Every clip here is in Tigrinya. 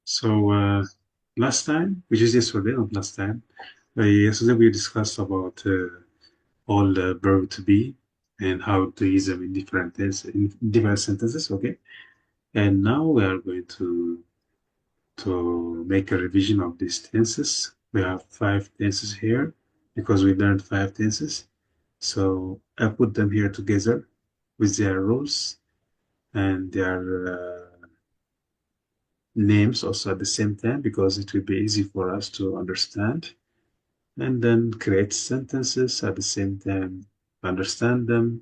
So uh, last time, which is yesterday, not last time, uh, yesterday we discussed about uh, all the verb to be and how to use them in different tense, in different sentences. Okay, and now we are going to to make a revision of these tenses. We have five tenses here because we learned five tenses. So I put them here together with their rules and their uh, names also at the same time because it will be easy for us to understand and then create sentences at the same time, understand them,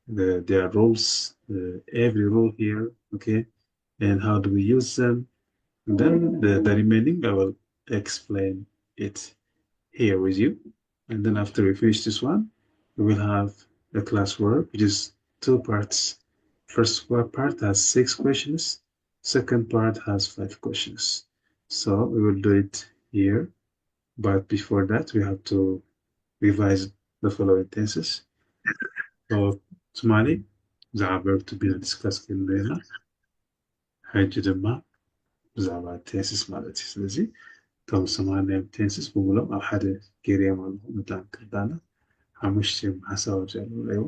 the, their rules, uh, every rule here, okay, and how do we use them. And then the, the remaining, I will explain it here with you. And then after we finish this one, we will have a classwork, which is two parts. First part has six questions. Second part has five questions. So we will do it here. But before that, we have to revise the following tenses. So ትማሊ ብዛዕባ verb to be ዲስካስ ክንብል ኢና። ሕጂ ድማ ብዛዕባ ቴንስስ ማለት እዩ። ስለዚ እቶም ሰማንያ ቴንስስ ብምሎም ኣብ ሓደ ገይረዮም ኣለኹ። መታን ክርዳና ሓሙሽተ እዮም ሓሳብ ኣብዚ ኣለዉ ኣለዎ።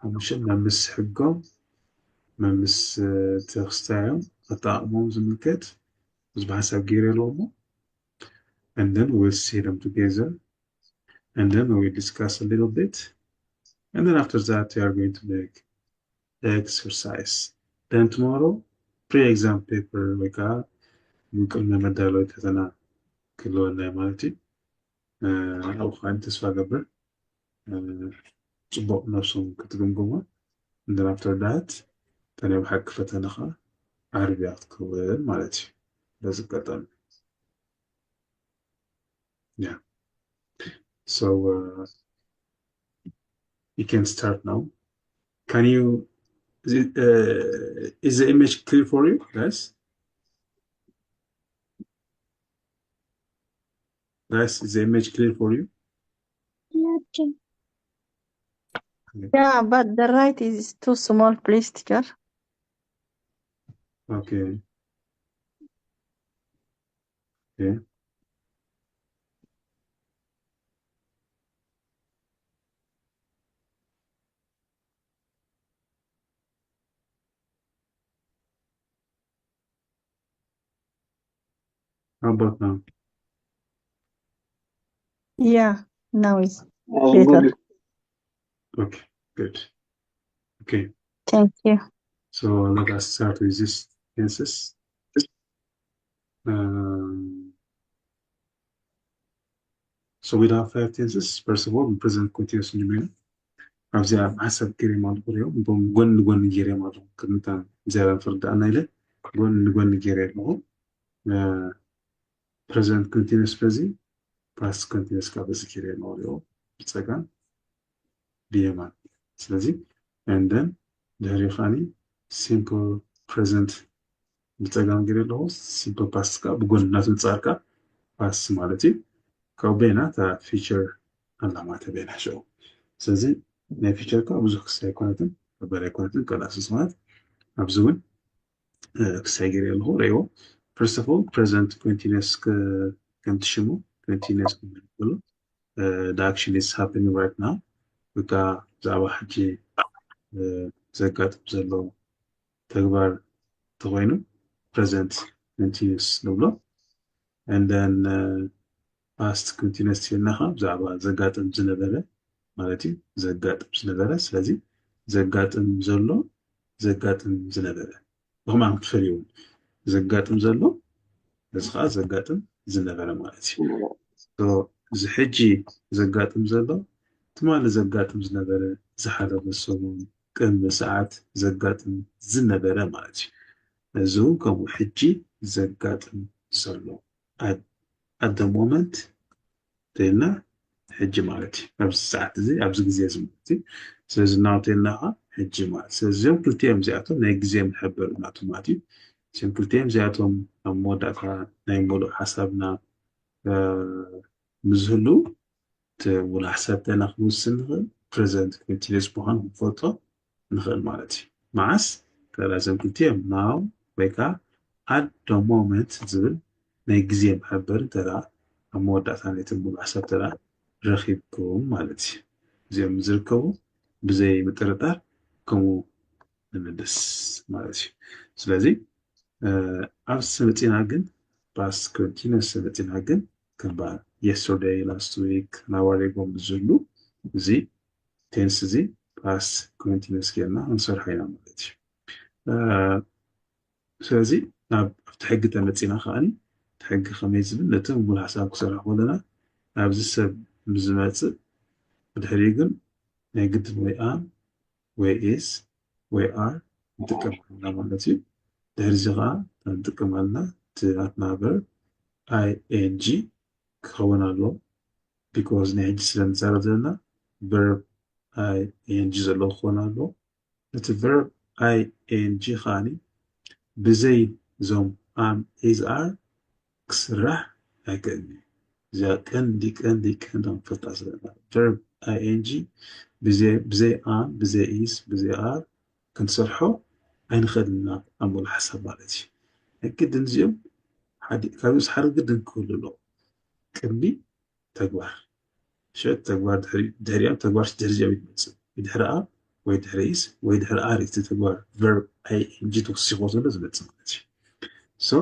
ሓሙሽተ መምስ ሕጎም፣ መምስ ተክስታዮም፣ ኣጠቃቅሞም ዝምልከት ብዙ ሓሳብ ገይረ ኣለዎ እሞ and then we'll see them together and then we will discuss a little bit and then after that we are going to make exercise. Then tomorrow pre-exam paper ወይ ከዓ ቅድመ መዳለዊ ፈተና ክህልወና ማለት እዩ። ኣብኡ ከዓ ተስፋ ገብር ፅቡቅ ነብሶም ክትግምግሞ and then after that ተናይ ብሓቂ ፈተና ከዓ ዓርብያ ክትከውን ማለት እዩ። በዚ ቀጠም yeah. So uh, you can start now. Can you, is, it, uh, is the image clear for you, guys? Guys, is the image clear for you? Yeah, but the right is too small, please, teacher. Okay. Okay. How about now? Yeah, now it's better. Okay, good. Okay. Thank you. So let us start with this tenses. Um, so we have five tenses. First of all, present continuous ንብል። ኣብዚኣ ሓሳብ ገይረም ኣለኹ ሪኦም እቶም ጎኒ ጎኒ ገይረም ኣለኹ ቅድሚታ ዝያዳ ፍርዳእና ኢለ ጎኒ ጎኒ ገይረ ኣለኹ። ፕሬዘንት ኮንቲኒስ በዚ ፓስት ኮንቲኒስ ካብ በዚ ገይረ ኣለኹ ሪኦም ብፀጋም ብየማን። ስለዚ and then ድሕሪ ከዓኒ simple present ብፀጋም ገይረ ኣለኹ። Simple past ከዓ ብጎኒ እናተንፃርካ ፓስት ማለት እዩ። ካብኡ በይና እታ ፊቸር ኣላ ማለት በይና ሽዑ። ስለዚ ናይ ፊቸር ከዓ ብዙሕ ክሳይ ኣይኮነትን ከበድ ኣይኮነትን ቀላል ስለ ዝኾነት ኣብዚ እውን ክሳይ ገይረ ኣለኹ ረእዎ። First of all present continuous ከምቲ ሽሙ continuous ከሎ the action is happening right now ወይ ከዓ ብዛዕባ ሕጂ ዘጋጥም ዘሎ ተግባር እንተኾይኑ present continuous ንብሎ። And then past continuous ኢልና ከዓ ብዛዕባ ዘጋጥም ዝነበረ ማለት እዩ። ዘጋጥም ዝነበረ ስለዚ ዘጋጥም ዘሎ ዘጋጥም ዝነበረ ብኸማን ክትፈልዩ እውን ዘጋጥም ዘሎ እዚ ከዓ ዘጋጥም ዝነበረ ማለት እዩ። እዚ ሕጂ ዘጋጥም ዘሎ ትማሊ ዘጋጥም ዝነበረ ዝሓለፈ ሰሙን ቅድሚ ሰዓት ዘጋጥም ዝነበረ ማለት እዩ። እዚ እውን ከምኡ ሕጂ ዘጋጥም ዘሎ at the moment ተይልና ሕጂ ማለት እዩ። ኣብዚ ሰዓት እዚ ኣብዚ ግዜ እዚ ማለት እዩ። ስለዚ ናው ተይልና ከዓ ሕጂ ማለት ስለዚ እዚኦም ክልቲኦም እዚኣቶም ናይ ግዜ መሐበሪ ናቱ ማለት እዩ። እዚኦም ክልቲኦም እዚኣቶም ኣብ መወዳእታ ናይ ሙሉእ ሓሳብና ምዝህሉ ውላ ሓሳብ ተና ክንውስን ንኽእል ፕሬዘንት ኮንቲኒስ ምዃኑ ክንፈልጦ ንኽእል ማለት እዩ። መዓስ ከላ እዞም ክልቲኦም ናው ወይ ከዓ at the moment ዝብል ናይ ግዜ መሐበሪ ተራ ኣብ መወዳእታ ናይቲ ሙሉእ ሓሳብ ተራ ረኺብኩም ማለት እዩ። እዚኦም ዝርከቡ ብዘይ ምጥርጣር ከምኡ ንምልስ ማለት እዩ። ስለዚ ኣብ ስምፂና ግን past continuous ስምፂና ግን ከም በዓል yesterday፣ last week፣ an hour ago ዝብሉ እዚ tense እዚ past continuous ጌርና ክንሰርሖ ኢና ማለት እዩ። ስለዚ ናብ ኣብቲ ሕጊ ተመፂና ከዓኒ እቲ ሕጊ ከመይ ዝብል ነቲ ሙሉእ ሓሳብ ክሰርሕ ከለና ኣብዚ ሰብ ምስ ዝመፅእ ብድሕሪኡ ግን ናይ ግድን ወይ am ወይ is ወይ are ንጥቀም ኣለና ማለት እዩ። ድሕሪ እዚ ከዓ እንታይ ንጥቀም ኣለና? እቲ ናትና verb ing ክኸውን ኣለዎ። Because ናይ ሕጂ ስለ ንዛረብ ዘለና verb ing ዘለዎ ክኾን ኣለዎ። እቲ verb ing ከዓኒ ብዘይ እዞም am፣ is፣ are ክስራሕ ኣይክእልን እዩ። እዚኣ ቀንዲ ቀንዲ ቀንዲ ክንፈልጣ ዘለና verb ing ብዘይ ብዘይ am፣ ብዘይ is፣ ብዘይ are ክንሰርሖ ኣይንኽእልን ኢና ኣብ ሙሉእ ሓሳብ ማለት እዩ። ናይ ግድን እዚኦም ሓደ ካብዚ ሓደ ግድን ክህሉ ኣለዎ ቅድሚ ተግባር። ሽዑ ተግባር ድሕሪ ድሕሪኦም ተግባር ድሕሪ እዚኦም ይመፅእ። ድሕሪ am ወይ ድሕሪ is ወይ ድሕሪ are እቲ ተግባር verb ing ተወሲኽዎ ዘሎ ዝመፅእ ማለት እዩ። So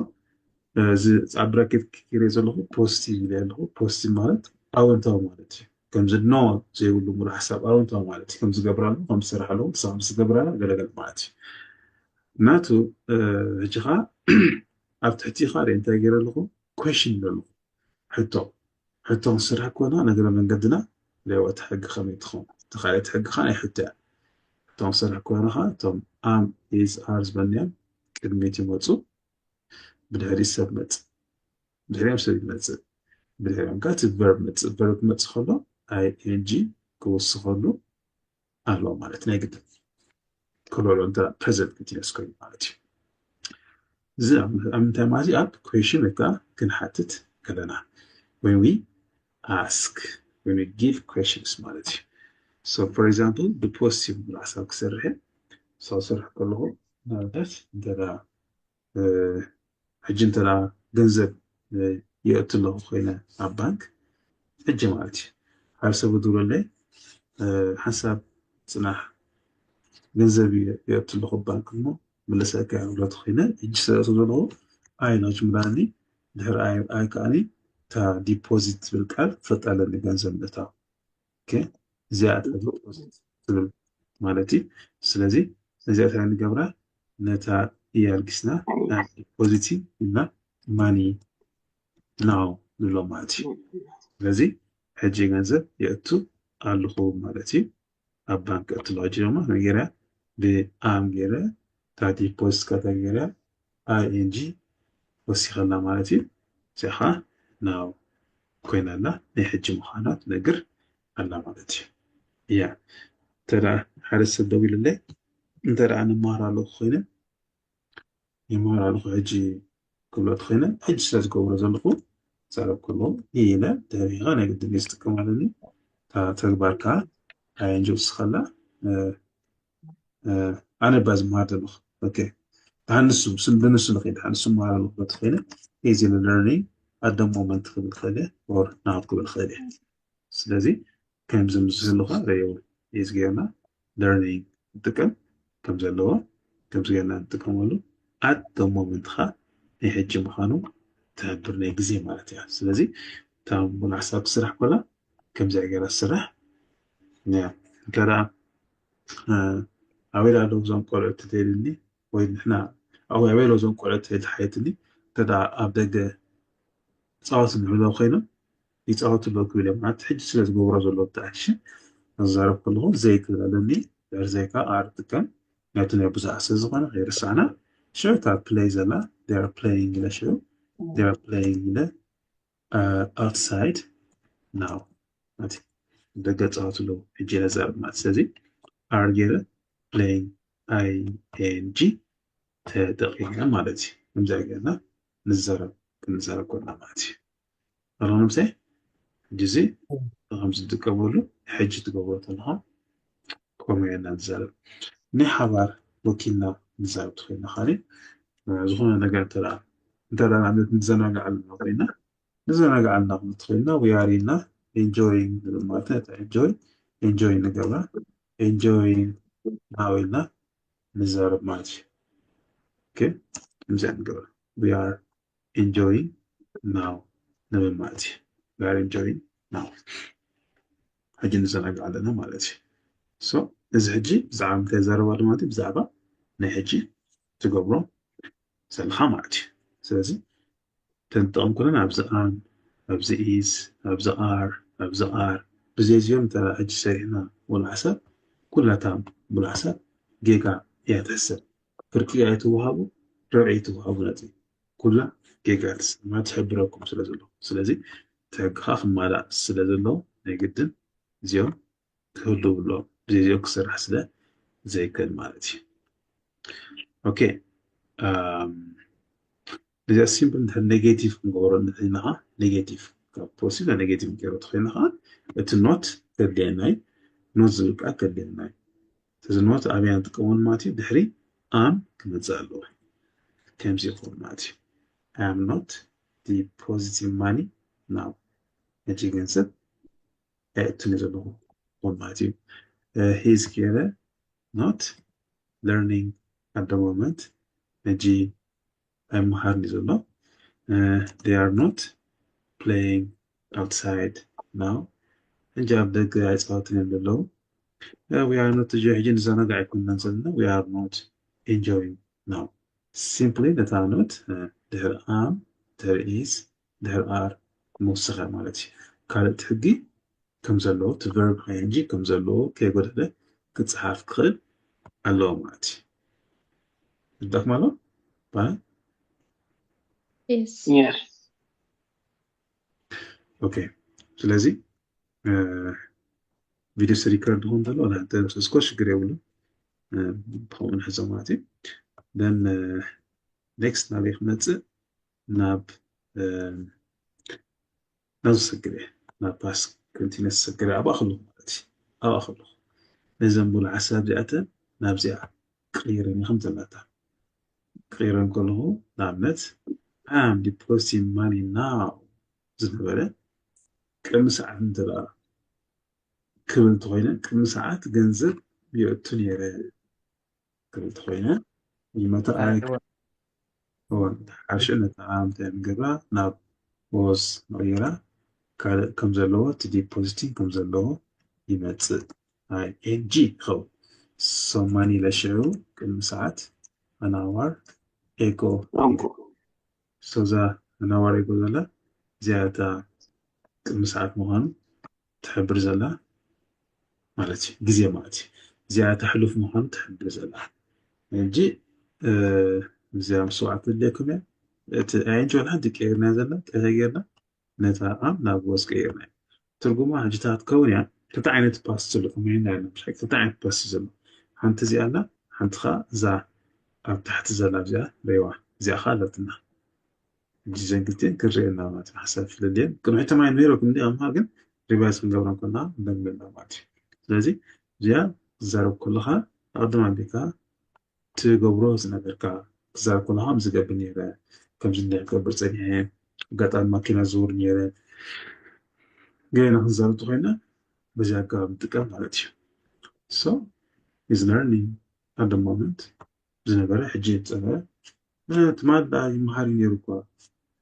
እዚ ኣብ bracket ክሪኦ ዘለኹ positive ኢለ ኣለኹ። Positive ማለት ኣወንታዊ ማለት እዩ። ከምዚ no ዘይብሉ ሙሉእ ሓሳብ ኣወንታዊ ማለት እዩ። ከምዚ ገብር ኣለኹ፣ ከምዚ ስራሕ ኣለኹ፣ ንስኻ ከምዚ ትገብር ኣላ ገለገለ ማለት እዩ። ናቱ ሕጂ ኸዓ ኣብ ትሕቲ ኸዓ እንታይ ገይረ ኣለኹ? Question ኢለ ኣለኹ። ሕቶ ሕቶ ክንሰርሕ ከለና ንእግረ መንገድና ለወት ሕጊ ከመይ ትኸውን? እቲ ካልኣይቲ ሕጊ ከዓ ናይ ሕቶ እያ። ሕቶ ክንሰርሕ ከለና ከዓ እቶም am፣ is፣ are ዝበልናዮም ቅድሚት ይመፁ፣ ብድሕሪ ሰብ መፅእ፣ ብድሕሪኦም ሰብ ይመፅእ፣ ብድሕሪኦም ከዓ እቲ verb መፅእ። Verb ክመፅእ ከሎ ing ክውስኸሉ ኣለዎ ማለት ናይ ግድን ክህልዎ ኣለዎ እንተ present continuous ኮይኑ ማለት እዩ። እዚ ኣብ ኣብ ምንታይ ማለት እዩ? ኣብ question ወይ ከዓ ክንሓትት ከለና when we ask when we give questions ማለት እዩ። So for example ብ positive ሓሳብ ክሰርሕ እየ። So ክሰርሕ ከለኹ ንኣብነት እንተ ሕጂ እንተ ገንዘብ የእቱ ኣለኹ ኮይነ ኣብ ባንክ ሕጂ ማለት እዩ ሓደ ሰብ ክድውለለይ ሓንሳብ ፅናሕ ገንዘብ የእቱ ኣለኹ ባንክ እሞ ምለሰካ እያ ክብሎ ተኾይነ ሕጂ ስለእቱ ዘለኹ ኣይ ናች ምላኒ ድሕሪ ኣይ ኣይ ከዓኒ እታ ዲፖዚት ትብል ቃል ፈጣለኒ ገንዘብ ምእታው እዚኣ ትብል ማለት እዩ። ስለዚ ነዚኣ እንታይ ንገብራ ነታ እያ ኣልጊስና ፖዚቲቭ እና ማኒ ናው ንብሎ ማለት እዩ። ስለዚ ሕጂ ገንዘብ የእቱ ኣለኹ ማለት እዩ። ኣብ ባንክ እትሎ ሕጂ ድማ ከመይ ገይረ ብኣም ገይረ እታ ዲፖዚት ካታ ገይረ ኣይ ኤን ጂ ወሲኸላ ማለት እዩ። እዚኣ ከዓ ናው ኮይና ኣላ ናይ ሕጂ ምዃና ትነግር ኣላ ማለት እዩ። እያ እንተ ሓደ ሰብ ደዊሉለይ እንተ ንመሃር ኣለኹ ኮይነ ይመሃር ኣለኹ ሕጂ ክብሎ ተኾይነ ሕጂ ስለ ዝገብሮ ዘለኹ ዛረብ ከለዉ ኢለ ድሕሪኻ ናይ ግድን እየ ዝጥቀም ኣለኒ። እታ ተግባር ከዓ ኣይ ኤን ጂ ወሲኸላ ኣነ እባ ዝመሃር ዘለኹ። ኦኬ። ደሓን ንሱ፣ ብንሱ ንኸይድ፣ ደሓን ንሱ መሃር ኣለኹ ክብል ትኽእል እየ። ኢዚ ለርኒንግ ኣት ደ ሞመንት ክብል ክእል እየ፣ ኦር ናው ክብል ክእል እየ። ስለዚ ከምዚ ምስ ዝህሉ ኸዓ ረየው ኢዚ ጌርና ለርኒንግ ንጥቀም ከም ዘለዎ፣ ከምዚ ጌርና ንጥቀመሉ። ኣት ደ ሞመንት ኸዓ ናይ ሕጂ ምዃኑ ትሕብር ናይ ግዜ ማለት እያ። ስለዚ እታ ሙሉእ ሓሳብ ትስራሕ ኮላ ከምዚኣ ጌራ ትስራሕ። እንተ ደኣ ኣበይ ኣለዉ እዞም ቆልዑ ተተይልኒ ወይ ንሕና ኣብይ ኣለዉ እዞም ቆልዑ ተተይልሓየትኒ እንተ ደኣ ኣብ ደገ ፃወት ንብሎ ኮይኖም ይፃወቱ ኣለዉ ክብል እዮም ማለት ሕጂ ስለ ዝገብሮ ዘለዉ ብጣዕሚ ሽን ክዛረብ ከለኹ ዘይ ክብል ኣለኒ ድሕሪ ዘይካ ኣር ጥቀም ናይቲ ናይ ብዙሓት ስለ ዝኾነ ከይረሳዕና ሽዑ እታ ፕለይ ዘላ ር ፕለይንግ ኢለ ሽዑ ር ፕለይንግ ኢለ ኣውትሳይድ ናው ደገ ፃወት ኣለዉ ሕጂ ኢለ ዛረብ ማለት ስለዚ ኣር ገይረ ፕለይንግ ኣይ ኤን ጂ ተጠቂመ ማለት እዩ። ከምዚኣ ጌርና ንዛረብ ክንዛረብ ኮና ማለት እዩ። ኣሎምሰ ሕጂ እዚ ከም ዝጥቀመሉ ሕጂ ትገብሮ ተለኻ ከምኡ ጌርና ንዛረብ። ናይ ሓባር ወኪልና ንዛረብ ትኽእልና ካሊእ ዝኾነ ነገር እንተ እንተ ንኣብነት ንዘናጋዕ ኣለና ኮይና ንዘናጋዕ ኣለና ክንብል ትኽእልና we are ኢልና enjoying ንብል ማለት እዩ። Enjoy enjoy ንገብራ enjoying now ኢልና ንዛረብ ማለት እዩ። Okay ከምዚኣ ንገብራ we are enjoying now ንብል ማለት እዩ። We are enjoying now ሕጂ ንዘናጋዕ ኣለና ማለት እዩ። So እዚ ሕጂ ብዛዕባ ምንታይ ይዛረብ ኣሎ ማለት እዩ? ብዛዕባ ናይ ሕጂ ትገብሮ ዘለኻ ማለት እዩ። ስለዚ ተንጠቐም ኩለን ኣብዚ am ኣብዚ is ኣብዚ are ኣብዚ are ብዘይዚኦም እንተ ሕጂ ሰሪሕና ወላ ሓሳብ ኩላታ ብላ ሓሳብ ጌጋ እያ ትሕሰብ። ፍርቂ ኣይትወሃቡ ርብዒ ኣይትወሃቡ ነጥቢ ኩላ ጌጋ ትስማ ትሕብረኩም ስለ ዘሎ ስለዚ ተግኻ ክማላእ ስለ ዘሎ ናይ ግድን እዚኦም ክህሉ ብሎ ብዘይዚኦም ክስራሕ ስለ ዘይክእል ማለት እዩ። Okay እዚኣ simple እንድሕር negative ክንገብሮ እንድሕር ኢልና ከዓ negative ካብ positive ናብ negative ገይሮ ተኮይና ከዓ እቲ not ከድልየና እዩ። Not ዝብል ከዓ ከድልየና እዩ። እዚ not ኣበይ ንጥቀመሉ ማለት እዩ? ድሕሪ am ክመፅእ ኣለዎ። ከምዚ ይኸውን ማለት እዩ። I am not depositing money now ሕጂ ገንዘብ ኣይእቱን ዘለኹ ክኸውን ማለት እዩ። He is ገይረ not learning at the moment ሕጂ ኣይመሃርን እዩ ዘሎ። They are not playing outside now ሕጂ ኣብ ደገ ኣይፃወትን እዮም ዘለዉ። We are not ሕጂ ንዘናጋዕ ኣይኮንናን ዘለና we are not enjoying now simply ነታ not ድሕሪ am ድሕሪ is ድሕሪ are ምውሳኸ ማለት እዩ። ካልእ እቲ ሕጊ ከም ዘለዎ እቲ verb ing ከም ዘለዎ ከይጎደለ ክፀሓፍ ክኽእል ኣለዎ ማለት እዩ። ይርዳእኩም ኣሎ? ባይ Yes. Yes. Okay ስለዚ ቪዲዮ ስ record ኾን ዘሎ ንስኮ ሽግር የብሉ ብኸምኡ ንሕዞ ማለት እዩ። Then next ናበይ ክመፅእ ናብ ናብዚ ሰግር እየ ናብ past continuous ሰግር እየ ኣብኣ ከለኹ ማለት እዩ። ኣብኣ ከለኹ ነዘን ሙሉ ሓሳብ እዚኣተን ናብዚኣ ክቕይረን ከም ዘለታ ክቕይረን ከለኹ ንኣብነት I am depositing money now ዝነበረ ቅድሚ ሰዓት እንተ ክብል እንተኮይነ ቅድሚ ሰዓት ገንዘብ የእቱ ነይረ ክብል እንተኮይነ ይመታ ኣይ እወን ሓርሽ ነታ እንታይ ንገብራ ናብ was ንቕይራ ካልእ ከም ዘለዎ እቲ depositing ከም ዘለዎ ይመፅእ ing ይኸውን። So money ኢለ ሽዑ ቅድሚ ሰዓት an hour ago So እዛ an hour ago ዘላ እዚኣ እታ ቅድሚ ሰዓት ምዃኑ ትሕብር ዘላ ማለት እዩ ግዜ ማለት እዩ። እዚኣ እታ ሕሉፍ ምዃኑ ትሕብር ዘላ ሕጂ እዚኣ ምስ ሰብዓተ ትድልየኩም እያ። እቲ ing ወላ ሓንቲ ቀይርና ዘላ እንታይ ጌርና ነታ am ናብ was ቀይርና ትርጉማ ሕጂ እታ ክትከውን እያ። ክልተ ዓይነት past ዘሎ ከመይና ያለ ምሽ ክልተ ዓይነት past ዘሎ ሓንቲ እዚኣ ኣላ ሓንቲ ከዓ እዛ ኣብ ታሕቲ ዘላ እዚኣ ሬዋ እዚኣ ከዓ ኣለትና። ሕጂ ዘን ክልቲኤን ክንሪኤና ማለት እዩ። ሓሳብ ፍለልየን ቅድሚ ሕጂ ተማሂር ነይረኩም እንዲ ኣምሃር ግን revise ክንገብረን ከለና እንደግመልና ማለት እዩ። ስለዚ እዚኣ ትዛረብ ከለካ ኣቐድም ኣቢልካ ትገብሮ ዝነበርካ ትዛረብ ከለካ ከምዚ ገብር ነይረ ከምዚ እንዲያ ክገብር ፀኒሐ ኣጋጣሚ ማኪና ዝውር ነይረ ገና ክንዛረብ ተኮይና በዚ ኣገባብ ንጥቀም ማለት እዩ። So he's learning at the moment ዝነበረ ሕጂ ዝፀበ ትማል ደኣ ይመሃር እዩ ነይሩ እኳ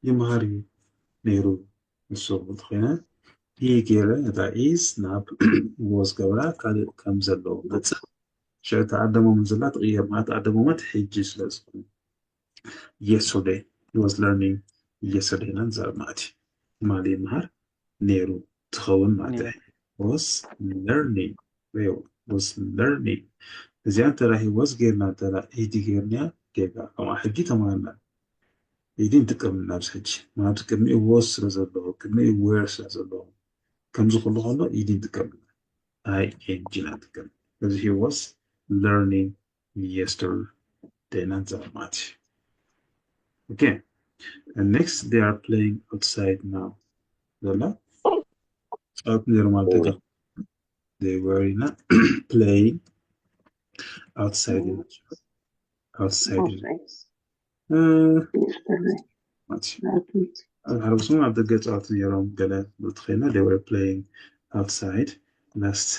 ይመሃር እዩ ነይሩ ንሱ ተኮይነ ይህ ገይረ ነታ is ናብ was ገብራ ካልእ ከም ዘለዎ መፅእ ሽዑ ተኣደሞም ዘላ ትቕየር ማለት ኣደሞመት ሕጂ ስለ ዝኾነ yesterday was learning yesterday ኢና ንዛረብ ማለት እዩ ትማል ይመሃር ነይሩ ትኸውን ማለት እዩ was learning was learning እዚኣ እንተ was ገይርና እንተ ed ገይርና ጌጋ ከምኣ ሕጂ ተማሃርና ed ንጥቀም ኣብዚ ሕጂ ማለት ቅድሚኡ was ስለ ዘለዎ ቅድሚኡ were ስለ ዘለዎ ከምዚ ኩሉ ከሎ ed ንጥቀም ing ኢና ንጥቀም እዚ was learning yesterday ኢና ንዛረብ ማለት እዩ okay and next they are playing outside now ዘላ ፃወት ነይሩ ማለት ደጋ they were in playing outside outside ኣብ ሓደ ሰሙን ኣብ ደገ ጻወቱ ነይሮም። ገለ ብትኸይና they were playing outside last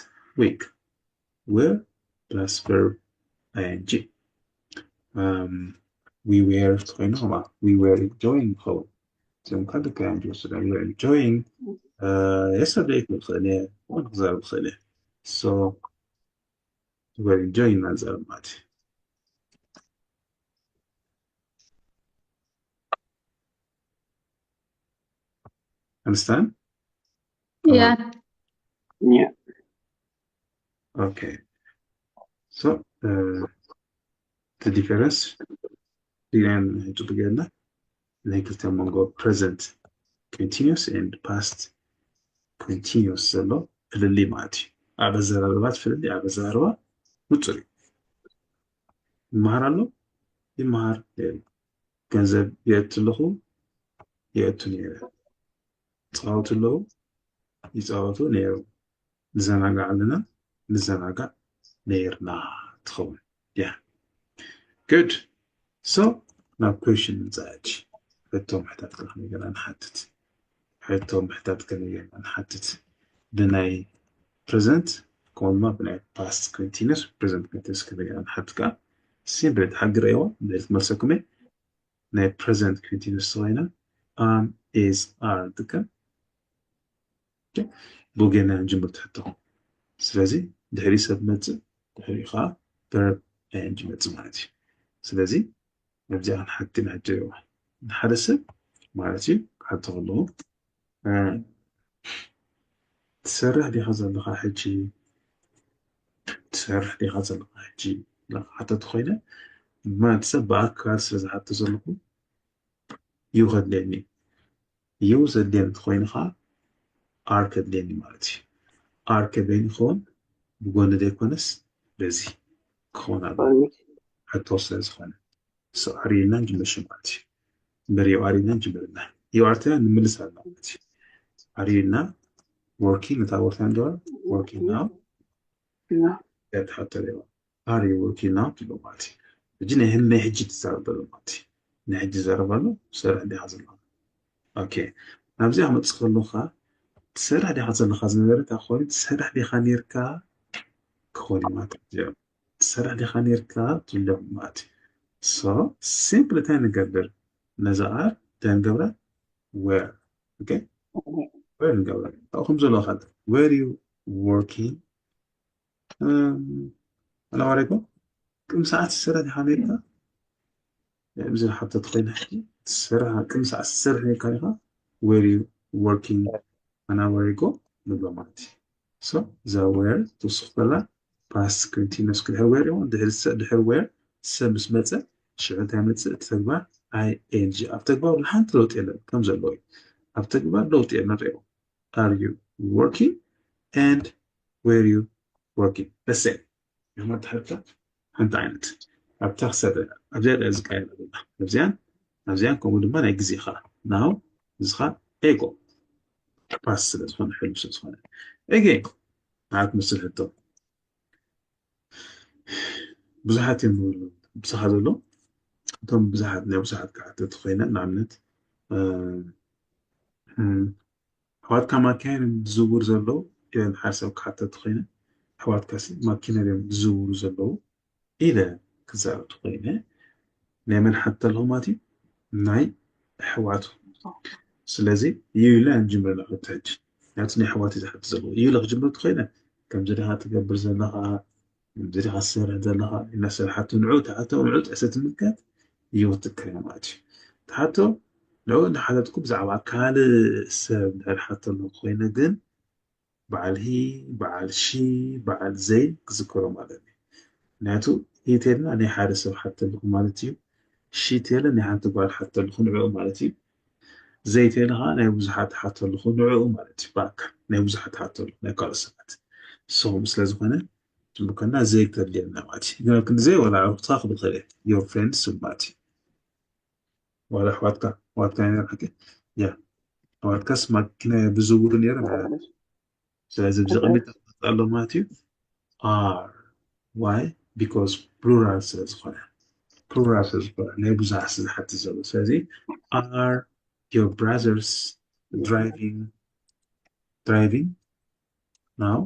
week። Were plus verb ing. We were ተኾይኑ ከማ we were enjoying ክኸውን። እዚኦም ካብ ደገ እዮም ዝወስዱ። We were enjoying. Yesterday ክብል ክእል እየ፣ ክዛረብ ክእል እየ። So we were enjoying ናዛረብ ማለት እዩ። Understand? Yeah. Yeah. Okay. So uh, the difference ዲናን ሕጂ ብገና ናይ ክልተ መንጎ present continuous and past continuous ዘሎ ፍልልይ ማለት እዩ። ኣብ ኣዘራርባት ፍልልይ ኣብ ኣዘራርባ ንጹር እዩ። ይመሃር ኣሎ ይመሃር ነይሩ። ገንዘብ የእቱ ኣለኹ የእቱ ነይረ። ይጻወቱ ኣለዉ ይጻወቱ ነይሩ። ንዘናጋዕ ኣለና ንዘናጋዕ ነይርና ትኸውን። Yeah. Good. So ናብ question ንመጽእ ሕጂ። ሕቶ ምሕታት ከ ከመይ ጌርና ንሓትት? ሕቶ ምሕታት ከመይ ጌርና ንሓትት? ብናይ present ከምኡ ድማ ብናይ past continuous present continuous ከመይ ጌርና ንሓትት ከኣ simply እቲ ሕጊ ርእይዎ ክትመልሰኩም እየ። ናይ present continuous ተኾይና am is are ንጥቀም። ብኡ ጌርና ንጅምር ትሕቶ። ስለዚ ድሕሪ ሰብ መጽእ ድሕሪኡ ከዓ verb ing መጽእ ማለት እዩ። ስለዚ ኣብዚኣ ክንሓቲ ንሕቶ ንሓደ ሰብ ማለት እዩ ክሓቶ ከለኹ ትሰርሕ ዲኻ ዘለኻ ሕጂ ትሰርሕ ዲኻ ዘለኻ ሕጂ ክሓተት ኮይነ ማለት ሰብ ብኣካል ስለ ዝሓቶ ዘለኹ you ከድልየኒ you ዘድልየኒ እንተኾይኑ ከዓ are ከድልየኒ ማለት እዩ። Are ከበይን ይኸውን ብጎኒ ዘይኮነስ በዚ ክኸውን ኣለዎ ሕቶ ስለ ዝኾነ so are ኢልና ንጅምር ማለት እዩ። እምበር you are ኢልና ንጅምር እና you are ተና ንምልስ ኣለና ማለት እዩ። Are you now working? እታ ወርታ እንደ working now ተሓቶ ኣለዎ። Are you working now ትብሎ ማለት እዩ። ሕጂ ናይ ናይ ሕጂ ትዛረብ ዘሎ ማለት እዩ። ናይ ሕጂ ዘረብ ኣሎ ትሰርሕ ዲኻ ዘለኻ? ኦኬ ናብዚኣ ክመጽእ ከለኻ ትሰርሕ ዲኻ ዘለኻ ዝነበረ እንታይ ክኸውን እዩ? ትሰርሕ ዲኻ ነርካ ክኸውን እዩ ማለት እዩ። ትሰርሕ ዲኻ ነርካ ትብሎ ማለት እዩ። So simply እንታይ ንገብር ነዛ are እንታይ ንገብራ were okay were ንገብራ ካብኡ ከም ዘለዎ ካልእ were you working ሰላም ዓለይኩም ቅድሚ ሰዓት ትሰርሕ ዲኻ ነርካ ብዚ ሓተት ኮይና ሕጂ ትሰርሕ ቅድሚ ሰዓት ትሰርሕ ነርካ ዲኻ were you working an hour ago ንብሎ ማለት እዩ። So እዛ were ትውስኽ ከላ past continuous ክድሕር were ይኹን ድሕሪ were ሰብ ምስ መፀ ሽዑ እንታይ መፅእ እቲ ተግባር ing ኣብ ተግባር ሓንቲ ለውጢ የለን ከም ዘለዎ እዩ። ኣብ ተግባር ለውጢ የለን ሪኦ are you working and were you working the same ይኹን ትሕርታ ሓንቲ ዓይነት ኣብታ ክሰርሕ ኣብዚኣ ዳ ዝቃየር ዘላ ኣብዚኣን ኣብዚኣን ከምኡ ድማ ናይ ግዜ ከዓ now እዚ ከዓ ego past ስለ ዝኾነ ሕሉፍ ስለ ዝኾነ again ንዓት ምስል ሕቶ ብዙሓት እዮም ዝብሉ ብስኻ ዘሎ እቶም ብዙሓት ናይ ብዙሓት ክሓተቱ ኮይነ ንኣብነት ኣሕዋትካ ማኪና እዮም ዝዝውሩ ዘለዉ ኢለን ሓደ ሰብ ክሓተቱ ኮይነ ኣሕዋትካ ማኪና እዮም ዝዝውሩ ዘለዉ ኢለ ክዛረብ ኮይነ ናይ መን ሓተ ኣለኹ ማለት እዩ ናይ ኣሕዋቱ ስለዚ እዩ ኢለ ንጅምር ኣለኹ ሕጂ ናቲ ናይ ኣሕዋት እዩ ዝሓተ ዘለዉ እዩ ኢለ ክጅምር ኮይነ ከምዚ ድኻ ትገብር ዘለኻ ከምዚ ድኻ ትሰርሕ ዘለኻ ኢልና ሰብ ሓቱ ንዑ ተሓቶ ንዑ ጥዕሰ ትምልከት እዩ ክትትክር ማለት እዩ ተሓቶ ንዑ እንዳሓተትኩ ብዛዕባ ካልእ ሰብ ድሕር ሓቶ ኣለኹ ኮይነ ግን በዓል ሂ በዓል ሺ በዓል ዘይ ክዝከሮ ማለት እዩ ምክንያቱ ሂ ተልና ናይ ሓደ ሰብ ሓተ ኣለኹ ማለት እዩ ሺ ተለ ናይ ሓንቲ ጓል ሓተ ኣለኹ ንዕኡ ማለት እዩ ዘይ ተለ ከዓ ናይ ብዙሓት ሓተ ኣለኹ ንዕኡ ማለት እዩ ብኣካል ናይ ብዙሓት ሓተ ኣለኹ ናይ ካልኦት ሰባት ሰኹም ስለ ዝኾነ ትምከና ዘይ ክተድልየና ማለት እዩ ግን ክንዲ ዘይ ዋላ ዕሩኽትኻ ክብል ክእል your friends ማለት እዩ ዋላ ኣሕዋትካ ኣሕዋትካ ናይ ሓቂ ያ ኣሕዋትካስ ማኪና ብዝውሩ ነይረ ማለት እዩ ስለዚ ብዚ ቅድሚት ኣሎ ማለት እዩ are why because plural ስለ ዝኾነ ፕሉራል ስለ ዝኾነ ናይ ብዙሓት ስለ ዝሓትት ዘሎ። ስለዚ are your brothers driving driving now?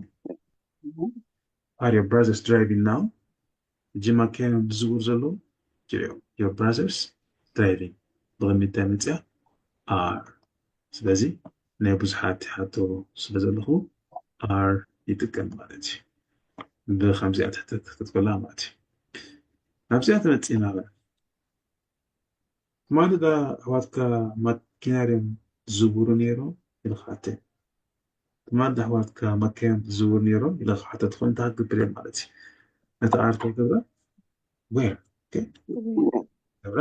Are your brothers driving now? ሕጂ ማኪና እዮም ዝዝውሩ ዘለዉ። ጅሪኦም your brothers driving ብቕድሚ እንታይ መፅያ? Are። ስለዚ ናይ ብዙሓት ይሓቶ ስለ ዘለኹ are ይጥቀም ማለት እዩ። ብከምዚኣ ትሕተት ክትበላ ማለት እዩ። ናብዚኣ ተመፂና። ትማሊ ዳ ኣሕዋትካ ማኪና ድዮም ዝዝውሩ ነይሮም ኢልካ ሓተይ። ትማሊ ዳ ኣሕዋትካ ማኪና ድዮም ዝዝውሩ ነይሮም ኢልካ ሓተት ትኾን እንታይ ክትገብር እየ ማለት እዩ። ነቲ are እንታይ ገብረ? Were። ገብረ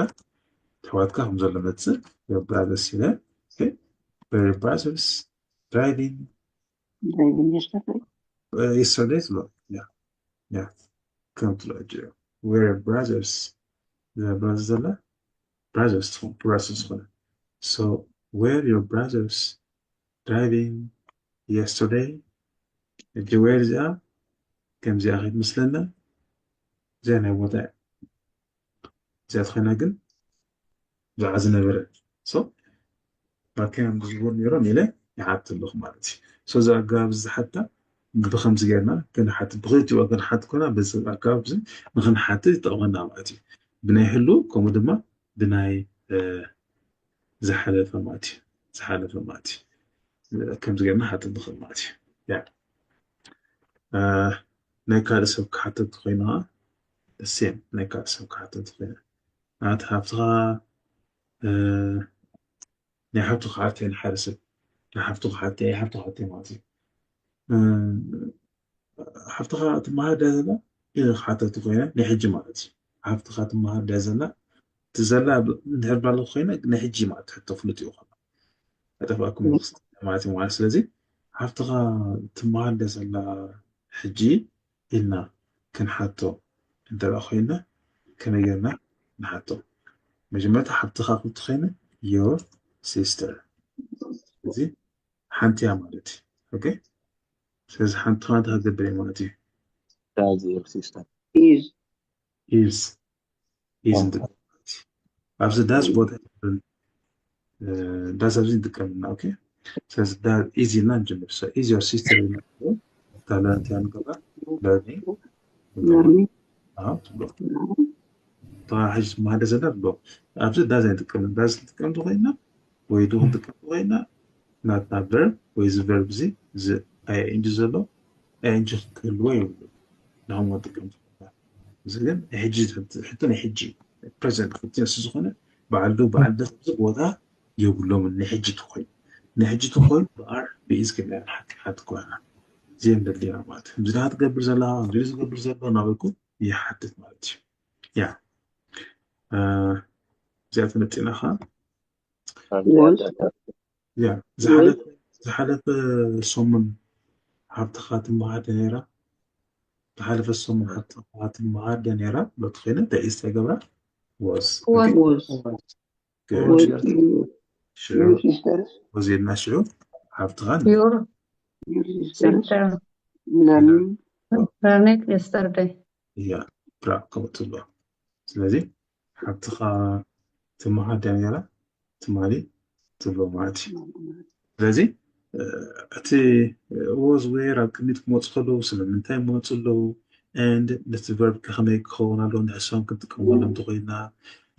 ኣሕዋትካ ከም ዘሎ መፅእ your brothers ኢለ were your brothers driving Driving yesterday. Yesterday ትብሎ። Yeah, yeah. ከም ትብሎ ሕጂ were your brothers brothers ዘላ brothers ትኾን brothers ዝኾነ so were your brothers driving yesterday? ሕጂ were እዚኣ ከምዚኣ ከይትመስለና እዚኣ ናይ ቦታ እያ። እዚኣ ትኾይና ግን ብዛዕባ ዝነበረ so ማኪና ድዮም ዝዝውሩ ነይሮም ኢለ ይሓት ኣለኹ ማለት እዩ። So እዚ ኣገባብ እዚ ዝሓታ ብከምዚ ጌርና ክንሓት ብክልቲኡ ክንሓት ኮና በዚ ኣገባብ እዚ ንክንሓትት ይጠቕመና ማለት እዩ። ብናይ ህሉ ከምኡ ድማ ብናይ ዝሓለፈ ማለት እዩ። ዝሓለፈ ማለት እዩ። ከምዚ ጌርና ሓትት ንኽእል ማለት እዩ። ያ ናይ ካልእ ሰብ ክሓተት ኮይና ሴም ናይ ካልእ ሰብ ክሓተት ኮይና ናት ሓፍትኻ ናይ ሓፍትኻ ሓተይ ንሓደ ሰብ ናይ ሓፍትኻ ሓተይ ናይ ሓፍትኻ ሓተይ ማለት እዩ። ሓፍትኻ ትመሃር ድያ ዘላ ኢለ ክሓተት ኮይነ ናይ ሕጂ ማለት እዩ። ሓፍትኻ ትመሃር ድያ ዘላ እቲ ዘላ እንድሕር ባለ ኮይነ ናይ ሕጂ ማለት ሕቶ ፍሉጥ እዩ። ኣይጠፍኣኩም ማለት እዩ ማለት ስለዚ ሓፍትኻ ትመሃር ድያ ዘላ ሕጂ ኢልና ክንሓቶ እንተ ኮይና ከመይ ጌርና ንሓቶ? መጀመርታ ሓፍትኻ ክትኮይነ your sister እዚ ሓንቲ እያ ማለት እዩ። Okay ስለዚ ሓንቲ ሓንቲ ክትገብር እየ ማለት እዩ። Does your sister? Is Is is Oh. ንጥቀም ማለት እዩ። ኣብዚ does ቦታ የብሉን። does ኣብዚ ንጥቀም ኢና። Okay ስለዚ is ኢልና ንጅምር። So is your sister ኢልና ታላንት ያንገባ ለርኒንግ Learning. ትብሎ ተዋሕጅ ማደ ዘላ ትብሎ ኣብዚ does ኣይንጥቀም። Does ንጥቀም ተኮይና ወይ do ክንጥቀም ተኮይና ናትና verb ወይ እዚ verb እዚ እዚ ing ዘሎ ing ክህልዎ የብሉ ንክም ንጥቀም ተኮይና እዚ ግን ናይ ሕጂ ሕቶ ናይ ሕጂ present continuous ዝኾነ በዓል do በዓል does ኣብዚ ቦታ የብሎምን ናይ ሕጂ ተኮይኑ ናይ ሕጂ ተኮይኑ ብ are ብ is ክና ሓት ኮይና እዚኦም ደሊና ማለት እዩ። እዚ ትገብር ዘላ እዚ ዝገብር ዘሎ ናበይኩም ይሓትት ማለት እዩ። ያ እዚኣ ተመፂና ከዓ ያ ዝሓለፈ ዝሓለፈ ሰሙን ሓብትኻ ትመሃር ዶ ነይራ? ዝሓለፈ ሰሙን ሓብትኻ ትመሃር ዶ ነይራ? ሎቲ ኮይነ እንታይ is እንታይ ገብራ? Was Was. Was. Good. Was you, ሽዑ your sister, was ኢልና ሽዑ ሓብትኻ your Sister. sister, learning. Learned yesterday. እያ ብራቕ ከምኡ ትብሎ። ስለዚ ሓብትኻ ትመሃር ድያ ነይራ ትማሊ ትብሎ ማለት እዩ። ስለዚ እቲ was were ኣብ ቅድሚት ክመፁ ከለዉ ስለምንታይ ይመፁ ኣለዉ and ነቲ verb ከመይ ክኸውን ኣለዎ ንሕሶም ክንጥቀመሎም እንተኮይና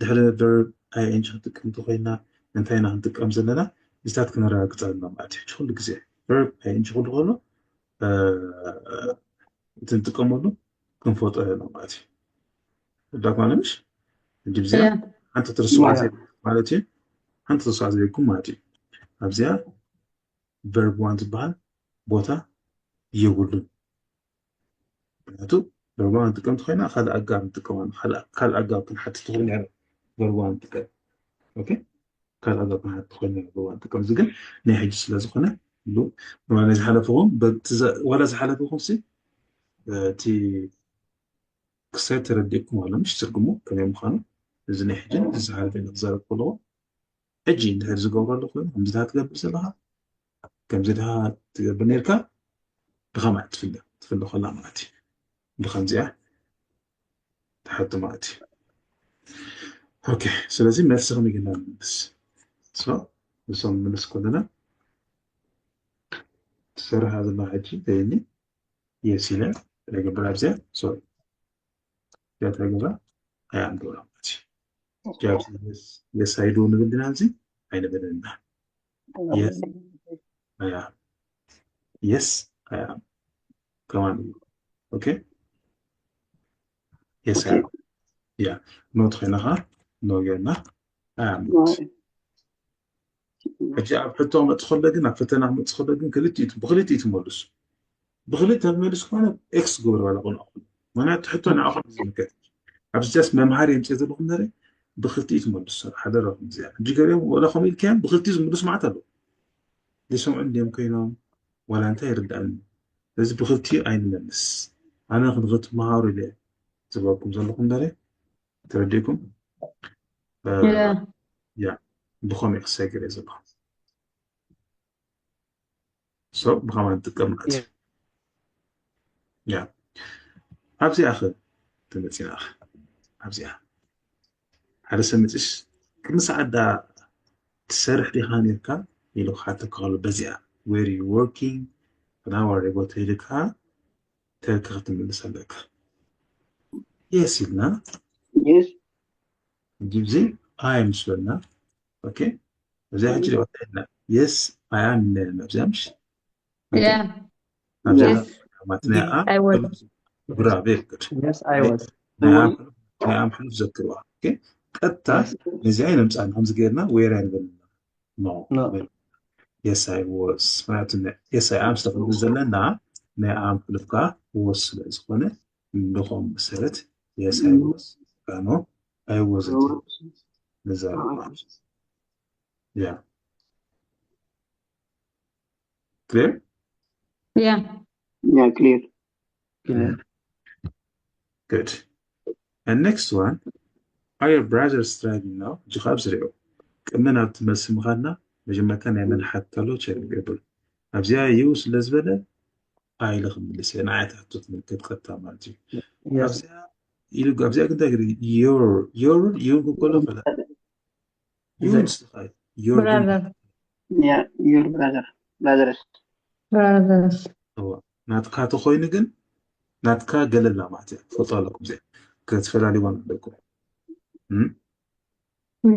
ድሕሪ verb ing ክንጥቀም እንተኮይና እንታይ ኢና ክንጥቀም ዘለና እዚታት ክነረጋግፅ ኣለና ማለት እዩ። ኩሉ ግዜ verb ing ክሉ ከሎ እቲ ንጥቀመሉ ክንፈልጦ ኣለና ማለት እዩ። ዳት ማለት ምሽ እንጂ ብዚኣ ሓንቲ ትርስዋ ማለት እዩ። ሓንቲ ትርስዋ ዘይኩም ማለት እዩ። ኣብዚኣ verb one ዝበሃል ቦታ የብሉን። ምክንያቱ verb one ንጥቀም ተኮይና ካልእ ኣጋብ ንጥቀመሉ ካልእ ኣጋብ ክንሓትት ትኽእል ነረ verb one ንጥቀም okay ካልእ ኣጋብ ክንሓትት ትኽእል ነረ verb one ንጥቀም እዚ ግን ናይ ሕጂ ስለ ዝኾነ ሉ ናይ ዝሓለፈኹም ዋላ ዝሓለፈኹም ሲ እቲ ክሳይ ተረዲእኩም ኣሎ ምሽ ትርጉሙ ከመይ ምዃኑ እዚ ናይ ሕጂ እዚ ዝሓለፈ ክዛረብ ከለኹ ሕጂ እንድሕር ዝገብሮ ኣሎ ኮይኑ ከምዚ ትገብር ዘለኻ ከምዚ ድኻ ትገብር ነርካ ብኸምኣ ትፍለ ትፍለ ከላ ማለት እዩ ብኸምዚኣ ትሓቱ ማለት እዩ okay ስለዚህ መልሲ ከመይ ጌርና ንመልስ so እሶም ምልስ ከለና ትሰርሕ ዘለና ሕጂ ተይኒ yes ኢለ ተገብር ኣብዚኣ sorry እዚኣ ተገብራ ኣያ ንገብራ ማለት እዩ yes ኣይዶ ንብል ድና ኣብዚ ኣይንብልን ኢና yes ኣያ yes ኣያ ከማን okay yes ኣያ yeah no ተኾይና ኸዓ no ጌርና ኣያ ሕጂ ኣብ ሕቶ ክመፅእ ከሎ ግን ኣብ ፈተና ክመፅእ ከሎ ግን ክልቲኡ ብክልቲኡ ትመልሱ ብክልተ ትመልሱ ከሆነ ኤክስ ግብር ዋላ ቁልዓ ኩሉ ምክንያቱ ሕቶ ንዓኹም ዝምልከት ኣብዚ ጃስ መምሃሪ የምፅእ ዘለኹም ነረ ብክልቲኡ ትመልሱ ሓደረኹም እዚኣ ሕጂ ገሪኦም ወላ ከምኡ ኢልካዮም ብክልቲኡ ዝምልሱ ማዕት ኣለዉ ዝሰምዑ እንዲዮም ኮይኖም ዋላ እንታይ ይርዳእኒ ስለዚ ብክልቲኡ ኣይንመልስ ኣነ ንክትመሃሩ ኢለ ዝበልኩም ዘለኹም ነረ ተረዲእኩም ያ ብኸምኡ ክሰግር እየ ዘለኹ so ብኸማን ንጥቀም ማለት እዩ ያ ኣብዚኣ ኸ ተመፂና ኸ ኣብዚኣ ሓደ ሰብ መፅሽ ቅድሚ ሰዓት ዳ ትሰርሕ ዲኻ ነርካ ኢሉ ክሓተካ ከሎ በዚኣ where you working an hour ago ተይልካ ተልካ ክትምልስ ኣለካ yes ኢልና ሕጂ ኣብዚ ኣይ ምስ በልና okay እዚኣ ሕጂ ሪኦ ኣለና yes ኣይ ኣም ኢልና ኣብዚኣ ምሽ Yeah. ኣብዚኣ Yes. ማለት ናይ Yes, ኣም I was. ብራ very good Yes, I was. ናይ ኣም ናይ ኣም ሕሉፍ ዘክርዋ okay ቀጥታ ነዚኣ ይነምፃና ከምዚ ገይርና where ኣይንበልና no No. yes I was ምክንያቱ yes I am ስለክንብል ዘለና ናይ ኣም ሕሉፍ ከዓ was ስለ ዝኾነ ንኾም መሰረት yes I was no I wasn't ነዛ yeah clear Yeah. Yeah, clear. Clear. Good. And next one, are your brothers thriving now? እጂ ካብ ዝሪኦ ቅድሚ ናብቲ መልሲ ምኻድና መጀመርታ ናይ መን ሓትታ ኣሎ ቸክ ንገብር ኣብዚኣ ዩ ስለ ዝበለ ኣይ ኢለ ክምልስ እየ ንዓይ ትሕቶ ትምልከት ቀጥታ ማለት እዩ Yes. ኣብዚኣ ኢሉ ኣብዚኣ ግን እንታይ ግሪ your your you ክኮሎ ፈላ you ዘ- ንስኻ your ግን Brother. Yeah, your brother. Brothers. Brothers. እዋ ናትካ ተኮይኑ ግን ናትካ ገለላ ማለት እያ ትፈልጦ ኣለኩም እዚኣ ክትፈላልይዋ ኣለኩም እም?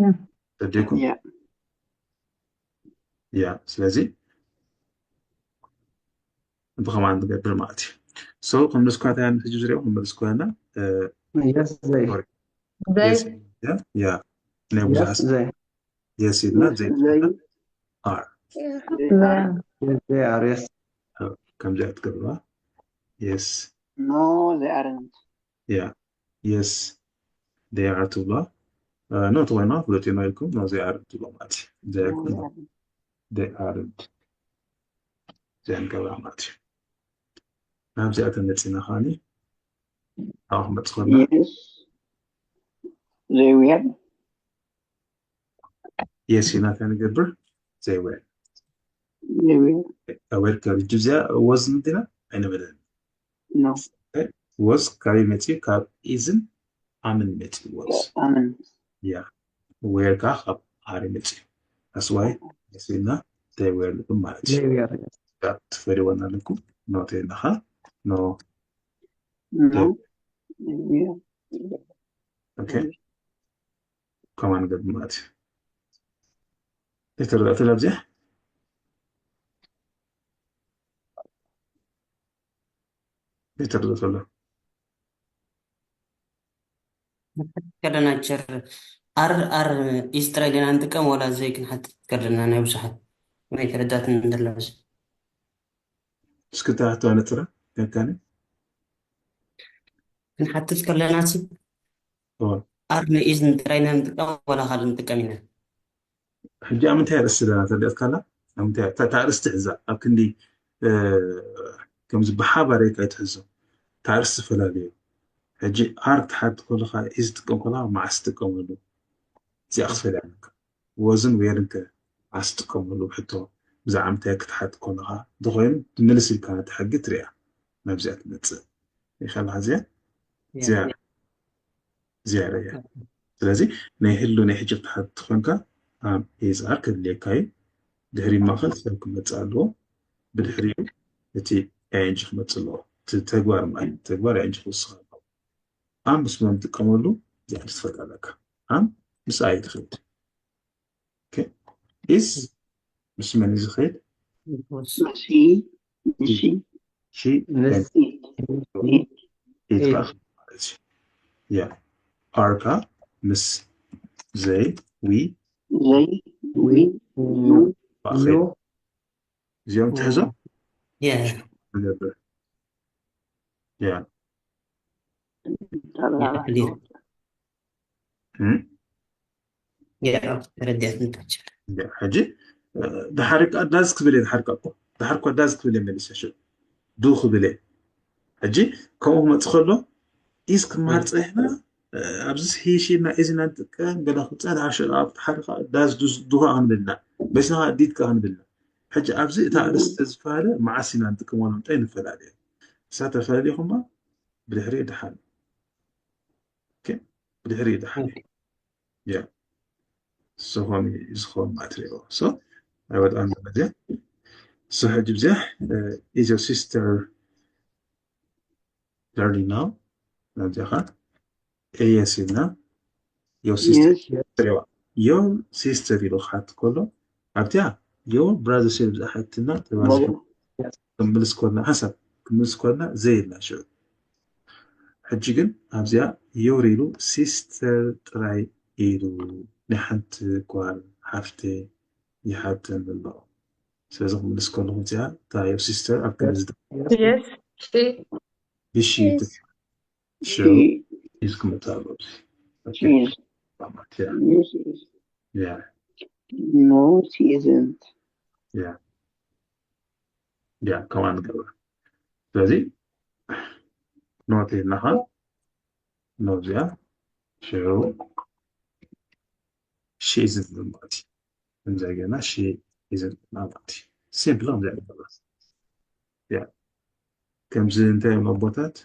Yeah. ተዲኩም Yeah. ያ ስለዚ ብከማን ትገብር ማለት እዩ so ክምልስ ኳታ ያን ሕጂ ዝሪኦ ክምልስ ኳና Yes, they. They. ያ ናይ ብዙሓት Yes, they. yes ኢልና ዘይ They, are they are. Yes, they are. Yes. ከምዚኣ ትገብርዋ yes No, they aren't. yeah yes they are ትብሎ no ተኮይና ፍለጥ ነው ኢልኩም no they are ትብሎ ማለት እዩ they are they aren't እዚኣ ንገብራ ማለት እዩ ናብዚኣ ተመፂና ከዓኒ ኣብ ክመፅ ከለና Yes. They were. yes ኢና እንታይ ንገብር they were They were. ኣወር ካብ እዚኣ was እንዲና ኣይንብልን No. was ካበይ መፅኡ ካብ is ን am ን መፅኡ was Amen. yeah were ከዓ ካብ are መፅኡ that's why yes ኢልና they were ንብል ማለት እዩ They were. Yes. ትፈሪወና ኣለኩም no ተይልናኻ no No. They were. okay ከማን ንገብር ማለት እዩ ዘይተረዳእቶ ኣብዚኣ ዘይተረዳእቶ ኣሎ ከለና ቸር ኣር ኣር ኢስ ጥራይ ዲና ንጥቀም ወላ ዘይ ክንሓትት ከለና ናይ ብዙሓት ናይ ተረዳትን እንድላ እስክታ ሕቶ ነፅረ ከካኒ ክንሓትት ከለና ሲ እዋ ኣር ንኢዝ ጥራይ ኢና ንጥቀም ወላ ካልእ ንጥቀም ኢና ሕጂ ኣብ ምንታይ ርእሲ ዘለና ተደእካላ ኣብ ምንታይ እታ እታ ርእስቲ ሕዛ ኣብ ክንዲ እ፣ ከምዚ ብሓባር ኢልካ ኣይትሕዞ እታ ርእስቲፈላለዩ ሕጂ ኣር ትሓት ከለካ ኢዝ ትጥቀም ከለካ መዓስ ትጥቀመሉ እዚኣ ክትፈልያ ኣለካ ወዝን ዌርን ከ መዓስ ትጥቀመሉ ሕቶ ብዛዕባ ምንታይ ክትሓት ከለካ እንተኮይኑ ትምልስ ኢልካ ነቲ ሕጊ ትሪኣ ናብዚኣ ትመፅእ ይኸላ እዚኣ እዚኣ እዚኣ ርእያ ስለዚ ናይ ህሉ ናይ ሕጂ ክትሓት ትኾንካ ኣብ is are ከድልየካ እዩ። ድሕሪ ማእኸል ሰብ ክመፅእ ኣለዎ። ብድሕሪኡ እቲ ing ክመፅእ ኣለዎ። እቲ ተግባር ማለት ተግባር ing ክውስኽ ኣለዎ። ኣም ምስ መን ትጥቀመሉ ዚኣ ትፈልጥ ኣለካ። ኣም ምስ ኣይ ትኸይድ። Okay? is ምስ መን እዩ ዝኸይድ? ሲ ሲ ሺ ምስ ኢትካ ማለት እዩ። ያ ኣርካ ምስ ዘይ ዊ ዘይ ዊ ዩ ባኸይድ እዚኦም ትሕዞ Yeah. ንገብር ያ Yeah, clear. እም? Yeah, ተረዲኣትኒ። ሕጂ ድሓር ዳዝ ክብል እየ ድሓር እኮ ድሓር እኮ ዳዝ ክብል እየ መሊሰ ሽዑ ዱ ክብል እየ ሕጂ ከምኡ ክመፅእ ከሎ ኢዝ ክመሃር ፀኒሕና ኣብዚ ሂ ሺ እና ኢዝ ኢና ንጥቀም ገለ ክፀ ድሓር ሽዑ ኣብ ድሓር ከዓ ዳዝ ዱ ከዓ ክንብል ኢና በስና ከዓ ዲድ ከዓ ክንብል ኢና ሕጂ ኣብዚ እታ ኣርእስቲ ዝተዝፈሃለ መዓስ ኢና ንጥቀመሉ እንታይ ንፈላለ እሳ ተፈላለኹማ ብድሕሪ ድሓን ብድሕሪ ድሓን ያ ዝኾን ዝኾን ማትሪያል so ኣይወድኣን ማለት እያ so ሕጂ ብዚያ is your sister learning now ናብዚኻ ኤየስ ኢልና your sister ትሪዋ your sister ኢሉ ክሓት ከሎ ኣብቲያ your brother ኢሉ ዝሓትና ተባዚሑ ክምልስ ኮና ሓሳብ ክምልስ ኮና ዘይልና ሽዑ ሕጂ ግን ኣብዚኣ your ኢሉ sister ጥራይ ኢሉ ናይ ሓንቲ ጓል ሓፍቲ ይሓተኒ ኣሎ ስለዚ ክምልስ ከለኹ እዚኣ እታ your sister ኣብ ክንዲ Yes, she ብሺ ሲ ሽዑ ኢዝ ክመፅእ ኣሎ ሲ ያ No, she isn't. ያ ያ ከማን ገባ ስለዚ not ኢልናኻ no እዚኣ ሽዑ she isn't ማለት እዩ ከምዚ ገና she isn't ማለት እዩ simple ከምዚ ገባ ያ ከምዚ እንታይ እዮም ኣቦታት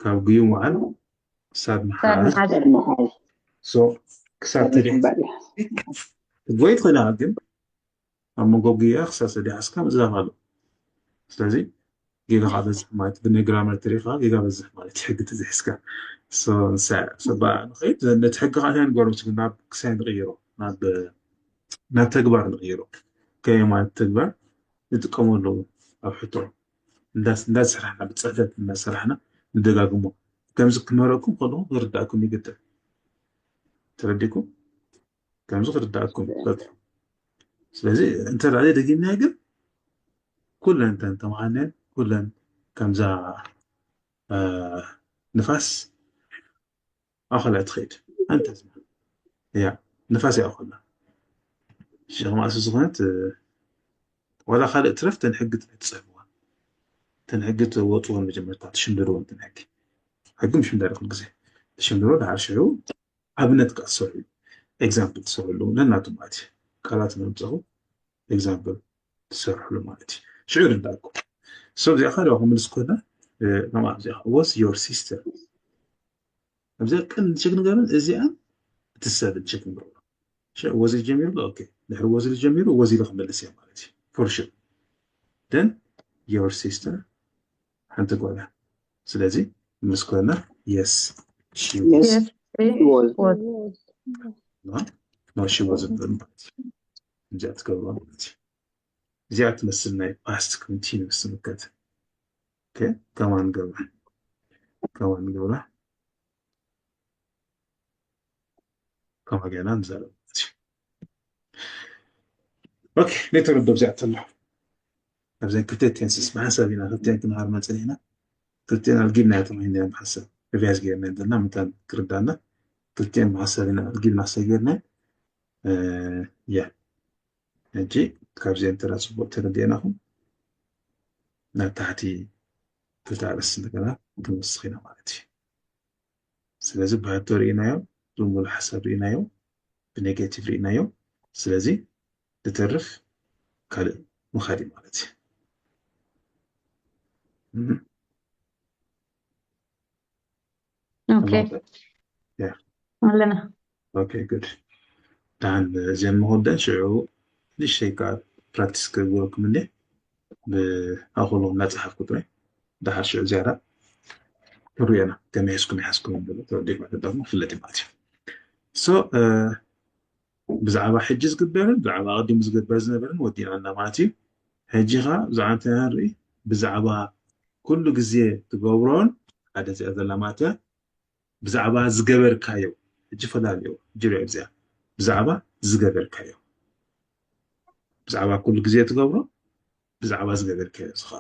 ካብ ግዩም ወዓል ክሳብ መሓዝ መሓዝ Sad መሓዝ. so ክሳብ ተዲሕ ባዲያ. ትጎይ ትኽእላ ግን ኣብ መንጎ ጉያ ክሳብ ተዲሓስካ ምዝራፍ ኣሎ ስለዚ ጌጋ ከዓ በዝሕ ማለት ብናይ ግራመር ትሪኢኻ ጌጋ በዝሕ ማለት ሕጊ ተዚሕስካ ሰባ ንኸይድ ነቲ ሕጊ ከዓ እንታይ ንገበሮ ምስ ናብ ክሳይ ንቕይሮ ናብ ናብ ተግባር ንቕይሮ ከመይ ማለት ተግባር ንጥቀመሉ ኣብ ሕቶ እንዳሰራሕና ብፅሕፈት እንዳሰራሕና ንደጋግሞ ከምዚ ክምህረኩም ከለኹ ክርዳእኩም ይግድእ ተረዲኩም ከምዚ ክርዳእኩም ይግድእ ስለዚ እንተ ደጊምና ግን ኩለን እተን ተምሃርነን ኩለን ከምዛ ንፋስ ኣኸላ ትኸይድ ኣንተ ያ ንፋስ እያ ኣኸላ ሸማእሱ ዝኾነት ዋላ ካልእ ትረፍ ተን ሕጊ ትፅሕፍዋ ተን ሕጊ ትወፅዎን መጀመርታ ትሽምድርዎን ተን ሕጊ ሕጊ ምሽምዳር ኩል ግዜ ትሽምድሮ ድሓር ሽዑ ኣብነት ከዓ ትሰርሑ ኤግዛምፕል ትሰርሕሉ ነናቱ ማለት እዩ ቃላት መምፀኹ ኤግዛምፕል ትሰርሕሉ ማለት እዩ ሽዑ ርዳእኩም ሰብ እዚኣ ካልእ ክምልስ ኮና ከማ እዚኣ was your sister ኣብዚኣ ቅን ሸክ ንገብርን እዚኣ እቲ ሰብ ሸክ ንገብሮ ወዚ ጀሚሩ ኦኬ ድሕሪ ወዚ ጀሚሩ ወዚ ኢሉ ክመልስ እያ ማለት እዩ for sure then your sister ሓንቲ ጓላ ስለዚ ምስ ኮና yes she Yes, Yes, she was. was. no she wasn't ማለት እዩ እዚኣ ትገብሮ ማለት እዩ እዚኣ ትመስል ናይ past continuous ትምልከት ከማን ገብራ ከማን ገብራ ከማ ገና ንዛረብ ማለት እዩ okay ናይ ተረዶ ብዚኣ ተሎ ኣብዘን ክልተ ቴንስስ ብሓንሳብ ኢና ክልተን ክንሃር መፀን ኢና ክልተን ኣልጊብና ተማሂና ብሓንሳብ ሪቫይዝ ገይርና ዘለና ምንታን ክርዳና ክልተን ብሓንሳብ ኢና ኣልጊብና ክሰብ ገይርና ያ ሕጂ ካብዚአን ተራ ፅቡቅ ተረዲእናኹም ናብ ታሕቲ ክልተ ኣርእስቲ እንደገና ክንወስኽ ኢና ማለት እዩ ስለዚ ብሕቶ ርኢናዮ ዝሙሉ ሓሳብ ርኢናዮ ብኔጌቲቭ ርኢናዮ ስለዚ ዝተርፍ ካልእ ምኻድ እዩ ማለት እዩ Okay. ኣለና Okay, good. ደሓን እዚኦም ንክወደን ሽዑ ንእሽተይ ከዓ ፕራክቲስ ክገብረኩም እንዴ ብኣኹሉ እናፀሓፍኩ ጥራይ ደሓር ሽዑ ዝያዳ ንሪኦና ከመይ ሒዝኩም ይሓዝኩም ተወዲኩም ተዳኹም ክፍለጥ እዩ ማለት እዩ። So ብዛዕባ ሕጂ ዝግበርን ብዛዕባ ኣቐዲሙ ዝግበር ዝነበርን ወዲና ኣለና ማለት እዩ። ሕጂ ኸዓ ብዛዕባ እንታይ ኢና ንርኢ? ብዛዕባ ኩሉ ግዜ ትገብሮን ሓደ እዚኣ ዘላ ማለት እያ። ብዛዕባ ዝገበርካዮ ሕጂ ፈላልዮ ሕጂ ሪኦ እዚኣ ብዛዕባ ዝገበርካዮ ብዛዕባ ኩሉ ግዜ ትገብሮ ብዛዕባ ዝገበርካዮ እዚ ኸዓ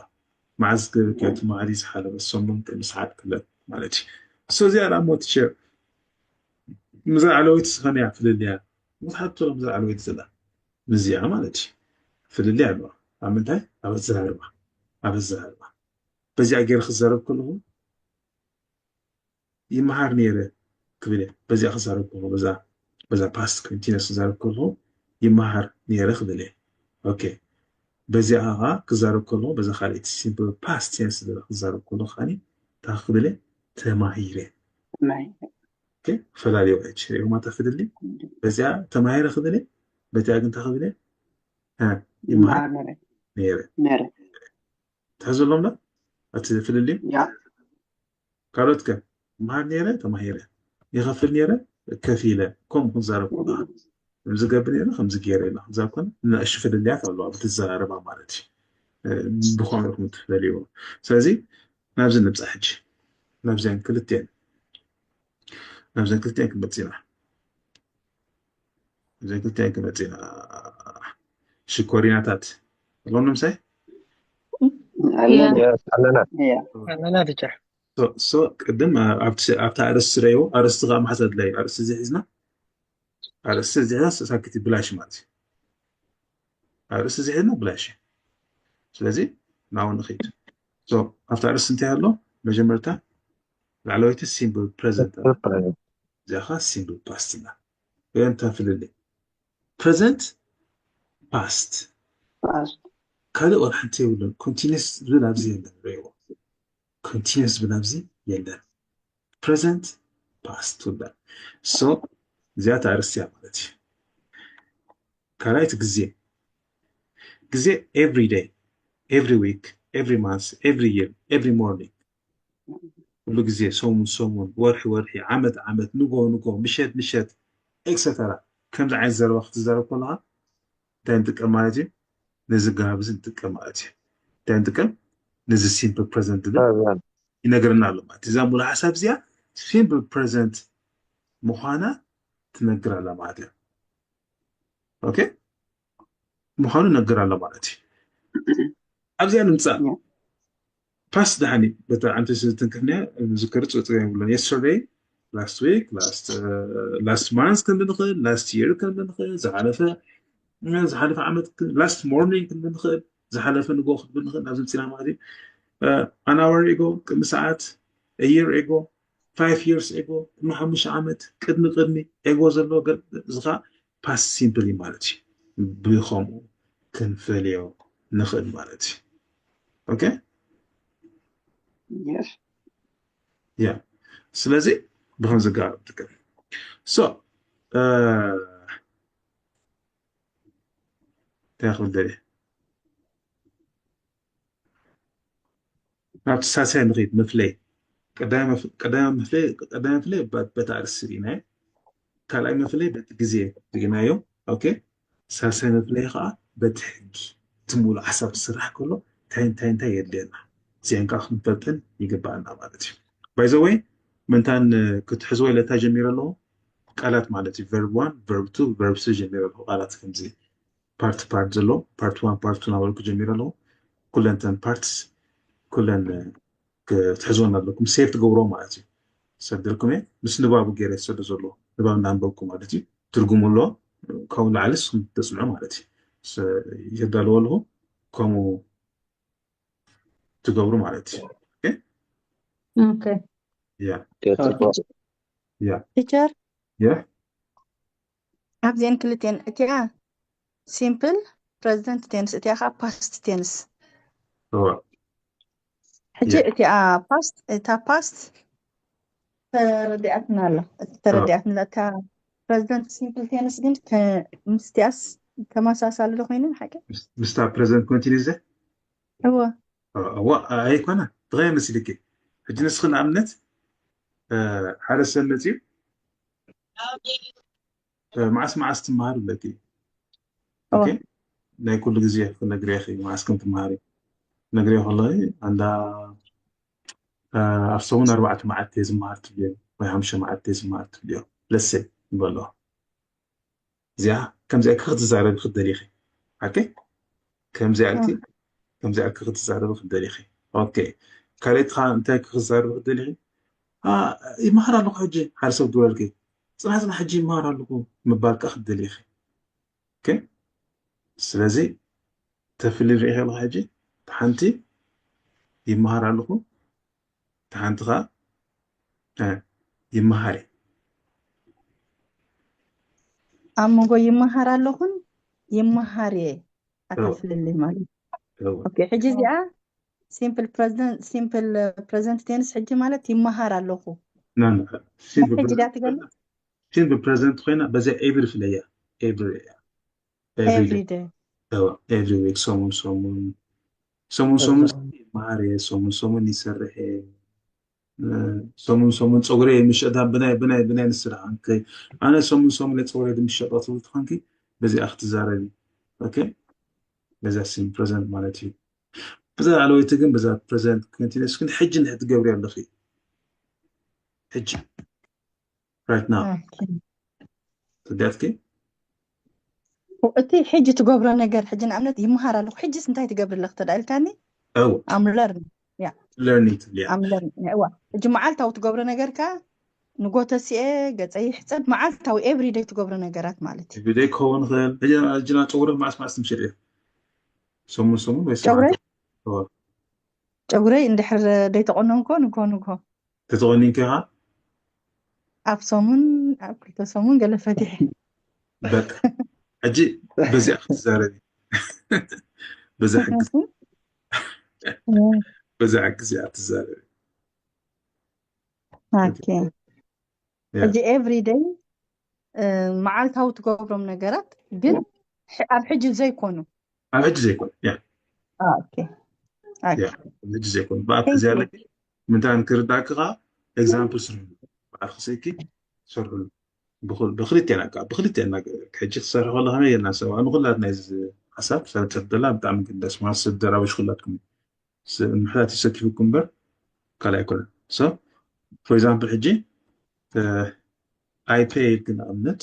መዓዝ ዝገበርካዮ ትማሊ ዝሓለፈ ሰሙን ቅድሚ ሰዓት ክለት ማለት እዩ። So እዚኣ ደኣ ሞ ቲቸር ምዛ ላዕለወይቲ ስኸመያ ፍልልያ ምትሓትሎ ምዛ ላዕለወይቲ ዘላ ምዚኣ ማለት እዩ ፍልልያ ኣለዋ። ኣብ ምንታይ ኣብ ኣዘራርባ ኣብ ኣዘራርባ በዚኣ ገይረ ክዛረብ ከለኹ ይመሃር ነይረ ክብል እየ። በዚኣ ክዛረብ ከለኹ በዛ በዛ past continuous ክዛረብ ከለኹ ይመሃር ነይረ ክብል እየ። Okay በዚኣ ከዓ ክዛረብ ከለኹ በዛ ካልኣይቲ simple past tense ዝብል ክዛረብ ከለኹ ከዓኒ እንታይ ክብል እየ? ተማሂረ። Okay ፈላለዩ ሕጂ ሪኦማ ተፍልሊ በዚኣ ተማሂረ ክብል እየ። በዚኣ ግን እንታይ ክብል እየ? እ፣ ይመሃር ይመሃር ነይረ። ነይረ ነይረ ትሕዘሎም ዶ? እቲ ፍልልዩ ያ ካልኦት ከ ይመሃር ነይረ ተማሂረ ይኸፍል ነይረ ከፊለ ከምኡ ክንዛረብ ከለና ከምዚ ገብር ነይረ ከምዚ ገይረ ኢልና ክንዛረብ ከለና ንእሽቱ ፍልልያት ኣለዋ ብትዘራረባ ማለት እዩ። እ፣ ብኸምኡ ኢኹም ትፈልይዎ። ስለዚ ናብዚ ንብፃሕ ሕጂ ናብዚኣን ክልቲአን ናብዘን ክልቲአን ክንመፅእ ኢና። ናብዘን ክልቲአን ክንመፅእ ኢና። ሽኮሪናታት ኣለዎም ንምሳይ ኣለና ኣለና ኣለና ቲቸር ሶ ቅድም ኣብቲ ኣብቲ ኣርእስቲ ረእይዎ ኣርእስቲ ከዓ ማሕዘ ድላይ ኣርእስቲ እዚ ሒዝና ኣርእስቲ እዚ ሒዝና ሳክቲ ብላሽ ማለት እዩ ኣርእስቲ እዚ ሒዝና ብላሽ እዩ ስለዚ ናው ንኽይድ ኣብቲ ኣርእስቲ እንታይ ኣሎ መጀመርታ ላዕለወይቲ ሲምብል ፕረዘንት እዚኣ ከዓ ሲምብል ፓስት እና እታ ፍልልይ ፕረዘንት ፓስት ካልእ ዋላ ሓንቲ የብሉን ኮንቲኒስ ዝብል ኣብዚ የለን ሪእዎ ኮንቲኒስ ዝብል ኣብዚ የለን ፕረዘንት ፓስት ትብል ሶ እዚኣ ተኣርስያ ማለት እዩ ካልኣይቲ ግዜ ግዜ every day every week every month every year every morning ኩሉ ግዜ ሰሙን ሰሙን ወርሒ ወርሒ ዓመት ዓመት ንጎ ንጎ ምሸት ምሸት ኤክሰተራ ከምዚ ዓይነት ዘረባ ክትዛረብ ከለካ እንታይ ንጥቀም ማለት እዩ ነዚ ጋብዝ ንጥቀም ማለት እዩ እንታይ ንጥቀም ነዚ ሲምፕል ፕረዘንት ዝብል ይነግርና ኣሎ ማለት እዛ ሙሉ ሓሳብ እዚኣ ሲምፕል ፕረዘንት ምኳና ትነግር ኣላ ማለት እያ ኦኬ ምኳኑ ነገር ኣሎ ማለት እዩ ኣብዚኣ ንምፃእ ፓስት ደሓኒ በታ ዓንቲ ዝትንክፍንያ ዝክር ፅፅር የብሎን yesterday last week last month ክንብል ንኽእል last year ክንብል ንኽእል ዝሓለፈ ዝሓለፈ ዓመት last morning ክንብል ንኽእል ዝሓለፈ ንጎ ክንብል ንኽእል ናብ ዝምፅና ማለት እዩ an hour ago ቅድሚ ሰዓት year ago five years ago ቅድሚ ሓሙሽተ ዓመት ቅድሚ ቅድሚ ago ዘሎ እዚ ከዓ past simple እዩ ማለት እዩ ብከምኡ ክንፈልዮ ንኽእል ማለት እዩ okay yes yeah ስለዚ ብከም ዝጋር ትክእል so እንታይ ክብል ደልየ ናብቲ ሳልሳይ ንኸይድ መፍለይ ቀዳማይ መፍለይ ቀዳማይ መፍለይ በታ ኣርእስቲ ርኢናዮ ካልኣይ መፍለይ በቲ ግዜ ርኢናዮ ኦኬ ሳልሳይ መፍለይ ከዓ በቲ ሕጊ እቲ ሙሉእ ሓሳብ ክስራሕ ከሎ እንታይ እንታይ እንታይ የድልየና እዚአን ከዓ ክንፈልጠን ይግበኣና ማለት እዩ by the way ምንታን ክትሕዝዎ ኢለ እንታይ ጀሚረ ኣለኹ ቃላት ማለት እዩ verb one verb two verb three ጀሚረ ኣለኹ ቃላት ከምዚ ፓርት ፓርት ዘሎ ፓርት ዋን ፓርት ቱ ናበልኩ ጀሚረ ኣለኹ ኩለን ተን ፓርትስ ኩለን ክትሕዝወን ኣለኩም ሴቭ ትገብሮ ማለት እዩ ሰደልኩም እየ ምስ ንባቡ ገይረ ዝሰዶ ዘሎ ንባብ እናንበብኩ ማለት እዩ ትርጉሙ ኣሎ ካብኡ ላዕሊ ስም ተፅንዑ ማለት እዩ የዳልዎ ኣለኹ ከምኡ ትገብሩ ማለት እዩ ቲቸር ኣብዚአን ክልቴን እቲኣ ሲምፕል ፕረዚደንት ቴንስ እቲኣ ከዓ ፓስት ቴንስ ሕጂ እቲኣ ፓስት እታ ፓስት ተረዲኣትና ኣላ ተረዲኣትና እታ ፕረዚደንት ሲምፕል ቴንስ ግን ከ- ምስቲኣስ ተመሳሳሊ ዶ ኮይኑ ሓቂ? ምስታ ፕረዚደንት ኮንቲኒስ እዎ እዋ ኣይኮነ። ብኸመይ መሲልኪ? ሕጂ ንስኺ ንኣብነት ሓደ ሰብ መፅዩ መዓስ መዓስ ትመሃር ኣለኪ። እዎ ናይ ኩሉ ግዜ ክነግርያ መዓስ ከም ትመሃሪ ነግርዮ ከለኺ፣ ኣንዳ ኣብ ሰሙን ኣርባዕተ መዓልቲ ዝመሃር ትብልዮ ወይ ሓሙሽተ መዓልቲ ዝመሃር ትብልዮ። ለሰ ይበሎ። እዚኣ ከምዚኣ ክትዛረቢ ክትደሊ ኢኺ። ኦኬ፣ ከምዚኣ ኢልኪ ከምዚኣ ክትዛረቢ ክትደሊ ኢኺ። ኦኬ፣ ካልኣይቲ ከዓ እንታይ ክትዛረቢ ክትደሊ ኢኺ? ይመሃር ኣለኹ ሕጂ። ሓደ ሰብ ድወልኪ፣ ፅናሕ ፅናሕ ሕጂ ይመሃር ኣለኹ ምባል ከዓ ክትደሊ ኢኺ። ኦኬ፣ ስለዚ ተፍሊ ርኢ ከለካ ሕጂ፣ ሓንቲ ይመሃር ኣለኹ፣ ሓንቲ ከዓ ይመሃር እየ። ኣብ መንጎ ይመሃር ኣለኹን ይመሃር እየ ኣተፍልልይ ማለት እዩ። ኦኬ፣ ሕጂ እዚኣ ሲምፕል ፕረዘንት ሲምፕል ፕረዘንት ቴንስ ሕጂ ማለት ይመሃር ኣለኹ። ሕጂ ዳ ትገልጽ ሲምፕል ፕረዘንት ኮይና በዚያ ኤቭሪ ፍለያ ኤቭሪ ኤቭሪ ዴይ ኤቭሪ ዊክ ሰሙን ሰሙን ሰሙን ሰሙን ይመሃር እየ። ሰሙን ሰሙን ይሰርሕ እየ። ሰሙን ሰሙን ፀጉረ ምሸጣ ብናይ ብናይ ብናይ ንስራሕ እንከ ኣነ ሰሙን ሰሙን ናይ ፀጉረ ምሸጣ ትብል ትኾንኪ በዚኣ ክትዛረቢ። ኦኬ፣ በዛ ሲም ፕረዘንት ማለት እዩ። በዛ ላዕለወይቲ ግን በዛ ፕረዘንት ኮንቲኒስ ግን ሕጂ እንድሕር ትገብሪ ኣለኺ። ሕጂ right now ኦኬ። ተዳትኪ እቲ ሕጂ ትገብሮ ነገር ሕጂ ንኣብነት ይመሃር ኣለኹ ሕጂስ እንታይ ትገብሪ ኣለኽ ተዳልካኒ እው I'm learning learning ትብልያ I'm learning እዋ ሕጂ መዓልታዊ ትገብሮ ነገርካ ንጎተሲኤ ገፀ ይሕፀብ መዓልታዊ everyday ትገብሮ ነገራት ማለት እዩ everyday ክኸውን ይኽእል። ሕጂ ሕጂና ፀጉሪ መዓስ መዓስ ትምሽር እየ ሰሙን ሰሙን ወይ ጨጉረይ ሰዓት ጨጉረይ እንድሕር ደይተቆነንኮ ንግሆ ንግሆ ተተቆኒንኪ ኢኻ ኣብ ሰሙን ኣብ ክልተ ሰሙን ገለ ፈቲሐ በቃ ሕጂ በዚኣ ክትዛረቢ በዛ ሕግዝ በዛ ሕግዝ እያ ትዛረቢ ኦኬ ሕጂ everyday መዓልታዊ ትገብሮም ነገራት ግን ኣብ ሕጂ ዘይኮኑ ኣብ ሕጂ ዘይኮነ ያ ኦኬ ኦኬ ያ ኣብ ሕጂ ዘይኮነ ብኣክ እዚኣ ኣለኪ ምንታይ ክርዳእኪ ከዓ example ስርሕሉ ብዓልኪ ስእኪ ሰርሕሉ ብክልቴና ከዓ ብክልቴና ሕጂ ክሰርሕ ከሎ ከመይ ጌርና ንሰምዖ ንኩላትና እዚ ሓሳብ ሰብፅሕ ደላ ብጣዕሚ ግደስ ማለት ሰብ ደራበሽ ኩላትኩም ምሕታት ይሰኪፉኩም እምበር ካልእ ኣይኮነን so for example ሕጂ ኣይፔ ኢልኪ ንኣብነት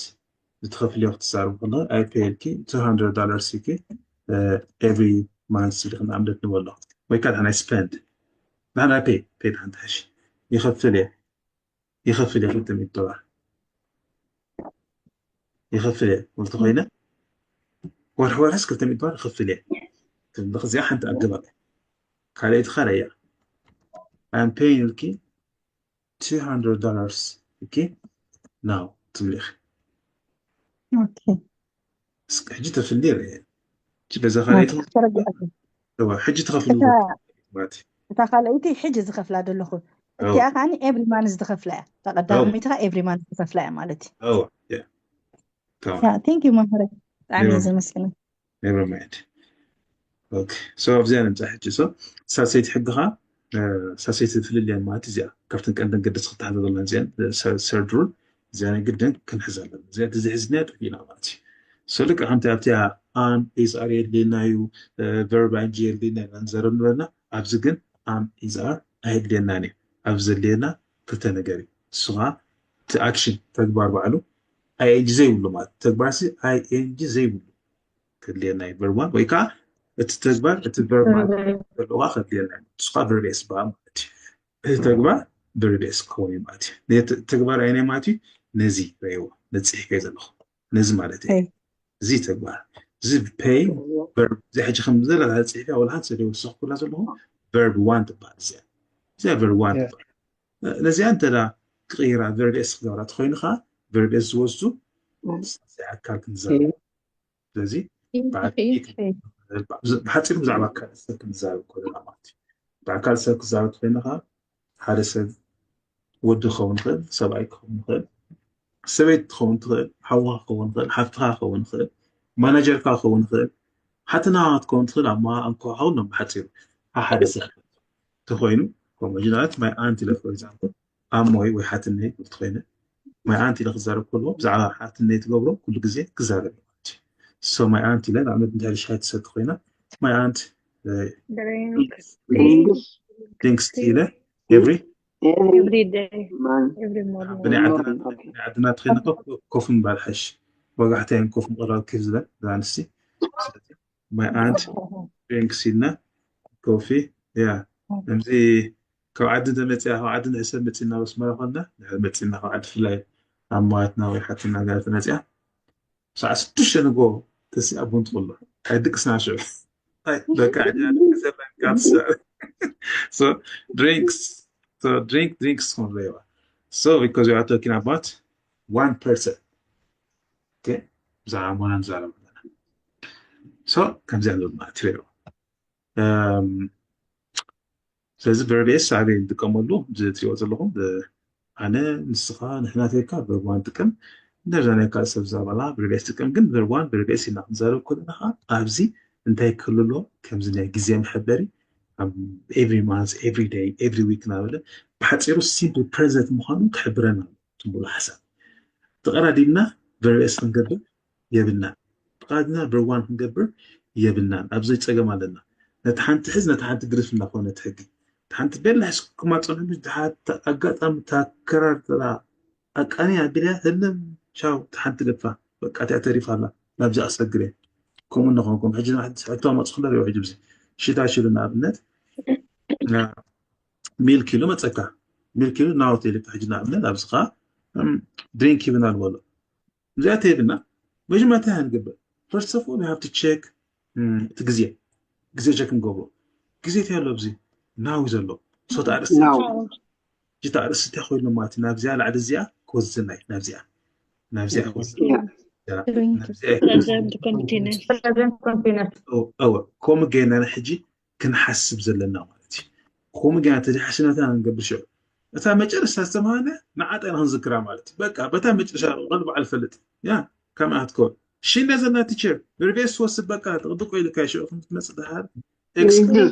ዝትኸፍልዮ ክትዛረብ ከሎ ኣይፔ ኢልኪ two hundred dollars ኢልኪ every month ኢልኪ ንኣብነት ንበሎ ወይ ከዓ ናይ spend ንሕና pay pay ሓንቲ ሓሽ ይኸፍል እየ ይኸፍል እየ ክልተ ሚእቲ ዶላር ይኸፍል እየ ወልቲ ኮይነ ወርሒ ወርሕስ ክልተ ሚእቲ ዶላር ይኸፍል እየ ትብል እዚኣ ሓንቲ ኣገባብ ካልኣይቲ ካልእ እያ I'm paying ኢልኪ two hundred dollars okay now ትብሊ ኢኺ ኦኬ እስኪ ሕጂ ተፍሊ ርአ ሕጂ በዛ ካልኣይቲ ተረዲኣት እዋ ሕጂ ተኸፍሉ እታ ማለት እታ ካልኣይቲ ሕጂ ዝኸፍላ ዘለኹ እቲኣ ከዓኒ every month ዝኸፍላ እያ እታ ቀዳመይቲ ከዓ every month ዝኸፍላ እያ ማለት እዩ እዋ yeah come on ያ thank you መምህረ ብጣዕሚ እየ Never- ዘመስግነ never mind okay so ኣብዚኣ ንምፃ ሕጂ so ሳሰይቲ ሕግኻ ሳሰይቲ ፍልልያን ማለት እዚኣ ካብተን ቀንደን ገደስ ክተሓዘ ዘለና እዚኣን ሰርድ ሩል እዚኣ ናይ ግድን ክንሕዛ ኣለና እዚኣ ተዘይሕዝናያ ጠፊእና ማለት እዩ so ልክዕ ከምቲ ኣብቲ am is are የድልየና እዩ verb ing የድልየና ኢና ንዘረብ ንበልና ኣብዚ ግን am is are ኣየድልየናን እዩ ኣብዚ ዘድልየና ክልተ ነገር እዩ ንሱ ከዓ እቲ action ተግባር ባዕሉ ing ዘይብሉ ማለት ተግባርሲ ing ዘይብሉ ከድልየና እዩ verb one ወይ ከዓ እቲ ተግባር እቲ verb ማለት ዘለዋ ከድልየና እዩ ንሱ ከዓ verb s በሃል ማለት እዩ እቲ ተግባር verb s ክኸውን እዩ ማለት እዩ ነቲ ተግባር ኣይናይ ማለት እዩ ነዚ ረእዎ ነፂሕከ ዘለኹ ነዚ ማለት እዩ Pay. እዚ ተግባር እዚ pay verb እዚ ሕጂ ከም ዘለና ፅሒፈ ወላ ሓንቲ ዘደወሰኽኩላ ዘለኹ verb one ትበሃል እዚኣ እዚኣ verb one ትበሃል ነዚኣ እንተ ክቕይራ verb s ክገብራ ተኮይኑ ከዓ verb s ዝወስዱ ኣካል ክንዛረብ ስለዚ ብሓፂሩ ብዛዕባ ኣካል ሰብ ክንዛረብ ከለና ማለት እዩ ብኣካል ሰብ ክዛረብ ተኮይኑ ከዓ ሓደ ሰብ ወዲ ክኸውን ይኽእል ሰብኣይ ክኸውን ይኽእል ሰበይቲ ትኸውን ትኽእል፣ ሓውኻ ክኸውን ትኽእል፣ ሓፍትኻ ክኸውን ትኽእል፣ ማናጀርካ ክኸውን ትኽእል፣ ሓትናኻ ክትከውን ትኽእል። ኣብ መሃ ኣንኮ ሓውን ሎም ብሓፂሩ ሓደ ሰብ ተኮይኑ ከምኡ ጅናት my aunt ኢለ for example ኣሞይ ወይ ሓትነይ ክብል ትኮይነ my aunt ኢለ ክዛረብ ከለዎ ብዛዕባ ሓትነይ ትገብሮ ኩሉ ግዜ ክዛረብ so my aunt ኢለ ንኣብነት እንታይ ሻይ ትሰቲ ኮይና my aunt drinks ኢለ every every day man every morning ብናይ ዓድና morning, okay. ብናይ ዓድና ትኮይና ኮፍ ምባል ሓሽ ወጋሕታ ያን ኮፍ ምቕራብ ክብ ዝበል ዝኣንስቲ my aunt drinks ኢልና ኮፊ ያ ከምዚ ካብ ዓዲ ተመፅያ ካብ ዓዲ ንሕሰብ መፂና በስመራ ኮና ድሕሪ መፂና ካብ ዓዲ ፍላይ ኣብ ማዋትና ወይ ሓትና ጋር ተመፅያ ሰዓ ስዱሽተ ንጎ ተሲኣ ቡን ትቕሎ ኣይድቅስና ሽዑ በቃ so drinks so drink drinks ትኾን ረይዋ so because we are talking about one person okay ብዛዕባ ሞና ንዛረብ ኣለና so ከምዚኣ ኣለና ትሪኦ ስለዚ verb s ኣበይ ንጥቀመሉ እዚ ትሪኦ ዘለኹም ኣነ ንስኻ ንሕና ተካ verb one ጥቀም እንደዛ ናይ ካልእ ሰብ ዛባላ verb s ጥቀም ግን verb one verb s ኢና ክንዛረብ ከለና ከዓ ኣብዚ እንታይ ክህልሎ ከምዚ ናይ ግዜ መሐበሪ every month every day every week እናበለ ብሓፂሩ simple present ምዃኑ ክሕብረና ትብሉ ሓሳብ ተቐራዲምና verb s ክንገብር የብልናን ተቐራዲምና verb one ክንገብር የብልናን ኣብዚ ፀገም ኣለና ነቲ ሓንቲ ሕዝ ነቲ ሓንቲ ግርፍ እናኾነ ትሕጊ ሓንቲ ቤላ ሕዝኩማ ፀንሑ ኣጋጣሚ ታከራርተራ ኣቃኒ ኣቢልያ ህልም ቻው ሓንቲ ገድፋ በቃ እቲኣ ተሪፋ ኣላ ናብዚ ኣሰግር እየ ከምኡ እናኾንኩም ሕጂ ሕቶ መፅኹ ለሪኦ ሕጂ ብዚ ሽታ ሽሉ ንኣብነት ሚልክ ኢሉ መፀካ ሚልክ ኢሉ ናውት ኢልካ ሕጂ ንኣብነት ኣብዚ ከዓ ድሪንክ ይብና ዝበሎ እዚኣ ተይብና መጀመርታ ንገብር first of all have to check እቲ ግዜ ግዜ ቸክ ንገብሮ ግዜ እንታይ ኣሎ ኣብዚ ናው ዘሎ so ኣርእስቲ now ጅታ ኣርእስቲ እንታይ ኮይኑ ማለት ናብዚኣ ላዕሊ እዚኣ ክወስድና እዩ ናብዚኣ ናብዚኣ ክወስድ yeah ናብዚኣ present continuous present continuous እወ ከምኡ ገይርና ሕጂ ክንሓስብ ዘለና ማለት እዩ ከምኡ ገይርና ተዘይሓስብና እንታይ ንገብር ሽዑ እታ መጨረሽታ ዝተምሃርና ንዓጣ ኢና ክንዝክራ ማለት እዩ በቃ በታ መጨረሻ ቐል በዓል ፈልጥ ያ ከመኣ ክትከውን ሽነ ዘለና ቲቸር verb s ትወስድ በቃ ጥቕጥቆ ኢልካ ሽዑ ክትመፅእ ድሓር ኤክስፕሌን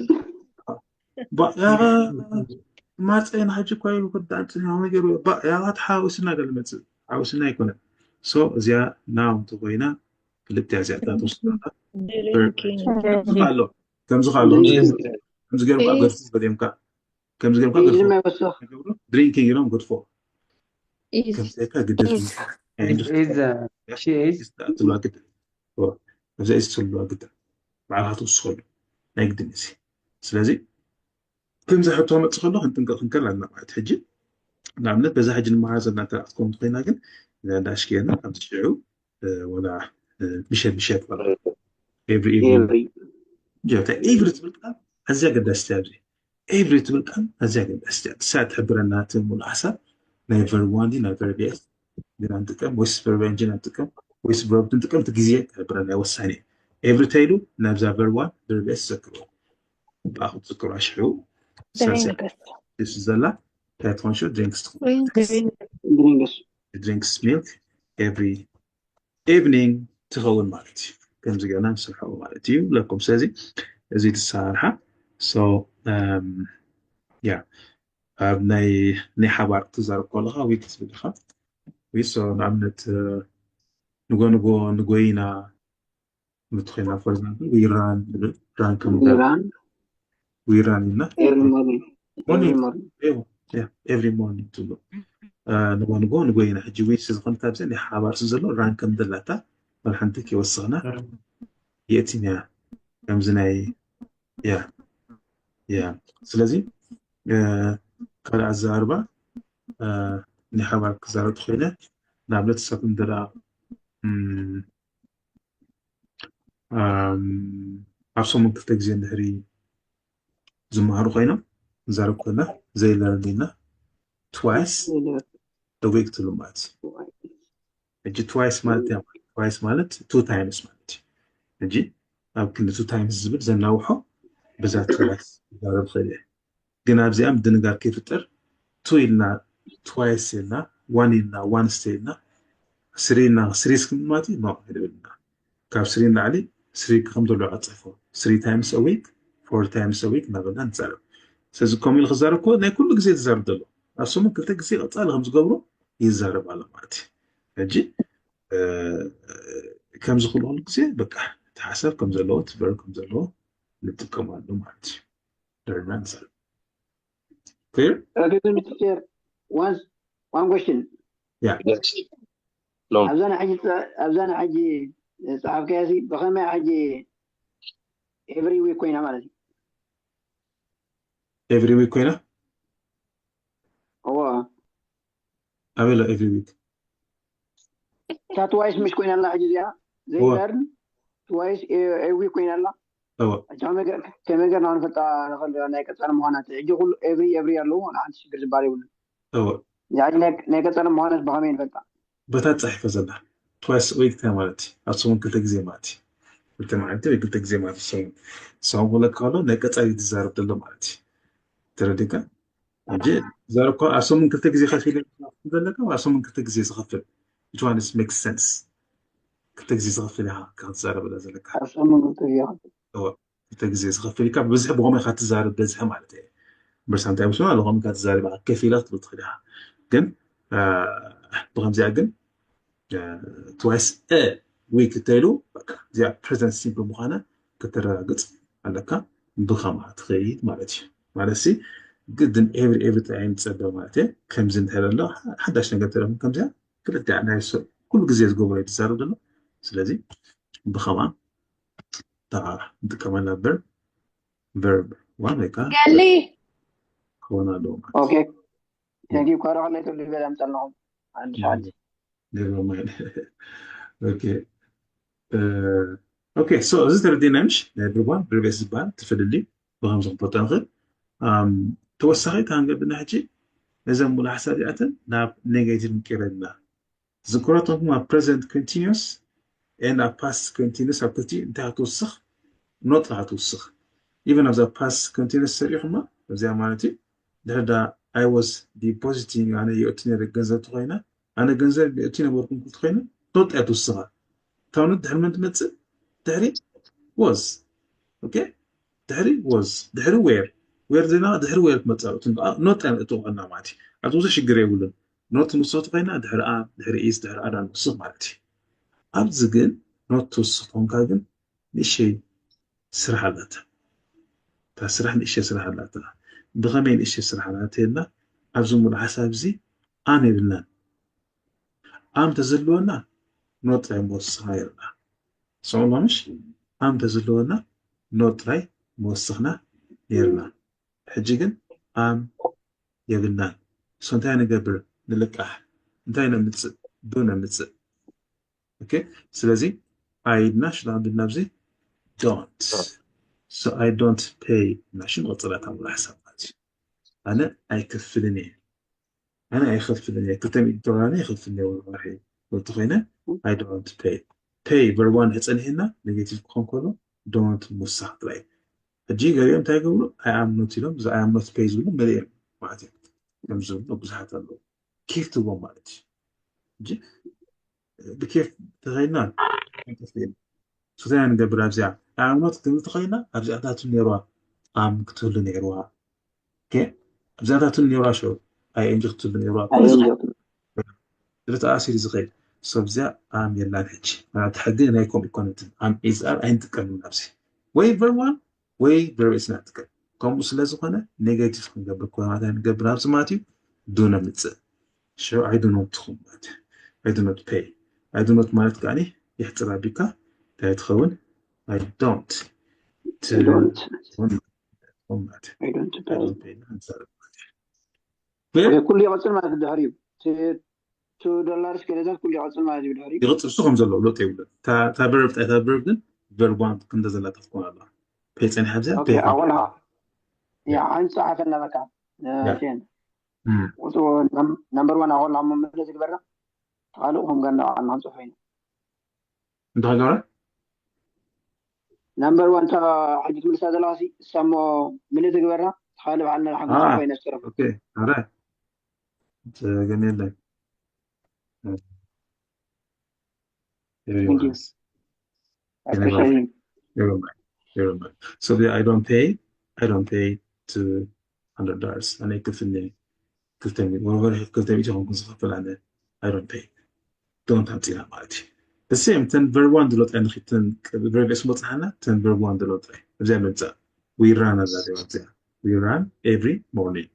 ማፀ ንሓጂ እኳ ኢሉ ክዳን ፅኒሖም ገይሩ ያባ ተሓዋዊስና ገለ መፅእ ሓዊስና ኣይኮነን so እዚኣ ናው እንተኮይና ክልተ እዚኣታ ትወስድ drinking ኣሎ ከምዚ ከ ኣሎ ከምዚ ገይሮም ከዓ ገድፉ በሊምካ ከምዚ ገይሮም ከዓ is ገድፉ my was ድሪንኪንግ ኢሎም ገድፎ is ከምዚካ ግድፍ Is uh, she is ትብላ ግድን እዛ ኢዝ ትብልዋ ግድን ባዕልካ ትውስኸሉ ናይ ግድን እዚ ስለዚ ከምዚ ሕቶ መፅእ ከሎ ክንጥንቀቕ ክንከል ኣለና ማለት ሕጂ ንኣብነት በዛ ሕጂ ንመሃር ዘለና እንተ ክትከውን ኮይና ግን ዳሽክየና ኣብዚ ሽዑ ወላ ምሸት ምሸት ኤቭሪ ኢቭኒንግ every ጀተ ኤቭሪ ትብል ቃል ኣዝያ ገዳሲት እያ ኣብዚ ኤቭሪ ትብል ቃል ኣዝያ ገዳሲት እያ ንሳ ትሕብረና እቲ ሙሉእ ሓሳብ ናይ ቨርብ ዋን ድዩ ናይ ቨርብ ኤስ ግና ንጥቀም ወይስ ቨርብ ኤን ጂ ንጥቀም ወይስ ቨርብ ንጥቀም እቲ ግዜ ትሕብረና እዩ ወሳኒ እዩ ኤቭሪ ተይሉ ናብዛ ቨርብ ዋን ቨርብ ኤስ ዘክርዎ ብኣኹ ትዝክርዋ ሽዑ ሳልሳይ drinks ስ ዘላ እንታይ ትኾን ሽዑ ድሪንክስ ትኾን drinks drinks ድሪንክስ ሚልክ ኤቭሪ ኢቭኒንግ ትኸውን ማለት እዩ ከምዚ ገና ንሰርሖ ማለት እዩ ለኩም ስለዚ እዚ ትሰራርሓ so ያ ኣብ ናይ ናይ ሓባር ትዛረብ ከለካ ዊት ትብል ኢኻ ዊት so ንኣብነት ንጎ ንጎ ንጎይና ምትኮይና for example we run ራን ከም run we run ኢልና every morning every morning every morning ትብሎ ንጎ ንጎ ንጎይና ሕጂ ዊት ዝኾነት ኣብዚ ናይ ሓባር ስ ዘሎ ራን ከም ዘላታ ወላ ሓንቲ ከይወሰኽና የእቲና ከምዚ ናይ ያ ያ ስለዚ ካልእ ኣዘራርባ ናይ ሓባር ክዛረብ ተኮይነ ንኣብነት ሰብ እንተ ኣብ ሰሙን ክልተ ግዜ እንድሕሪ ዝመሃሩ ኮይኖም ንዛረብ ኮይና ዘይለርኒና twice a week ትብሉ ማለት እዩ ሕጂ twice ማለት twice ማለት two times ማለት እዩ ሕጂ ኣብ ክንዲ two times ዝብል ዘናውሖ ብዛ twice ክዛረብ ክእል እየ ግን ኣብዚኣ ምድንጋር ከይፍጠር two ኢልና twice ኢልና one ኢልና once ኢልና ስሪ እና ስሪ ስክምማቲ ኖ ኣይደብልና። ካብ ስሪ ንላዕሊ ስሪ ከም ዘሎ ኣፅሕፎ። Three times a week, four times a week እናበልና ንዛረብ። ስለዚ ከምኡ ኢሉ ክዛረብ ከሎ ናይ ኩሉ ግዜ ዝዛረብ ዘሎ ኣብ ሰሙን ክልተ ግዜ ቀፃሊ ከም ዝገብሮ ይዛረብ ኣሎ ማለት እዩ። ሕጂ ከምዚ ኩሉ ኩሉ ግዜ በቃ እቲ ሓሳብ ከም ዘለዎ እቲ ቨርብ ከም ዘለዎ ንጥቀመሉ ማለት እዩ። ደርና ንዛረብ። Clear? Okay, so Mister Chair, one, one question. Yeah. ሎም ኣብዛ ናይ ሕጂ ጸ- ኣብዛ ናይ ሕጂ ጸሓፍካያ ሲ ብኸመይ ሕጂ every week ኮይና ማለት እዩ? Every week ኮይና እዎ ኣበይ ኣሎ? Every week እታ twice ምሽ ኮይና ኣላ ሕጂ እዚኣ እዎ። ዘይዛርን twice every week ኮይና ኣላ። እዎ ሕጂ ከመይ ገር- ከመይ ገርና ክንፈልጣ ንኽእል ኢና ናይ ቀጻሊ ምዃና? ሕጂ ኩሉ every every ኣለዎ፣ ንሓንቲ ሽግር ዝበሃል የብሉን። እዎ ያኒ ናይ ናይ ቀጻሊ ምዃናስ ብኸመይ ንፈልጣ? በታ ጻሒፈ ዘላ twice a week እንታይ ማለት እዩ? ኣብ ሰሙን ክልተ ግዜ ማለት እዩ። ክልተ መዓልቲ ወይ ክልተ ግዜ ማለት እዩ። ሰሙን ሰሙን ክብለካ ከሎ ናይ ቀጻሊ ትዛረብ ዘሎ ማለት እዩ። ተረዲእካ? ሕጂ ትዛረብ ከ ኣብ ሰሙን ክልተ ግዜ ከፊለ ዘለካ ኣብ ሰሙን ክልተ ግዜ ዝኸፍል which one is makes sense? ክልተ ግዜ ዝኸፍል ኢኻ ክትዛረበላ ዘለካ። ኣብ ሰሙን ክልተ ግዜ ይኸፍል። እወ፣ ክልተ ግዜ ዝኸፍል ኢካ ብብዝሒ ብኸመይ ኢኻ ትዛረብ በዝሒ ማለት እየ። እምበርሳ እንታይ ምስና ብኸመይ ኢካ ትዛረብ ኢኻ ከፊላ ክትብል ትኽእል ኢኻ። ግን አ፣ ብኸምዚኣ ግን twice a week እንተኢሉ በቃ እዚኣ present simple ምዃና ከተረጋግጽ ኣለካ። ብኸማ ትኸይድ ማለት እዩ። ማለት ሲ ግድን every every time ጸበ ማለት እየ። ከምዚ እንድሕር ኣሎ ሓዳሽ ነገር ተረም ከምዚኣ ክልተ ናይ ሰብ ኩሉ ግዜ ዝገብሮ እዩ ዝዛረብ ዘሎ። ስለዚ ብኸማ ተቓራ ንጥቀመላ verb verb one ወይ ከዓ ገሊ ክኾን ኣለዎ ማለት እዩ። Okay, thank you። ኳራ ከለይ ትብሉ ይበል ኣምጻልናኹም። ሓድሽ ሓድሽ Never mind. Okay. Uh, okay, so እዚ ተረዲና ምሽ ናይ verb one verb s ዝበሃል ትፍልሊ ብከምዚ ክንፈልጦ ንኽእል። Um, ተወሳኺ እታ ክንገብና ሕጂ ነዘን ሙሉ ሓሳብ እዚኣተን ናብ negative ንቀይረልና። ዝክረቶም ኣብ present continuous and ኣብ past continuous ኣብ ክልቲኡ እንታይ ክትውስኽ? Not ክትውስኽ። Even ኣብዛ past continuous ሰሪኹማ ኣብዚኣ ማለት እዩ ድሕር ዳ I was depositing ኣነ የእቱ ነረ ገንዘብ ተኾይና ኣነ ገንዘብ የእቱ ነበርኩም ክልቲ ኮይነ not እያ ትውስኻ። እታ not ድሕሪ መን ትመፅእ? ድሕሪ was። Okay? ድሕሪ was ድሕሪ were were ዜና ድሕሪ were ትመፅእ። Not እያ እትውቀና ማለት እዩ። ኣብዚ ብዙሕ ሽግር የብሉን። Not ንውስኽ ተኾይና ድሕሪ am ድሕሪ is ድሕሪ are ንውስኽ ማለት እዩ። ኣብዚ ግን not ትውስኽ ተኾንካ ግን ንእሸይ ስራሕ ኣላታ። እታ ስራሕ ንእሸ ስራሕ ኣላታ። ብኸመይ ንእሸ ስራሕ ኣላታ ኢልና ኣብዚ ሙሉ ሓሳብ እዚ am የብልናን። Am ተዝህልወና not ጥራይ ምወስኽና ነይርና። ስምዑ ምሽ? Am ተዝህልወና not ጥራይ ምወስኽና ነይርና። ሕጂ ግን am የብልናን። So እንታይ ንገብር? ንልቃሕ። እንታይ ነምፅእ? Do ነምፅእ። Okay? ስለዚ I ኢልና ሽላ ብልና ኣብዚ don't. So I don't pay ኢልና ሽን ቐፅላታ ሙሉ ሓሳብ ማለት እዩ። ኣነ ኣይከፍልን እየ። ኣነ ኣይኸፍልን እየ። ክልተ ሚእቲ ዶላር እየ ይኸፍል እየ ወርሒ ወልቲ ኮይነ I don't pay. Pay verb one ሕፀንሕና negative ክኾን ከሎ don't ምውሳኽ ጥራይ። ሕጂ ገሊኦም እንታይ ይገብሩ? I am not ኢሎም፣ እዚ I am not pay ዝብሉ መሊኦም ማለት እዩ። ከም ዝብሉ ብዙሓት ኣለዉ። ኬፍ ትዎም ማለት እዩ። ሕጂ ብኬፍ ተኸይድና እንታይ ንገብር ኣብዚኣ? I am not ክንብል ተኸይድና ኣብዚኣ ታቱ ነይርዋ am ክትህሉ ነይርዋ። Okay? ኣብዚኣ ታቱ ነይርዋ ሸው I N G ክትህሉ ነይርዋ። ስለዚ ተኣሲሩ ዝኸይድ ሰብ እዚኣ am የላን ሕጂ። ምክንያቱ ሕጊ ናይ ኮም ኢኮኖሚትን am is are ኣይንጥቀምን ኣብዚ። ወይ verb one ወይ verb s ንጥቀም። ከምኡ ስለ ዝኾነ negative ክንገብር ኮይና እንታይ ንገብር ኣብዚ ማለት እዩ? Do ነምፅእ። ሽዑ I do not ትኹን ማለት እዩ። I do not pay. I do not ማለት ከዓኒ የሕፅር ኣቢካ እንታይ ትኸውን? I don't. I don't. ትኹን ማለት እዩ። I don't I pay። don't pay ኢልና ንዛረብ ማለት እዩ። Clear? Okay፣ ኩሉ ይቐፅል ማለት እዩ ድሕሪኡ። እቲ two dollars ገለታት ኩሉ ይቐፅል ማለት እዩ ድሕሪኡ። ይቕፅል እሱ ከም ዘለዎ ለውጢ የብሉን። እታ እታ verb እታ verb ግን verb one ክንደ ዘላ ክትኮን ኣለዋ። Pay ፀኒሓ ኣብዚኣ Okay፣ pay ኣወልሃ ያ ሓንቲ ፀሓፈና በቃ ያ። ሴን እም። ቁፅሩ number one ኣወልሃ መመለስ ዝግበርና ካልእ ከም ገና ንክንፅሑ ኢና። እንታይ ገብረ? Number one እታ ሕጂ ትምልሳ ዘለዋ ሲ እሳሞ ምልእ ትግበርና ካልእ በዓልና ንሓግዝ አ፣ ኮይነ ዝፀረፉ ኦኬ። ኣረ፣ ጸገም የለን። Everyone. Never mind. Never mind. So the, I don't pay. I don't pay two hundred dollars. ኣነ ኣይከፍልኒ ክልተ ሚእቲ ወርሒ ክልተ ሚእቲ ይኸውን ዝኸፍል ኣነ። I don't pay. Don't ኣምፂና ማለት እዩ። The same ተን verb one ዝለወጥ ንኺተን verb s መፅናና ተን verb one ዝለወጥ ኣብዚኣ ምምፃእ we run ኣላ ሪዋ ኣብዚኣ we run every morning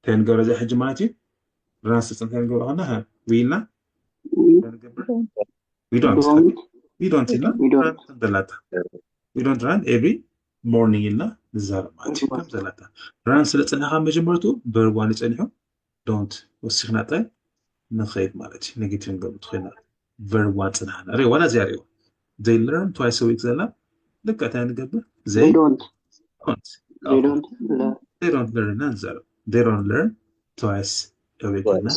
ተንገብረ እዚኣ ሕጂ ማለት እዩ run ስፅን ተንገብረ ከና we ኢልና we don't we don't ኢልና run ዘላታ we don't run every morning ኢልና ንዛረብ ማለት እዩ ከም ዘላታ run ስለ ፅናኻ መጀመርቱ verb one ይፀኒሑ don't ወሲኽና ጥራይ ንኸይድ ማለት እዩ negative ንገብር ትኾይና verb one ፅናሕና ሪኦ ዋላ እዚኣ ሪኦ they learn twice a week ዘላ ልክዕ እንታይ ንገብር they They don't. don't They don't learn. they don't learn እና ንዛረብ they don't learn twice a week እና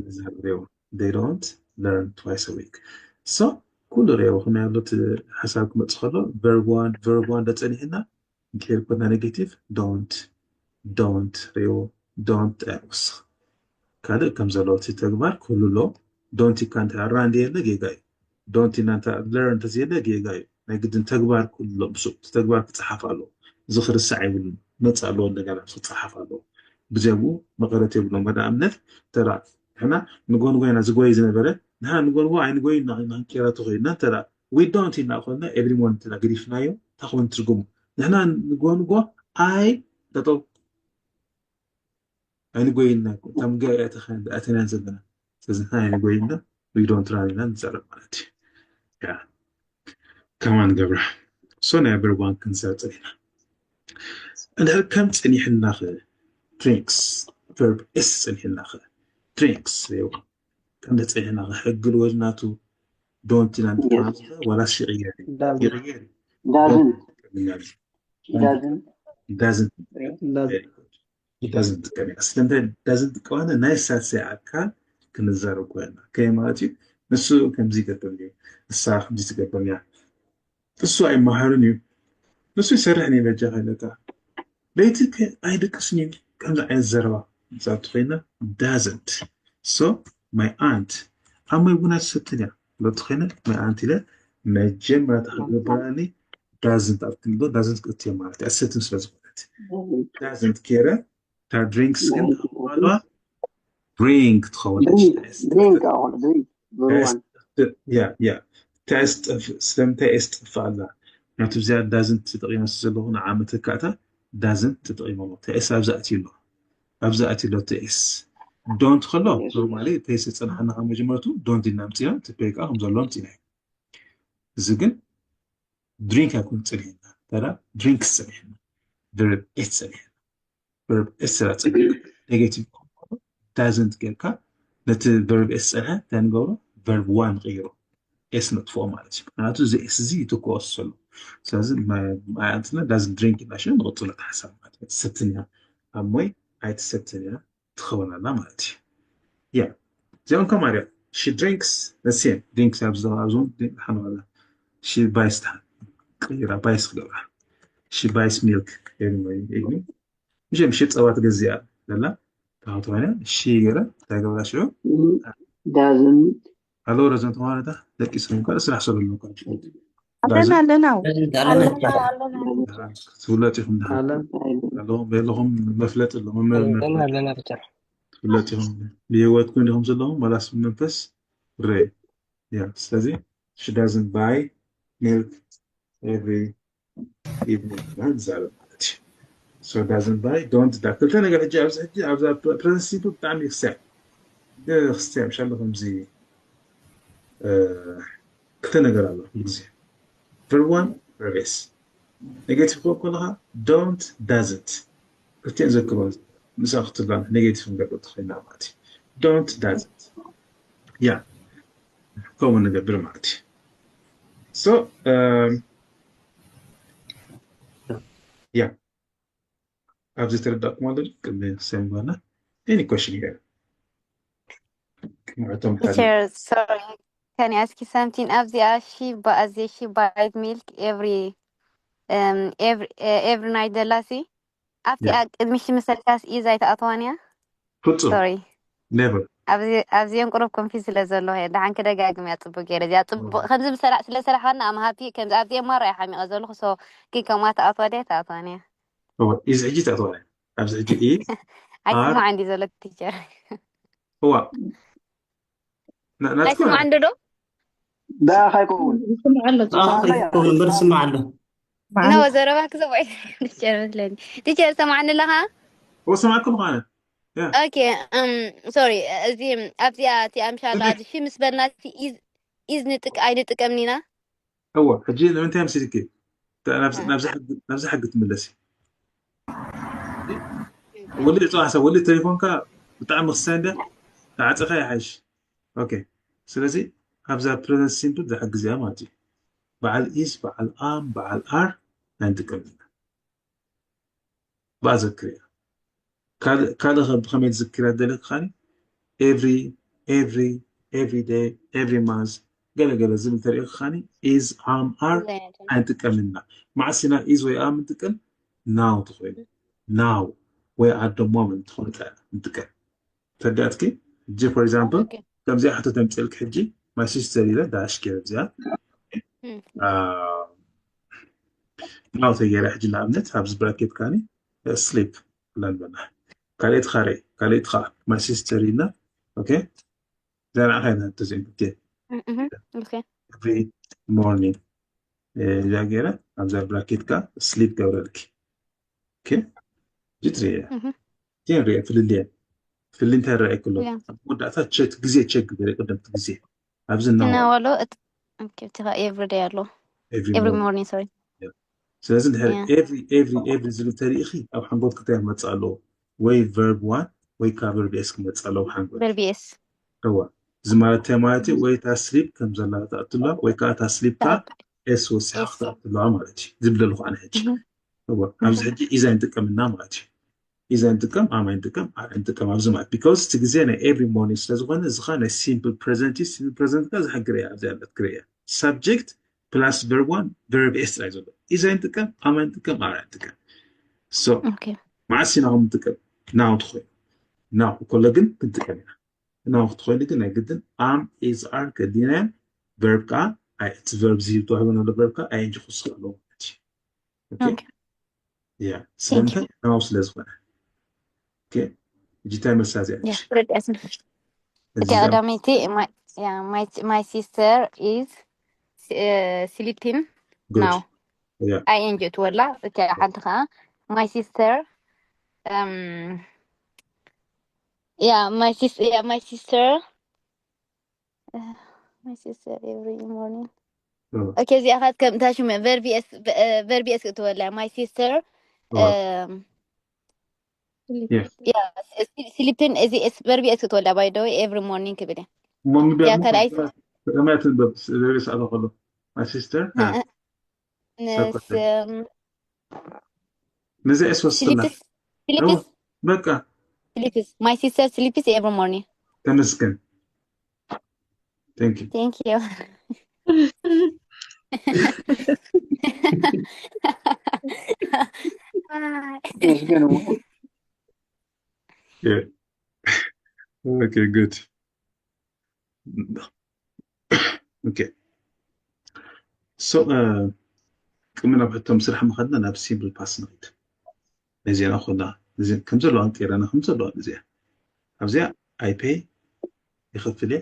ንዛረብ ሪኦ they don't learn twice a week so ኩሉ ሪኦ ከመይ ኣሎ እቲ ሓሳብ ክመፅእ ከሎ verb one verb one ደፀኒሕና እንድሕር ኮና negative don't don't ሪኦ don't ኣይወስኽ ካልእ ከም ዘለዎ እቲ ተግባር ክህሉ ኣለዎ don't ኢልካ እንተ run እንድየለ ጌጋ እዩ don't ኢልና እንተ learn እንተዘየለ ጌጋ እዩ ናይ ግድን ተግባር ክህሉ ኣለዎ ምስኡ እቲ ተግባር ክፀሓፍ ኣለዎ እዚ ክርስዕ የብሉን መፅእ ኣለዎ እንደገና ምስ ክፀሓፍ ኣለዎ ብዘብኡ መቐረት የብሎም ወደ ኣብነት ተራ ንሕና ንጎንጎ ኢና ዝጎይ ዝነበረ ንሕና ንጎንጎ ኣይንጎይ ንክንቄራ ተኮይና ተራ we don't ኢልና ኮና every morning ተራ ገዲፍናዮ እንታይ ክውን ትርጉሙ ንሕና ንጎንጎ ኣይ ጠጠው ኣይንጎይና እኮ እቶም ገበያ ተኸን ኣተና ዘለና ስለዚ ንሕና ኣይንጎይና we don't run ኢና ንዛረብ ማለት እዩ ከማን ገብራ so ናይ verb one ክንዛረብ ፀኒሕና እንድሕር ከም ፀኒሕና ኸ drinks verb s ፀኒሕና ኸ drinks ሪኦ ከም ፀኒሕና ኸ ሕጊ ልወድ ናቱ don't ኢና ንጥቀም ዋላስ ይቕየር እዩ ይቕየር እዩ Doesn't. ይቕየር እዩ Doesn't. doesn't Doesn't. doesn't ጥቀም ኢና ስለምንታይ doesn't ጥቀም ናይ ሳልሳይ ኣካል ክንዛረብ ኮይና ከመይ ማለት እዩ ንሱ ከምዚ ይገብር እዩ ንሳ ከምዚ ትገብር እያ እሱ ኣይመሃርን እዩ ንሱ ይሰርሕ እየ በጃኻ ኢለካ ለይቲ ከ ኣይድቅስን እዩ ከምዚ ዓይነት ዘረባ ንዛቱ ኮይና doesn't so my aunt ኣሞይ ቡና ትሰትን እያ ለቲ ኮይነ my aunt ኢለ መጀመርታ ክገብራኒ doesn't ኣብ ክንዶ doesn't ክትዮ ማለት እያ ሰትን ስለ ዝኾነት doesn't ገይረ እታ drinks ግን ኣለዋ drink ትኸውን Drink. Drink. Oh, drink. Verb one. ያ ያ እንታይ ስጠፍ ስለምንታይ እየ ስጠፍ ኣላ ናቱ ብዚኣ doesn't ተጠቂመ ዘለኹ ንዓ መተካእታ doesn't ተጠቂመ ኣሎ እቲ s ኣብዚ ኣትዩ ኣሎ ኣብዚ ኣትዩ ኣሎ እቲ s don't ከሎ normally እቲ s ዝፀናሓና ካብ መጀመርቱ don't ኢልና ምፅና እቲ pay ከዓ ከም ዘሎ ምፅና እዚ ግን drink ኣይኮን ፀኒሕና ተራ drinks ፀኒሕና verb s ፀኒሕና verb s ስራ ፀኒሕና negative doesn't ጌርካ ነቲ verb s ፀንሐ እንታይ ንገብሮ verb one ንቕይሮ s ነጥፍኦ ማለት እዩ ምክንያቱ እዚ s እዚ ይትክኦ ዘሎ ስለዚ ኣንትና doesn't drink ኢልና ሽዑ ንቕፅሎ ተሓሳብ ማለት እዩ ትሰትን እያ ኣብ ሞይ ኣይትሰትን እያ ትኸውን ኣላ ማለት እዩ ያ እዚኦም ከማርያ she drinks the same drinks ኣብዚ ኣብዚ ሓንዋላ she buys ቅይራ buys ክገብራ she buys milk ኤግኒ ምሸ ምሸ ፀባ ትገዝእ እያ ዘላ ታወት ኮይነ ሺ ገይረ እንታይ ገብራ ሽዑ Doesn't. ኣለዎ ረዘም ተማረታ ደቂሶም ካልእ ስራሕ ሰለሉ ኣለና ኣለና ኣለና ኣለና ትፍለጥ ኢኹም ድሓን ኣለ ኣለኹም የለኹም መፍለጥ ኣሎ መመርመር ኣለና ኣለና ቲቸር ትፍለጥ ኢኹም ብህይወትኩም ዲኹም ዘለኹም ዋላስ መንፈስ ረ ያ ስለዚ she doesn't buy milk every evening እና ንዛረብ ማለት እዩ so doesn't buy don't ዳ ክልተ ነገር ሕጂ ኣብዚ ሕጂ ኣብዛ ፕረዘንት ሲምፕል ብጣዕሚ ክስታይ ክስታይ ምሻሎ ከምዚ ክልተ ነገር ኣሎ ግዜ verb one verb s negative ክኾን ከለኻ don't doesn't ክልቲኤን ዘክሮ ምሳ ክትብላ negative ንገብር ትኽእልና ማለት እዩ don't doesn't ያ ከምኡ ንገብር ማለት እዩ so um, ያ ኣብዚ ተረዳእኩም ኣሎ ቅድሚ ሰምባና any question here ቅድሚ ዕቶም ካልእ Teacher, sorry. Can I ask you something? ኣብዚኣ she bu- as she buys milk every um every uh, every night ዘላሲ ኣብቲኣ ቅድሚ ሺ ምሰልካስ ኢዝ ኣይተኣተዋን እያ ፍጹም sorry never ኣብዚኦም ቁሩብ ኮንፊዝ ስለ ዘለኹ እየ። ደሓን ክደጋግም እያ ጽቡቅ ገይረ። እዚኣ ጽቡቅ ከምዚ ብሰራሕ ስለ ሰራሕካና ኣም ሃፒ። ከምዚ ኣብዚኦም ማራ እየ ሓሚቐ ዘለኹ። ሶ ግን ከምኣ ትኣትዋ ድያ ኣይትኣትዋን እያ? እወ፣ ኢዝ ሕጂ ትኣትዋ እያ። ኣብዚ ሕጂ ኢዝ ኣይስማዕ እንዲ ዘሎ ቲቸር እዋ ና- ናትኩም ኣይስማዕ እንዶ ዶ? ደኣ ካይከውን ይስማዕ ኣሎ። ኣዎ፣ ይከውን እምበር ስማዕ ኣሎ። ኖ ዘረባ ክሰምዖ ቲቸር መስለኒ። ቲቸር ሰማዕኒ ኣለኻ? እወ ሰማዕኩም ኾነ ኦኬ። ሶሪ፣ እዚ ኣብዚኣ እቲ ኣምሻላ እዚ ሺ ምስ በልና እቲ ኢዝ ኢዝ ንጥቅ ኣይንጥቀምን ኢና። እወ ሕጂ ንምንታይ መሲልኪ ናብዚ ሕጊ ትምለሲ? ወሊ እፅዋ ሰብ ወሊ ቴሌፎንካ ብጣዕሚ ክሳይ እንደ ተዓፅኻ ይሓይሽ። ኦኬ፣ ስለዚ ኣብዛ ፕሬዘንት ሲምፕል ዝሕግዝ እያ ማለት እዩ። በዓል ኢዝ፣ በዓል ኣም፣ በዓል ኣር ኣይንጥቀምን ኢና። ብኣ ዘክር እያ። ካልእ ካልእ ከ ብኸመይ ትዝክር እያ ደለክ ኻኒ? ኤቭሪ ኤቭሪ ኤቭሪ ደይ ኤቭሪ ማንስ ገለ ገለ ዝብል ተሪእክ ኻኒ? ኢዝ፣ ኣም፣ ኣር ኣይንጥቀምና። መዓስ ኢና ኢዝ ወይ ኣም ንጥቀም? ናው ተኾይኑ ናው ወይ ኣደሞ ምን ትኾኑ ጥራይ ንጥቀም። ተዳትኪ ሕጂ for example ከምዚኣ ሕቶ ተምፅልክ ሕጂ my sister ኢለ ዳሽ ገይረ እዚኣ ናው ተገይረ ሕጂ ንኣብነት ኣብዚ ብራኬት ካኒ ስሊፕ ለንበና ካልእቲ ካሬ ካልእቲ ከዓ my sister ኢልና okay ዘንዓኻ ኢና ተዘይምትል ኦኬ every morning እዛ ገይረ ኣብዛ ብራኬት ከዓ ስሊፕ ገብረልኪ okay ጅትሪየ እህ ቴን ሪአ ፍልልየ ፍልሊ እንታይ ረኣይ ክሎ ያ። መወዳእታ ቸክ ግዜ ቸክ ግበረ ቅድምቲ ግዜ ኣብዚ እናዋ እናዋሎ እቲ ኦኬ እቲ ኤቭሪዴይ ኣሎ every ኤቭሪ morning ሞርኒንግ ሶሪ ስለዚ እንድሕር ያ። ኤቭሪ ኤቭሪ ኤቭሪ ዝብል ተሪእኺ ኣብ ሓንጎል ክታይ ክመፅእ ኣለዎ ወይ ቨርብ ዋን ወይ ከዓ ቨርብ ኤስ ክመፅእ ኣለዎ ኣብ ሓንጎል ቨርብ ኤስ እዋ እዚ ማለት እንታይ ማለት እዩ ወይ እታ ስሊፕ ከም ዘላ ክትኣትላ ወይ ከዓ እታ ስሊፕ ከዓ ኤስ ወሲኻ ክትኣትላ ማለት እዩ ዝብለልኩ ኣነ ሕጂ እዋ ኣብዚ ሕጂ ኢዛ ንጥቀምና ማለት እዩ ኢዛ ንጥቀም ኣም ኣይንጥቀም ኣር ኣይንጥቀም ኣብዚ ማለት because እቲ ግዜ ናይ ኤቭሪ ሞርኒንግ ስለዝኾነ እዚ ከዓ ናይ ሲምፕል ፕሬዘንት እዩ ሲምፕል ፕሬዘንት ከዓ ዝሕግር እያ ኣብዚኣ ኣለትክር እያ ሳብጀክት ፕላስ ቨርብ ዋን ቨርብ ኤስ ጥራይ ዘሎ ኢዛ ንጥቀም ኣም ኣይንጥቀም ኣር ኣይንጥቀም so ኦኬ መዓስ ኢና ከም ንጥቀም ናው ትኾይኑ ናው ከሎ ግን ክንጥቀም ኢና ናው ክትኾይኑ ግን ናይ ግድን ኣም ኢዝ ኣር ከዲና ቨርብ ከዓ እቲ ቨርብ ዚ ተዋሂቡ ዘሎ ቨርብ ከዓ ኣይንጂ ክውስኽ ኣለዎ ማለት እዩ ኦኬ ያ ስለምንታይ ናው ስለ ዝኾነ ኦኬ ሕጂ እንታይ መልሳ እዚኣ ያ ረዳስን እቲ ቀዳመይቲ my sister is sleeping now ያ ing እትወላ እቲ ሓንቲ ከዓ my sister um yeah my sister yeah my sister uh, my sister every morning okay እዚኣ ኻት ከም ታሽመ verb s verb s እትወላ my sister um Yes. yeah sleeping እዚ verb s እትወላ by the way every morning ክብል እየ እሞ ምንድያ ያ ካልኣይ ከመይ ትንበብ ሬስ ኣለ ከሎ my sister ንስ ነዚ ኤስ ወስድና sleeps sleeps በቃ sleeps my sister sleeps every morning ተመስገን thank you thank you መስገን እሞ Yeah. Okay, good. Okay. So, uh, ቅድሚ ናብ ሕቶም ስራሕ ምኸድና ናብ ሲምፕል ፓስት ንኸይድ። ነዚና ኮና ከም ዘለዋ ቀይረና ከም ዘለዋ ነዚኣ ኣብዚኣ ኣይፔ ይኸፍል እየ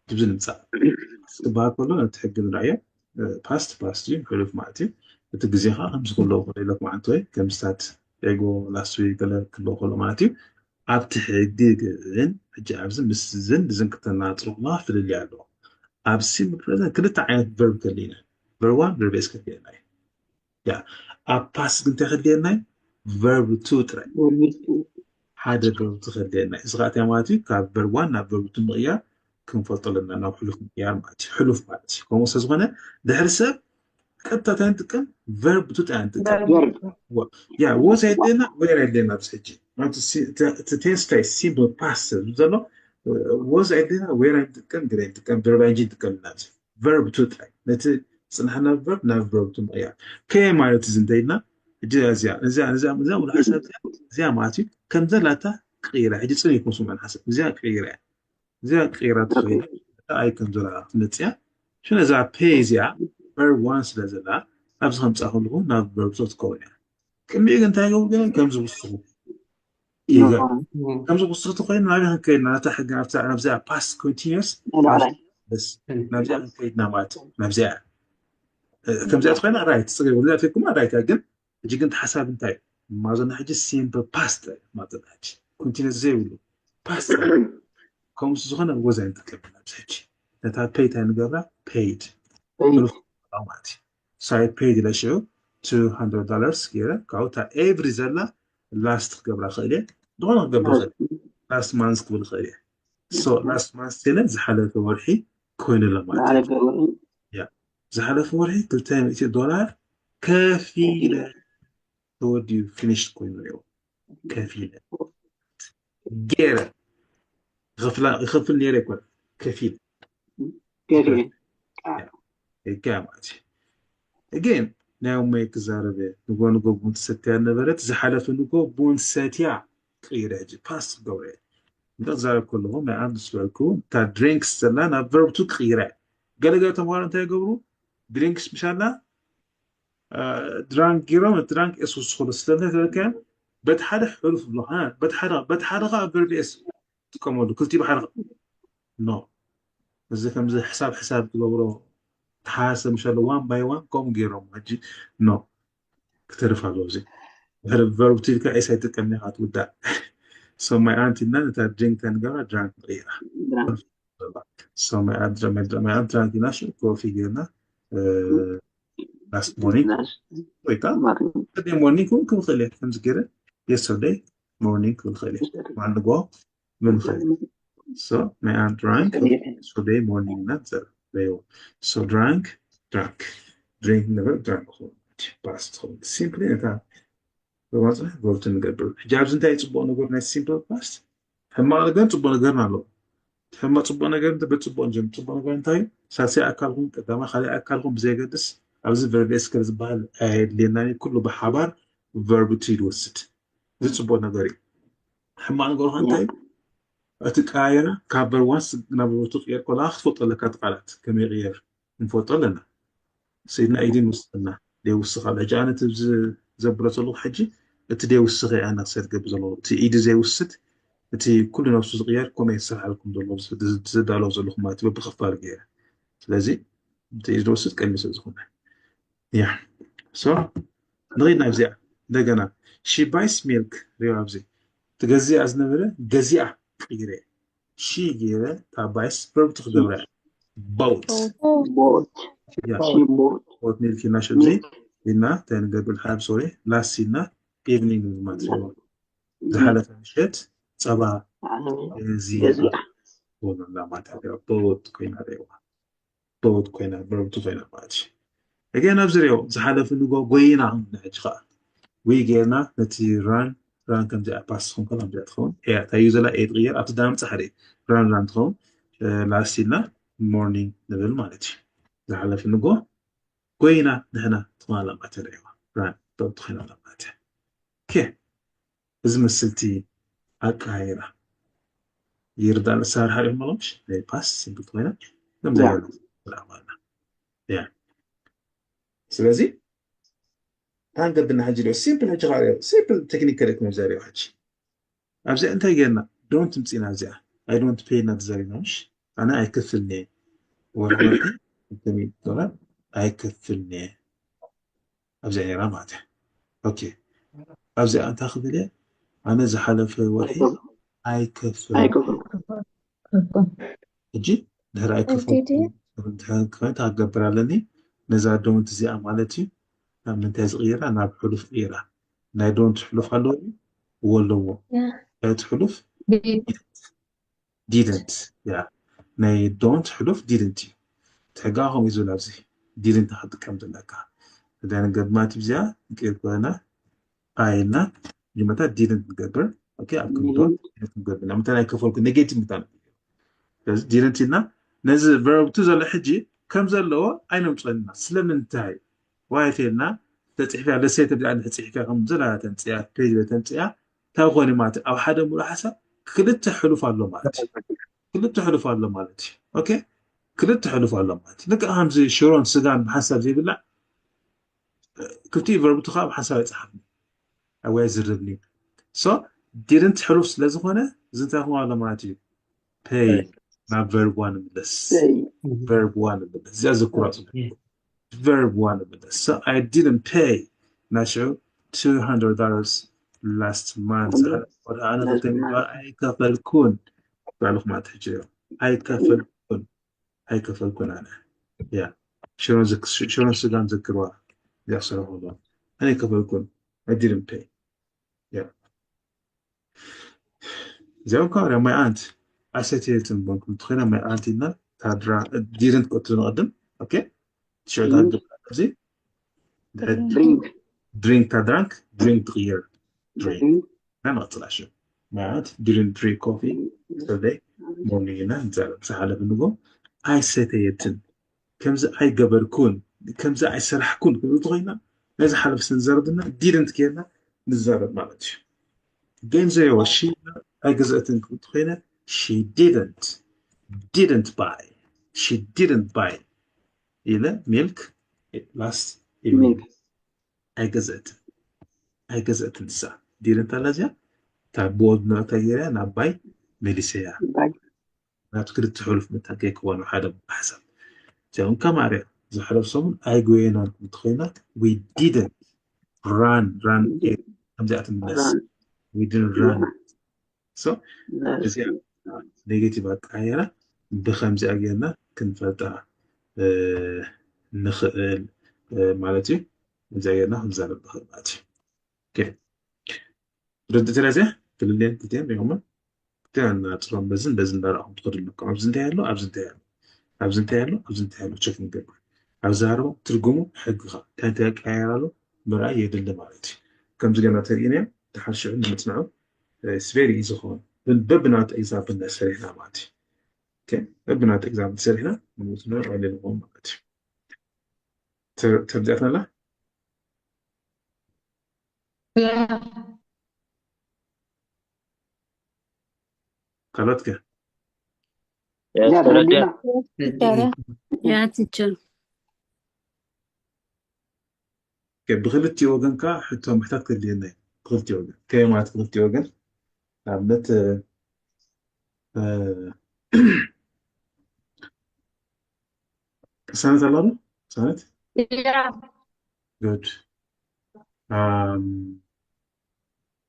ድብዚ ንምፃእ ክበሃል ከሎ ነቲ ሕጊ ንርኣዮ ፓስት ፓስት እዩ ሕሉፍ ማለት እዩ እቲ ግዜ ከዓ ከምዚ ክህልዎ ክእል ኢለ መዓልቲ ወይ ከም ስታት ኤጎ ላስት ዊክ ገለ ክህልዎ ከሎ ማለት እዩ ኣብቲ ሕጊ ግን ሕጂ ኣብዚ ምስዝን ብዝን ክተናፅሩና ፍልልይ ኣለዎ ኣብ ሲምፕል ፕሬዘንት ክልተ ዓይነት ቨርብ ከሊና ቨርብ ዋን ቨርብ ኤስ ከሊና እዩ ያ ኣብ ፓስት ግን እንታይ ከድልየና እዩ ቨርብ ቱ ጥራይ ሓደ ቨርብ ቱ ከድልየና እዩ እዚ ከዓ እንታይ ማለት እዩ ካብ ቨርብ ዋን ናብ ቨርብ ቱ ምቕያር ክንፈልጦ ኣለና ናብ ሕሉፍ ምቕያር ማለት እዩ ሕሉፍ ማለት እዩ ከምኡ ስለዝኾነ ድሕሪ ሰብ ቀጥታ እንታይ ንጥቀም ቨርብ ቱ ጥራይ ንጥቀም ቨርብ ያ ወዝ ኣይድለና ዌር ኣይድለና ኣብዚ ሕጂ እቲ ቴንስ ታይ ሲምፕል ፓስት ዘሎ ወዝ ኣይድለና ዌር ኣይንጥቀም ግር ኣይንጥቀም ቨርብ ኣይንጂ ንጥቀም ኢና ኣብዚ ቨርብ ቱ ጥራይ ነቲ ፅንሓና ቨርብ ናብ ቨርብ ቱ ምቕያር ከየ ማለት እዚ እንተይልና እዚኣ እዚኣ እዚኣ እዚኣ ሙሉ ሓሳብ እዚኣ እዚኣ ማለት እዩ ከም ዘላታ ቅይራ ሕጂ ፅን ይኮን ስምዑን ሓሳብ እዚኣ ቅይራ እያ እዚኣ ቀይራ ትኸይድ። ኣይ ከም ዘላ ክትመፅያ ሽነ እዛ ፔይ እዚኣ ቨርብ ዋን ስለ ዘላ ኣብዚ ከምፃ ከለኹ ናብ ቨርብ ቱ ትከውን እያ። ቅድሚኡ ግን እንታይ ገብሩ ግን ከምዚ ውስኹ ይገ ከምዚ ውስኽቲ ኮይኑ ናበይ ክንከይድና ናብታ ሕጊ ናብዛ ፓስት ኮንቲኒስ ናብዚኣ ክንከይድና ማለት ናብዚኣ ከምዚኣ ትኮይና ራይት ፅገ ወላ ትኩም ራይት ግን ሕጂ ግን ተሓሳብ እንታይ ማዘና ሕጂ ሲምፕል ፓስት ማዘና ሕጂ ኮንቲኒስ ዘይብሉ ፓስት ከምዚ ዝኾነ ወዛ ንጥቀም ኣብዚ ሕጂ ነታ ፔይድ እንታይ ንገብራ ፔይድ ማለት ሳይ ፔይድ ኢለ ሽዑ two hundred dollars ገይረ ካብኡ እታ ኤቭሪ ዘላ ላስት ክገብራ ክእል እየ ዝኾነ ክገብር ክእል ላስት ማንስ ክብል ክእል እየ so last month ስለ ዝሓለፈ ወርሒ ኮይኑሎ ማለት እዩ። ዝሓለፈ ወርሒ ክልተ ሚእቲ ዶላር ከፊለ ተወዲኡ ፊኒሽ ኮይኑ እዩ። ከፊለ ገይረ ይኸፍል ነይረ ይኮን ከፊል ገይረ ማለት እዩ። ግን ናይ ሞይ ክዛረበ ንጎ ንጎ ቡን ትሰትያ ነበረት ዝሓለፈ ንጎ ቡን ሰትያ ቅይረ ሕጂ ፓስት ክገብረ እንተ ክዛረብ ከለኹ ናይ ኣንድ ዝበልኩ እታ ድሪንክስ ዘላ ናብ ቨርብ ቱ ክይረ ገለገለ ተምሃሮ እንታይ ይገብሩ ድሪንክስ ምሻላ ድራንክ ጊሮም ድራንክ ኤስ ውስኹሉ ስለምንታይ ተበልከ በቲ ሓደ ሕሉፍ ብሎኻ በቲ ሓደ ከዓ ቨርብ ኤስ ጥቀመሉ ክልቲ ብሓደ ኖ እዚ ከምዚ ሕሳብ ሕሳብ ትገብሮ ተሓሰ ምሻለ ዋን ባይ ዋን ከምኡ ገይሮም ሕጂ ኖ ክተርፍ ኣለዎ እዚ ድሕሪ ቨርብ ትልካ ኤስ ኣይጥቀም ኢኻ ትውዳእ so my aunt እና ነታ ድሪንክ እንታይ ንገብራ ድራንክ ንቕይራ so my aunt my aunt ድራንክ ኢና ሽዑ ኮፊ ጌርና last morning ወይ ከዓ yesterday morning ክብል ክኽእል እየ ከምዚ ገይረ yesterday morning ክብል ክኽእል እየ ማንጎ ምንኽእል so my aunt drank yesterday morning እና ዘረበይዎ so drank drank drink ነበር drank ፓስት ሆን ሲምፕሊ ነታ ብማፅናሕ ቨርብ ቱ ንገብር ሕጂ ኣብዚ እንታይ ፅቡቅ ነገር ናይ ሲምፕል ፓስት ሕማቅ ነገር ፅቡቅ ነገርን ኣለዎ ሕማቅ ፅቡቅ ነገር እንተ በፅቡቅ ንጀምር ፅቡቅ ነገር እንታይ እዩ ሳልሳይ ኣካልኩም ቀዳማይ ካልኣይ ኣካልኩም ብዘየገድስ ኣብዚ ቨርብ ኤስ ከ ዝበሃል ኣየድልየናን እዩ ኩሉ ብሓባር ቨርብ ቱ ይወስድ እዚ ፅቡቅ ነገር እዩ ሕማቅ ነገሩ ከ እንታይ እዩ እቲ ቀያየራ ካብ ቨርብ ዋን ናብ ቨርብ ቱ ክቅየር ከለካ ክትፈልጦ ኣለካ እቲ ቃላት ከመይ ይቅየር ንፈልጦ ኣለና ስኢድና ኢድን ውስጥና ደይውስኽ ኣሎ ሕጂ ኣነ እቲ ዘብሎ ዘለኹ ሕጂ እቲ ደይውስኽ እየ ኣነ ክሰድ ገብር ዘለኹ እቲ ኢዱ ዘይውስድ እቲ ኩሉ ነብሱ ዝቕየር ኮመ ይሰርሓልኩም ዘሎ ዝዳለው ዘለኹም ማለት በብኽፋል ገይረ ስለዚ እቲ ኢዱ ዝወስድ ቀሊል ስለ ዝኾነ ያ so ንኺድ ናብዚኣ እንደገና she buys milk ሪኦ ኣብዚ ትገዚኣ ዝነበረ ገዚኣ ቅይረ ሺ ገይረ እታ ባይስ ቨርብ ትክገብራ ቦት ቦት ቦት ሚልክ ኢልና ሸዚ ኢልና እንታይ ንገብር ሓብ ሶሪ ላስት ኢልና ኢቭኒንግ ማለት ዝሓለፈ ምሸት ፀባ እዚ ቦት ኮይና ሪዋ ቦት ኮይና ቨርብ ቱ ኮይና ማለት እዩ እገን ኣብዚ ሪኦ ዝሓለፈ ንጎ ጎይና ንሕጂ ከዓ ዊ ጌርና ነቲ ራን ራን ከምዚኣ ፓስ ትኸውን ከላ ከምዚኣ ትኸውን እያ እታ ዩ ዘላ ኤ ትቕየር ኣብቲ ዳምፂ ሓደ ራን ራን ትኸውን ላስት ኢልና ሞርኒንግ ንብል ማለት እዩ ዝሓለፈ ንጎ ጎይና ንሕና ትማላ ማለት ሪዋ ራን ዶብ ትኾይና ማለት እያ እዚ መስልቲ ኣቀያይራ ይርዳእ ንሳር ሓሪፍ መሎምሽ ናይ ፓስ ስንክት ኮይና ከምዘያና ስለዚ ታንገድና ሕጂ ሪኦ ሲምፕል ሕጂ ከዓ ሪኦ ሲምፕል ቴክኒክ ከደት መብዛ ሪኦ ሕጂ ኣብዚኣ እንታይ ጌርና ዶንት ምፂና እዚኣ ኣይ ዶንት ፔይ እና ተዛሪብና ምሽ ኣነ ኣይከፍልኒ ወርወርቲ ዶላር ኣይከፍልኒ ኣብዚኣ ኔራ ማለት እያ ኦኬ ኣብዚኣ እንታይ ክብል እየ ኣነ ዝሓለፈ ወርሒ ኣይከፍል ሕጂ ድሕሪ ኣይከፍል ክገብር ኣለኒ ነዛ ዶንት እዚኣ ማለት እዩ ናብ ምንታይ ዝቕይራ ናብ ሕሉፍ ቅይራ ናይ ዶንት ሕሉፍ ኣለዎ እዩ ኣለዎ እቲ ሕሉፍ didn't ያ ናይ don't ሕሉፍ didn't እዩ እቲ ሕጋ ከምኡ እዩ ዝብል ኣብዚ didn't ክትጥቀም ዘለካ እዛ ነገር ማለት እዚኣ ንቅይር ኮይና ኣይ ኢልና መጀመርታ didn't ንገብር okay ኣብ ክንዶ didn't ንገብር ኢና ምንታይ ኣይከፈልኩ negative ምንታይ ስለዚ didn't ኢልና ነዚ verb to ዘሎ ሕጂ ከም ዘለዎ ኣይነምፅኦ ኣለና ስለምንታይ why ተልና ተፅሒፍያ let's say ተብዚኣ ፅሒፍያ ከም ዘላ ተምፅያ page ተምፅያ እንታይ ኮነ ማለት ኣብ ሓደ ሙሉእ ሓሳብ ክልተ ሕሉፍ ኣሎ ማለት እዩ ክልተ ሕሉፍ ኣሎ ማለት እዩ። ኦኬ፣ ክልተ ሕሉፍ ኣሎ ማለት እዩ። ልክዕ ከምዚ ሽሮን ስጋን ብሓንሳብ ዘይብላዕ ክልቲኡ ቨርብ ቱ ከዓ ብሓንሳብ ኣይፀሓፍን ወይ ኣይዝርብን እዩ። So didn't ሕሉፍ ስለ ዝኾነ እዚ እንታይ ክኾን ኣሎ ማለት እዩ? Pay ናብ verb one ንምለስ። Verb one ንምለስ። እዚኣ ዘክሯ። Verb one ንምለስ። So I didn't pay ናሽዑ two hundred dollars last month. ዝሓለፈ ወርሒ ኣነ ክልተ ሚእቲ ዶላር ኣይከፈልኩን። ባዕልኹም ኣትሕጅዮ። ኣይከፈልኩን። ኣይከፈልኩን ኣነ። ያ። ሽሮን ዝክ-፣ ሽሮን ስጋን ዘክርዋ። እዚኣ ክሰርሑ ከለዉ። ኣይከፈልኩን። I didn't pay. ያ። እዚኦም ካብ my aunt ኣሰትየትን በንኩም እንተኾይና my aunt ኢልና ታድራ didn't ክትብሉ ንቐድም። ኦኬ? ሽዑ ታድራ እዚ ድሕሪ ድሪንክ። ድሪንክ ታድራንክ ድሪንክ ትቕየር። ድሪንክ። እና ንቐጽል ኣሽም። My aunt didn't drink coffee yesterday morning ኢልና ንዛረብ። ዝሓለፈ ንጎ ኣይሰተየትን፣ ከምዚ ኣይገበርኩን፣ ከምዚ ኣይሰራሕኩን ክብል እንተኾይና፣ ነዚ ሓለፍ ስንዘርብና didn't ጌርና ንዛረብ ማለት እዩ። ገንዘዮ she ኣይገዘእትን ክብል እንተኾይነ she didn't, didn't buy, she didn't buy ኢለ ሚልክ last evening ኣይገዘእትን፣ ኣይገዘእትን ንሳ didn't ኣላ እዚኣ። እታ ብወድና እንታይ ገይረያ ናብ ባይ መሊሰያ። ናቱ ክልተ ሕሉፍ ምታ ከይክወኑ ሓደ ሓሳብ እዚኦም ከማርያ ዝሕለፍ ሰሙን ኣይጎየናን እንተኾይና we didn't run run ከምዚኣ ትምለስ we didn't run። So እዚኣ negative ኣቀያየራ ብከምዚኣ ጌርና ክንፈልጣ ንኽእል ማለት እዩ። ከምዚኣ ጌርና ክንዛረብ ንኽእል ማለት እዩ። ርድእት ላ እዚኣ ክልልየን ክልቲኤን ሪኹማ ክልቲኤን እናፅሮም በዝን በዝን እንዳረኣኹም ትኸዱ ኣለኩም። ኣብዚ እንታይ ኣሎ፣ ኣብዚ እንታይ ኣሎ፣ ኣብዚ እንታይ ኣሎ፣ ኣብዚ እንታይ ኣሎ ቸክ ንገብር። ኣብ ዘራርቦ ትርጉሙ ሕግኻ እንታይ እንታይ ይቀያየር ኣሎ ምርኣይ የድሊ ማለት እዩ። ከምዚ ገና ተሪእናዮ ተሓርሽዑ ንምፅንዑ ስቬሪ እዩ ዝኸውን። በብናቱ ኤግዛምፕል እናሰሪሕና ማለት እዩ። በብናቱ ኤግዛምፕል ሰሪሕና ንምፅንዑ ቀሊል ይኸውን ማለት እዩ። ተርዲኣትና ኣላ ካልኦት ከ? ያ ቲቸር። ብክልቲኡ ወገን ከዓ ሕቶ ምሕታት ከድልየና እዩ። ብክልቲኡ ወገን ከመይ ማለት ብክልቲኡ ወገን ንኣብነት ቅሳነት ኣላ ዶ? ቅሳነት? ጉድ።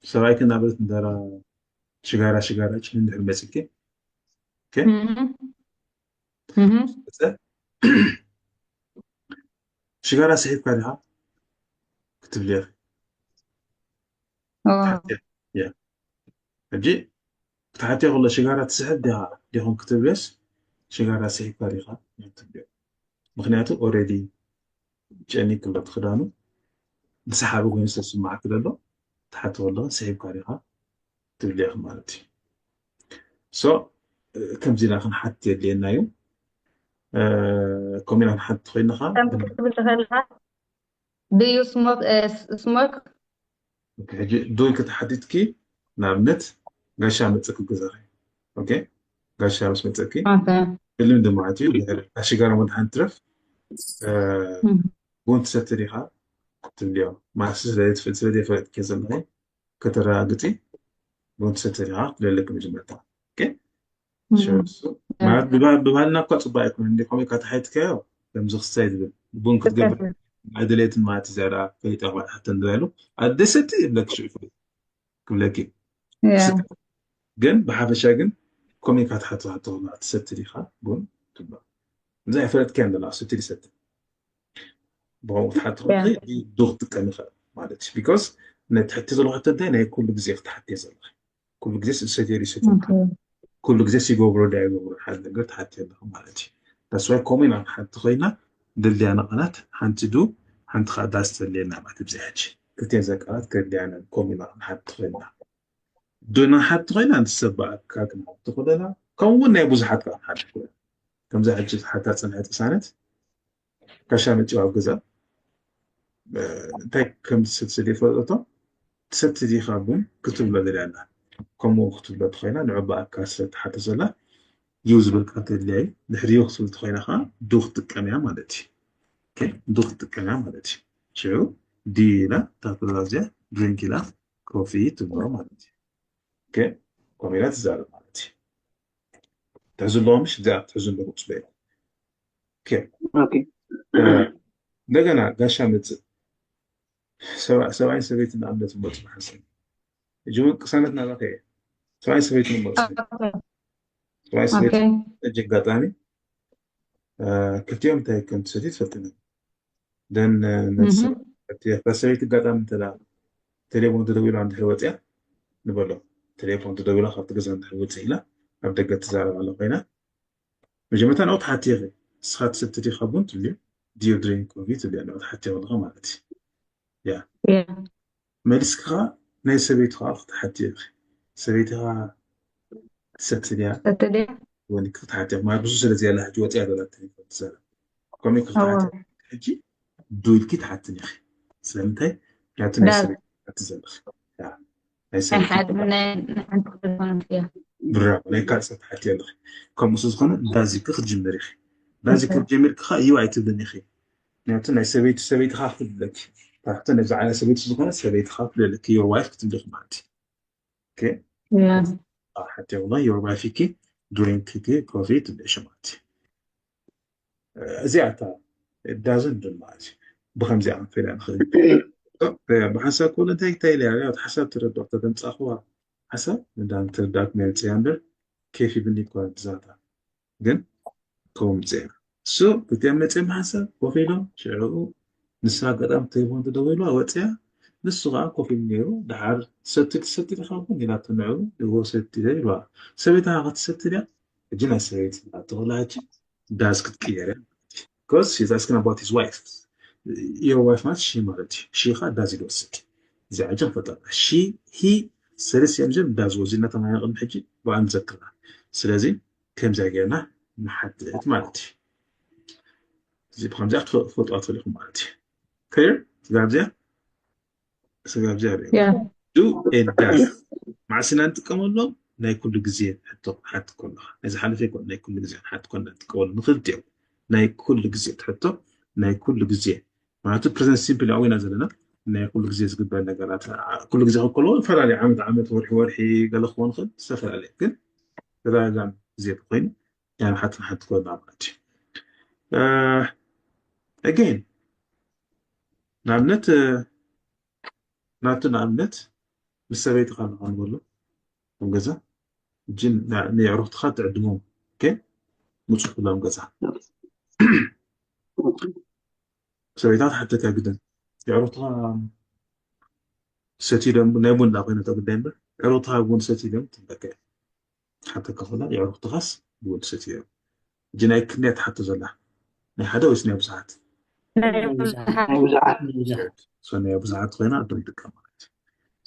ሰብኣይኪ እናበለት እንጀራ ሽጋራ ሽጋራ ጭን እንድሕር መፂኪ ሽጋራ ስሒብካ ዲኻ ክትብልያ ሕጂ ክትሓትዮ ከሎ ሽጋራ ትስሕብ ዲኻ ዲኹም ክትብልዮስ ሽጋራ ስሒብካ ዲኻ ክትብልዮ። ምኽንያቱ ኦረዲ ጨኒቅ ኣሎ እቲ ክዳኑ ብሰሓቢ ኮይኑ ዝተስማዓኪ ዘሎ ትሓቲ ከለኻ ስሒብካ ዲኻ ትብልያ ማለት እዩ። ሶ ከምዚ ኢና ክንሓትት የድልየና እዩ። ከምኡ ኢና ክንሓትት ኮይንኻ ትብል ተኸልኻ ድዩ ስሞክ ስሞክ ሕጂ ዱይ ክትሓቲትኪ ንኣብነት ጋሻ መፅኪ ገዛኺ ኦኬ ጋሻ ምስ መፀኪ ቅድሚ ድማ እቲ ሽጋራ መድሓን ትረፍ ቡን ትሰቲ ዲኻ ትብልዮ ማሲ ስለዘይትፈልጥ ስለዘይፈለጥኪ ዘለኺ ከተረጋግፂ ቡን ትሰቲ ዲኻ ትብለለኪ መጀመርታ ማለት ብባህልና እኳ ፅቡቅ ኣይኮነ እንዲ ከመይ ካተሓይትካዮ ከምዚ ክስታይ ዝብል ቡን ክትገብር ኣይደለየትን ማለት እዚኣ ደኣ ፈሊጠ ክባል ሓተን ዶ ያሉ ኣደሰቲ ይብለክ ሽዑ ክብለኪ ግን ብሓፈሻ ግን ከመይ ካተሓትካ ትሰቲ ዲኻ ቡን ትብሎ እዛ ኣይፈለጥካያን ደላ ሰቲ ሰቲ ብኸምኡ ክትሓቲ ዶ ክትጥቀም ይኽእል ማለት እዩ because ነቲ ሕቲ ዘለኹ ሕቶ እንታይ ናይ ኩሉ ግዜ ክትሓትዮ ዘለኺ ኩሉ ግዜ ዝሰትዮ ይሰትዮ ኩሉ ግዜ ሲገብሮ ዳ ይገብሮ ሓደ ነገር ትሓትዮ ኣለኹ ማለት እዩ that's why ከምኡ ኢና ክንሓቲ ኮይና ደልያና ቃላት ሓንቲ ዱ ሓንቲ ከዓ ዳስ ተድልየና ማለት ኣብዚ ሕጂ ክልቲኤን እዘን ቃላት ከድልያና ከምኡ ኢና ክንሓቲ ኮይና ዱና ሓቲ ኮይና ንሰብ ብኣካ ክንሓቲ ኮይና ከምኡ እውን ናይ ብዙሓት ከዓ ክንሓቲ ኮይና ከምዚ ሕጂ ዝሓታ ፅንሐ ቅሳነት ጋሻ መፂኡ ኣብ ገዛ እንታይ ከም ዝሰቲ ስለ ይፈልጦ ትሰቲ ዲኻ ቡን ክትብሎ ደልያ ኣላ ከምኡ ክትብሎ ተኮይና ንዑ ብኣካ ስለ ትሓቶ ዘላ you ዝብል ቃል ተድልያ እዩ። ድሕሪኡ ክትብል ተኾይና ከዓ do ክትጥቀም እያ ማለት እዩ። ኦኬ፣ do ክትጥቀም እያ ማለት እዩ። ሽዑ do ኢላ እታ ክልላ እዚኣ፣ drink ኢላ coffee ትብሎ ማለት እዩ። ኦኬ፣ ከምኡ ኢላ ትዛረብ ማለት እዩ። ትሕዙ ኣለዎ ምሽ እዚኣ ትሕዙ ኣለዎ ቁፅሎ እዩ። ኦኬ፣ Okay. እንደገና ጋሻ መፅእ ሰብኣይ ሰበይቲ ንኣብነት መፁ ሓሰብ እጅውን ቅሳነት ናባኸ እየ ሰብኣይ ሰበይቲ ንመፁ ሰብኣይ ሰበይቲ እጅ ኣጋጣሚ ክልቲኦም እንታይ ከም ትሰትዩ ትፈልጥኒ ደን ሰበይቲ ኣጋጣሚ እንተ ቴሌፎን ተደዊላ እንድሕር ወፅያ ንበሎ ቴሌፎን ተደዊላ ካብቲ ገዛ እንድሕር ወፅእ ኢላ ኣብ ደገ ትዛረብ ኣለ ኮይና መጀመርታ ንኡ ትሓቲ ኢኺ ንስኻ ትሰቲ ዲኻ ቡን ትብልዮ do you drink coffee ትብልዮ ንኡ ትሓቲ ከለኻ ማለት እዩ ያ መሊስካ ናይ ሰበይትኻ ክትሓቲ ኢኺ ሰበይትኻ ትሰቲ ድያ ወኒ ክትሓቲ ኢኺ ማለት ብዙ ስለዚ ያለ ሕጂ ወፂያ ዘላ ትሪኮ ትሰራ ከምኡ ክትሓቲ ሕጂ do ኢልኪ ትሓትኒ ኢኺ ስለምንታይ ምክንያቱ ናይ ሰበይትኻ ትሓቲ ዘለኺ ናይ ሰበይትኻ ብራቮ ናይ ካልእ ሰብ ትሓቲ ኣለኺ ከምኡ ስለ ዝኾነ does ኢልኪ ክትጅምር ኢኺ does ኢልኪ ክትጀምር ከዓ you ኣይትብልን ኢኺ ምክንያቱ ናይ ሰበይቲ ሰበይትኻ ክትብለኪ ካብቲ ነዚ ዓይነት ሰበይቲ ዝኾነ ሰበይትኻ ክትብለለኪ your wife ክትብለኪ ማለት እዩ ሓቲ ላ your wife ኢኪ drink ኢኪ coffee ትብለሽ ማለት እዩ እዚኣ እታ doesn't ድማ ብከምዚኣ ክንፈልያ ንኽእል ብሓንሳብ ክብሉ እንታይ እንታይ ኢለ ሓሳብ ትረድኦ ተተምፃእኽዋ ሓሳብ እንዳ ትርዳእኩም እያ ምፅያ እምበር ኬፍ ይብኒ እኳ ብዛታ ግን ከምኡ ምፅያ እሱ ክልቲኦም መፅኦም ሓሳብ ኮፍ ኢሎም ሽዕኡ ንሳ ኣጋጣሚ ተሌፎን ተደዊልዋ ወፅያ ንሱ ከዓ ኮፍ ኢሉ ነይሩ ደሓር ትሰቲ ትሰቲ ዲኻ እውን ኢላቶ ንዕኡ እዎ ሰቲ ኢልዋ ሰበይታ ክትሰቲ ድያ ሕጂ ናይ ሰበይቲ ትኽእላ ሕጂ does ክትቅየር እያ because she's asking about his wife your wife ማለት she ማለት እዩ she ከዓ does ይወስድ እዚ ሕጂ ንፈልጠና she he ሰለስቲኦም እዚኦም does ወዚድና ተማሂና ቅድሚ ሕጂ ብኣ ንዘክርና ስለዚ ከምዚኣ ጌርና ንሓትት ማለት እዩ እዚ ብከምዚኣ ክትፈልጥዋ ትኽእልኹም ማለት እዩ clear ስጋብ እዚኣ ስጋብ እዚኣ ሪኦ do and does መዓስ ኢና ንጥቀመሎም ናይ ኩሉ ግዜ ሕቶ ሓቲ ከለኻ ናይ ዝሓለፈ ይኮን ናይ ኩሉ ግዜ ሓቲ ኮና ንጥቀመሉ ንክልቲኦም ናይ ኩሉ ግዜ ትሕቶ ናይ ኩሉ ግዜ ማለት present simple ኢና ዘለና ናይ ኩሉ ግዜ ዝግበር ነገራት ኩሉ ግዜ ከከሎፈላለዩ ዓመት ዓመት ወርሒ ወርሒ ገለ ክኾን ይኽእል ዝተፈላለየ ግን ተደጋጋሚ ግዜ ተኮይኑ ያን ሓቲ ሓቲ ክኮና ማለት እዩ again ንኣብነት ናቱ ንኣብነት ምስ ሰበይትኻ ኣለኻ ንበሎ ኣብ ገዛ እጅን ንየዕሩኽትኻ ትዕድሞም ምፁ ኩሎም ገዛ ሰበይታ ትሓተካ ግድን የዕሩኽትኻ ሰትዩ ዶ ናይ ቡን ዳ ኮይነ ጉዳይ እምበር ዕሩኽትኻ ቡን ሰትዩ ዶ ትብለካ ሓተካ ከላ የዕሩኽትኻስ ቡን ሰትዩ ሕጂ ናይ ክንደይ ትሓቶ ዘላ ናይ ሓደ ወይስ ናይ ብዙሓት ናይ ብዙሓት ኮይና እቶም ጥቀም ማለት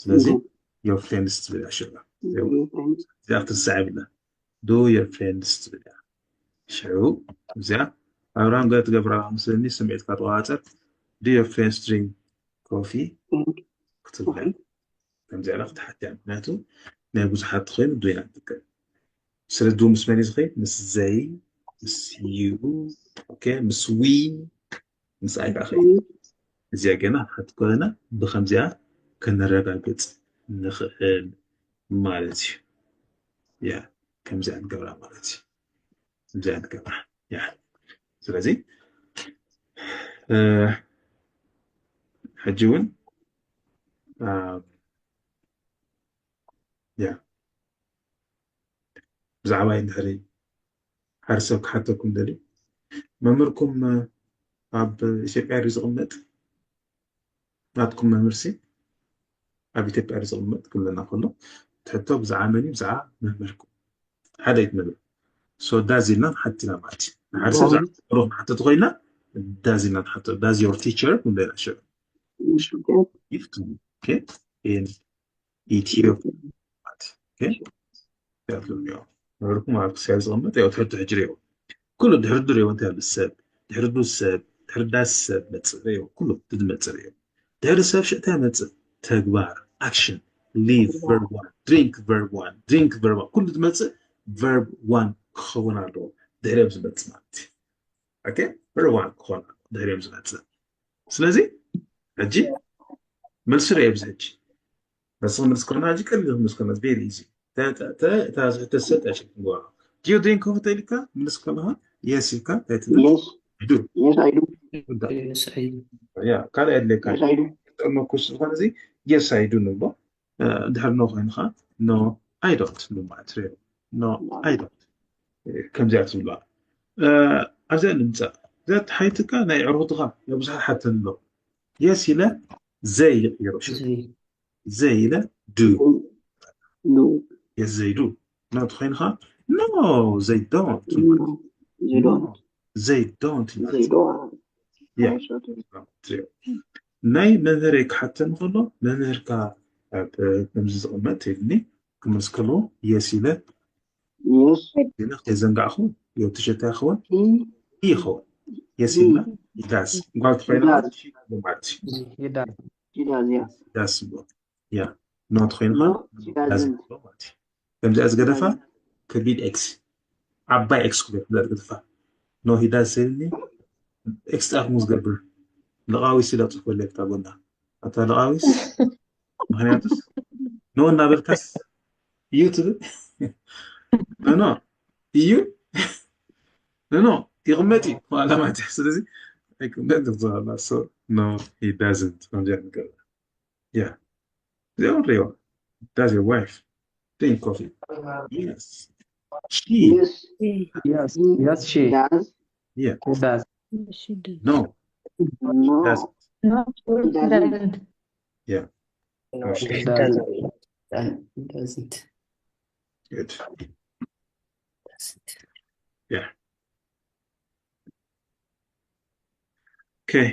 ስለዚ your friends ትብል ሽዑ እዚኣ ክትስዕብ ኢላ do your friends ትብል እያ ሽዑ እዚኣ ኣብርሃም ገለ ትገብራ ምስለኒ ስምዒትካ ተቆፃፀር do your friends drink coffee ክትብል ከምዚኣ ኢላ ክትሓትያ ምክንያቱ ናይ ብዙሓት ተኮይኑ do ኢና ንጥቀም ስለ do ምስ መን እዩ ዝኸይድ ምስ they ምስ you ምስ we ምስ I ከዓ ከይድ እዚኣ ገና ሓንቲ ኮይና ብከምዚኣ ከነረጋግፅ ንኽእል ማለት እዩ ያ ከምዚኣ ንገብራ ማለት እዩ ከምዚኣ ንገብራ ያ ስለዚ ሕጂ እውን ያ ብዛዕባ እንድሕሪ ሓደ ሰብ ክሓተኩም ደልዩ መምህርኩም ኣብ ኢትዮጵያ ድዩ ዝቕመጥ ናትኩም መምህርሲ ኣብ ኢትዮጵያ ድዩ ዝቕመጥ ክብለና ከሎ ትሕቶ ብዛዕባ መን እዩ ብዛዕባ መምህርኩም ሓደ ይትመብል so does ኢልና ንሓትና ማለት እዩ ንሓደ ሰብ ብዛዕባ መምህሩ ክንሓተት ኮይና does ኢልና ንሓቶ does your teacher ክንብለና ሽዑ ይፍትሙ in Ethiopia ማለት okay ምህርኩም ኣብ ክሳብ ዝቕመጥ ያው ትሕቲ ሕጂ ሪኦ ኩሉ ድሕሪ ድሪኦ እንታይ ኣሎ ሰብ ድሕሪ ዱ ሰብ ድሕሪ ዳስ ሰብ መፅእ ሪኦ ኩሉ ድመፅእ ሪኦ ድሕሪ ሰብ ሽእታ መፅእ ተግባር action live verb one drink verb one drink verb one ኩሉ ድመፅእ verb one ክኸውን ኣለዎ ድሕሪኦም ዝመፅእ ማለት እዩ። ኦኬ፣ ቨርብ ዋን ክኾን ኣለዎ ድሕሪኦም ዝመፅእ። ስለዚ ሕጂ መልሲ ርእ ኣብዚ ሕጂ መልሲ ክምልስ ከለና ሕጂ ቀሊል ክምልስ ከለና ቬሪ ኢዚ። እታ ዝሕተት ሰብ ጠያሽ ክትግባ። Do you drink coffee ተይልካ ምልስ ከለኻ የስ ኢልካ እንታይ ትብል? Yes, I do። Yes, I do. Yes, I do. ያ ካልእ ኣድለካ Yes, I do. ጠመኩ ዝኾነ እዚ የስ ኣይ ዱ ንብሎ። ድሕር ኖ ኮይኑ ከዓ ኖ ኣይ ዶንት ንብል ማለት እዩ። ኖ ኣይ ዶንት ከምዚኣ ትብላ። ኣብዚኣ ንምፃእ እዛ ተሓይትካ ናይ ዕርክትኻ ብዙሓት ሓተን ኣሎ። የስ ኢለ ዘይ ይቕይሮ ሽም ዘይ ዘይ ኢለ ዱ No, የስ ዘይ ዱ ኖት ኮይንካ ኖ ዘይ ዶንት no, they don't. ዘይ ዶንት They don't. Yeah. I thought it- ትሪኦ ናይ መምህረይ ክሓተኒ ከሎ መምህርካ ኣብ ከምዚ ዝቕመጥ ኢልኒ ክምልስ ከለዎ የስ ኢለ Yes, ኢለ ከይዘንጋዕኹ ዮ ትሸታ ይኸውን he, ይኸውን የስ ኢልና ይዳስ ጓል ኮይና ይዳስ። ማለት እዩ ይዳል he does, yes. ዳስ ብሎ ያ ኖት ኮይንካ No, he ዳስ doesn't. ብሎ ማለት እዩ ከምዚኣ ዝገደፋ ከቢድ ኤክስ ዓባይ ኤክስ ክብል ከምዚኣ ዝገደፋ ኖ ሂዳስ ኢልኒ ኤክስ ጣፍ ሙዝ ገብር ልቓዊስ ኢላ ፅፎ ለፍታ ጎና ኣታ ልቓዊስ ምክንያቱስ ኖ እናበልካስ እዩ ትብል ኖ እዩ ኖ ይቕመጥ እዩ ዋላ ማለት እዩ ስለዚ ኣይቅመጥ ዝላ ኖ ሂዳዝንት ከምዚኣ ንገር ያ እዚኦም ሪዋ does your wife drink coffee yes she Yes, Yes, yes, she does. yeah she does. She does. no No, doesn't No, she doesn't. doesn't. yeah No, she she doesn't. She doesn't. good Doesn't. yeah okay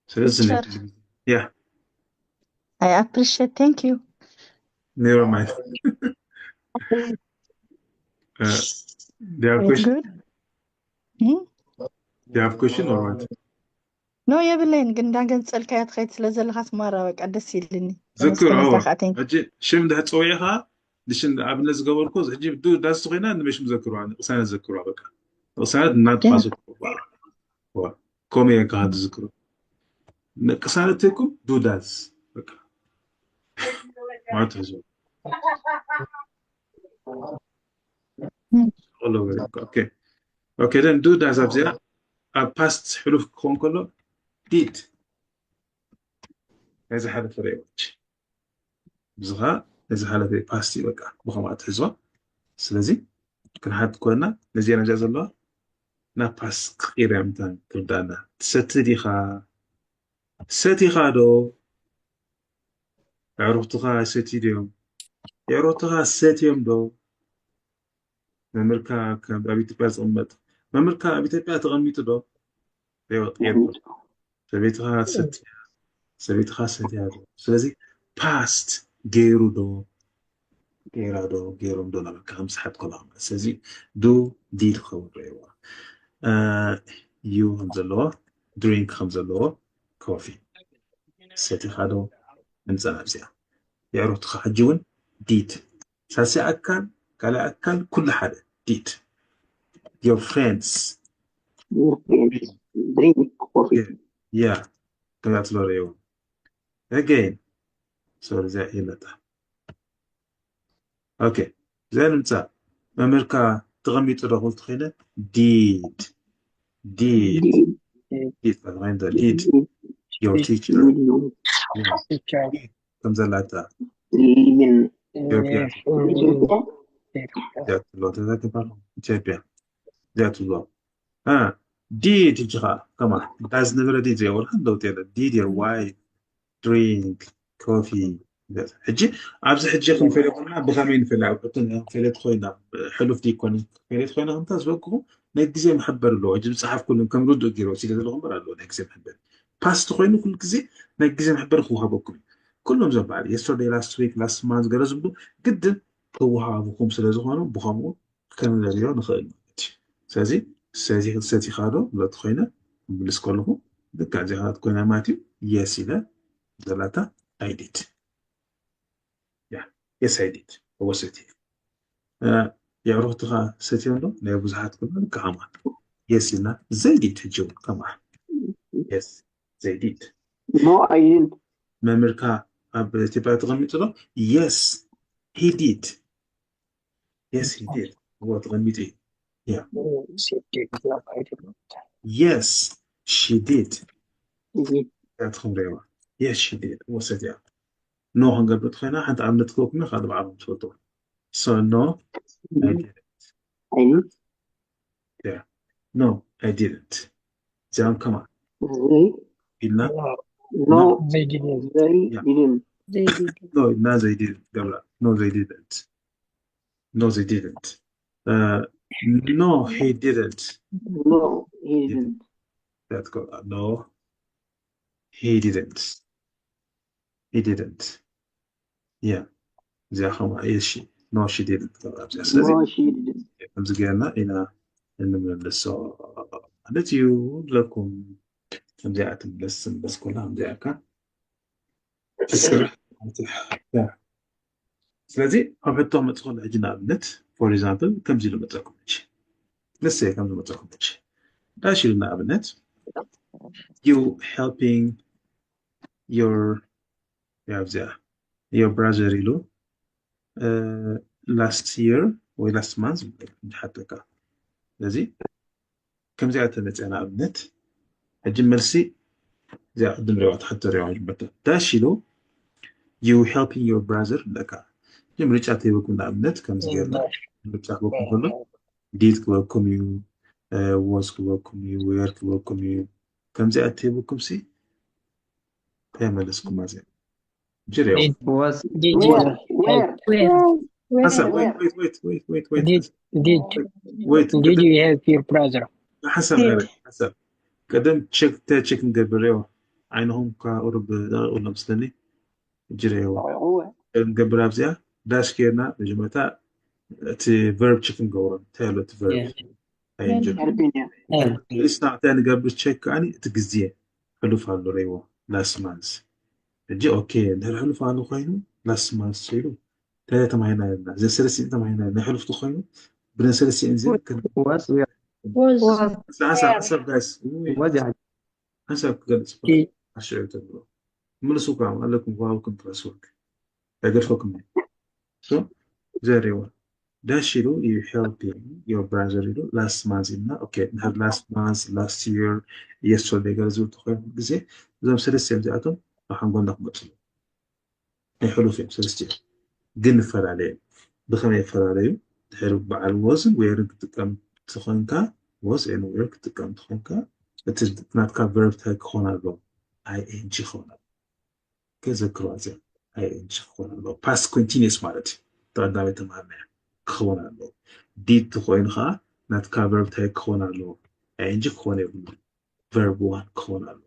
ስለዚ Teacher. yeah I appreciate. Thank you. Never mind. Uh, do you have a It's question? Good. Hmm? Do you have a question or what? No, የብለይን ግን እንዳገንጸልካያ ትኸይድ ስለ ዘለኻ ስማራ በቃ ደስ ይልኒ። ዘክር ተመስገን እዋ ኢልካ ከዓ thank you። ሕጂ ሽም እንድሕር ፀዊዕኻ ንሽም ኣብነት ዝገበርኩ ሕጂ ዱ ዳስ ተኮይና ንመሽም ዘክርዋ ንቅሳነት ዘክርዋ በቃ ንቅሳነት እናጥፋ Yeah. ዘክርዋ ከምኡ እየ ከዓ ትዝክሩ ንቅሳነት ተይኩም ዱ ዳስ በቃ ማለት ሕዚ Hmm. okay okay then ዱ ዳስ ኣብዚኣ ኣብ ፓስት ሕሉፍ ክኸውን ከሎ ዲድ ናይ ዝሓለፈ ርእዮች ብዝኻ ናይ ዝሓለፈ ፓስት እዩ በቃ ብኸምኣ ትሕዝዋ ስለዚ ክንሓት ኮይና ነዚኣ ነዚኣ ዘለዋ ናብ ፓስት ክቂርያ ምታን ትርዳና ትሰቲ ዲኻ ሰቲኻ ዶ ኣዕሩኽትኻ ሰቲ ድዮም የዕሩኽትኻ ሰትዮም ዶ መምህርካ ኣብ ኢትዮጵያ ዝቕመጥ መምህርካ ኣብ ኢትዮጵያ ተቐሚጡ ዶ ሬወጥ ጌርኩ ሰበይትኻ ሰትያ ሰበይትኻ ሰትያ ዶ ስለዚ ፓስት ገይሩ ዶ ገይራ ዶ ገይሮም ዶ ናበልካ ከም ሰሓት ኮላ ስለዚ ዱ ዲድ ክኸውን ረእይዋ ዩ ከም ዘለዎ ድሪንክ ከም ዘለዎ ኮፊ ሰቲኻ ዶ ምምፃእ ናብዚኣ የዕሩኽትኻ ሕጂ እውን ዲድ ሳልሳይ ኣካል ካልኣይ ኣካል ኩሉ ሓደ ዲድ your friends Your friends drink coffee. ያ ከምዚኣ ትለረየው again ሶሪ እዚኣ ይመጣ okay እዚኣ ንምፃእ መምህርካ ተቐሚጡ ዶ ክብል ትኽእለ ዲድ ዲድ ዲድ ዲድ your teacher ከም ዘላታ Living ኢትዮጵያ ኢትዮጵያ ኢትዮጵያ ኢትዮጵያ እዚኣ ትብሎ ዲድ ሕጂ ከዓ ከማ ዳዝ ነበረ ዲድ ዘይበልካ ለውጥ የለ ዲድ your wife drink coffee ሕጂ ኣብዚ ሕጂ ክንፈልዮ ከለና ብኸመይ ንፈልያ ንፈልየት ኮይና ሕሉፍ ዲኮኒ ፈልየት ኮይና ከምታ ዝበልኩኹም ናይ ግዜ መሐበር ኣለዎ ሕጂ ዝፀሓፍኩሉም ከም ርዱእ ገይረ ወሲደ ዘለኹ እምበር ኣለዎ ናይ ግዜ መሐበር ፓስት ኮይኑ ኩሉ ግዜ ናይ ግዜ መሐበር ክወሃበኩም እዩ ኩሎም ዘበዓል yesterday last week last month ገለ ዝብሉ ግድን ክወሃቡኩም ስለ ዝኾኑ ብኸምኡ ክንለልዮ ንኽእል ማለት እዩ ስለዚ ሰቲኻ ዶ ብለቲ ኮይነ ምልስ ከለኹ ልክዕ ዜኻት ኮይና ማለት እዩ yes ኢለ ዘላታ I did yes I did was it የዕሩኽትኻ ሰትዮም ዶ? ናይ ብዙሓት ኩሉ ከማን የስ ኢልና ዘይዲድ ሕጂ እውን ከማን የስ ዘይዲድ No, I didn't. መምህርካ ኣብ ኢትዮጵያ ተቐሚጡ ዶ? Yes, he did. Yes, he did. እዎ ተቐሚጡ እዩ። Yeah. She did. No, I didn't. Yes, she did. Mhm. እያ ትኽምረዋ። Yes, she did. እዎ ሰትያ። ኖ ክንገብር ተኾይና ሓንቲ ኣብነት ክበኩም ካልእ ባዕሎም ትፈልጡ። So no, I didn't. I didn't. Yeah. No, I didn't. እዚኦም ከማን They, ኢልና no, They didn't. they Yeah. didn't. They did. no ኢልና they didn't ገብራ no they didn't no they didn't uh, no he didn't No, he didn't. That go- no he didn't he didn't yeah እዚኣ ከማ እሺ no she didn't ገብራ እዚኣ ስለዚ No, she didn't. ከምዚ ገርና ኢና እንመልሶ ማለት እዩ ለኩም ከምዚኣ ትምለስ ትምለስ ኮላ ከምዚኣ ካ ትስራሕ ማለት እዩ። ያ። ስለዚ ኣብ ሕቶ መፅእ ከሎ ሕጂ ንኣብነት for example ከምዚ ኢሉ መፀኩም ሕጂ ንሰ ከምዚ መፀኩም ሕጂ ዳሽ ኢሉ ንኣብነት you helping your ኣብዚኣ your brother ኢሉ last year ወይ last month ሓተካ ስለዚ ከምዚኣ ተመፅያ ንኣብነት ሕጂ መልሲ እዚኣ ቅድም ሪዋ ተሓቶ ሪዋ መጀመርታ ዳሽ ኢሉ you helping your brother ኣለካ እዚ ምርጫ ተይበኩም ንኣብነት ከምዚ ገርና ምርጫ ክበኩም ከሎ did ክበኩም እዩ was ክበኩም እዩ were ክበኩም እዩ ከምዚኣ ተይበኩም ሲ እንታይ መለስኩም ኣዚኣ ጅርዮ was Did Where? you Where? help? ሓሳብ Where? wait wait wait wait wait wait Did wait did you help your brother? ሓሳብ Did. ገበ ሓሳብ ቀደም ቸክ ተ ቸክ ንገብር ዮ ዓይንኹም ካ ቁሩብ ደቂቁ ኣሎ መስለኒ ጅርዮ እወ። ንገብር ኣብዚኣ ዳሽ ጌርና መጀመርታ እቲ ቨርብ ቸክ ንገብሮ እንታይ ኣሎ እቲ ቨርብ Yeah. ኣይንጅር Helping you. Help. እስና እንታይ ንገብር ቸክ ከዓኒ እቲ ግዜ ሕሉፍ ኣሎ ረይዎ last month ሕጂ ኦኬ እንድሕር ሕሉፍ ኣሎ ኮይኑ last month ኢሉ እንታይ ተማሂና ኢልና እዚ ሰለስቲን ተማሂና ናይ ሕሉፍ ተኮይኑ ብነ ሰለስቲን እዚ Was we Was ሓሳብ ጋይስ was it ሓሳብ ክገልጽ እ- ኣሽዑ ተብሎ ምልሱ ኳ ኣለኩም ዋውኩም class work ኣይገድፈኩም ዘሪዎ ዳሽ ኢሉ you helping your brother ኢሉ last month ኢልና okay እንድሕር last month last year yesterday ገለ ዝብል ተኮይኑ ግዜ እዞም ሰለስቲኦም እዚኣቶም ኣብ ሓንጎልና ክመፅሉ ናይ ሕሉፍ እዮም ሰለስቲኦም ግን ይፈላለዩ ብከመይ ይፈላለዩ ድሕሪ በዓል was ን were ን ክጥቀም ትኾንካ was and were ክጥቀም ትኾንካ እቲ ናትካ verb እንታይ ክኾን ኣለዎ ing ክኾን ኣለዎ ከዘክሮ ኣዚኣ ing ክኾን ኣለዎ past continuous ማለት እዩ ተቐዳሚ ተማሃርና ክኸውን ኣለዎ did ተኮይኑ ከዓ ናትካ verb እንታይ ክኾን ኣለዎ ing ክኾን የብሉ verb one ክኾን ኣለዎ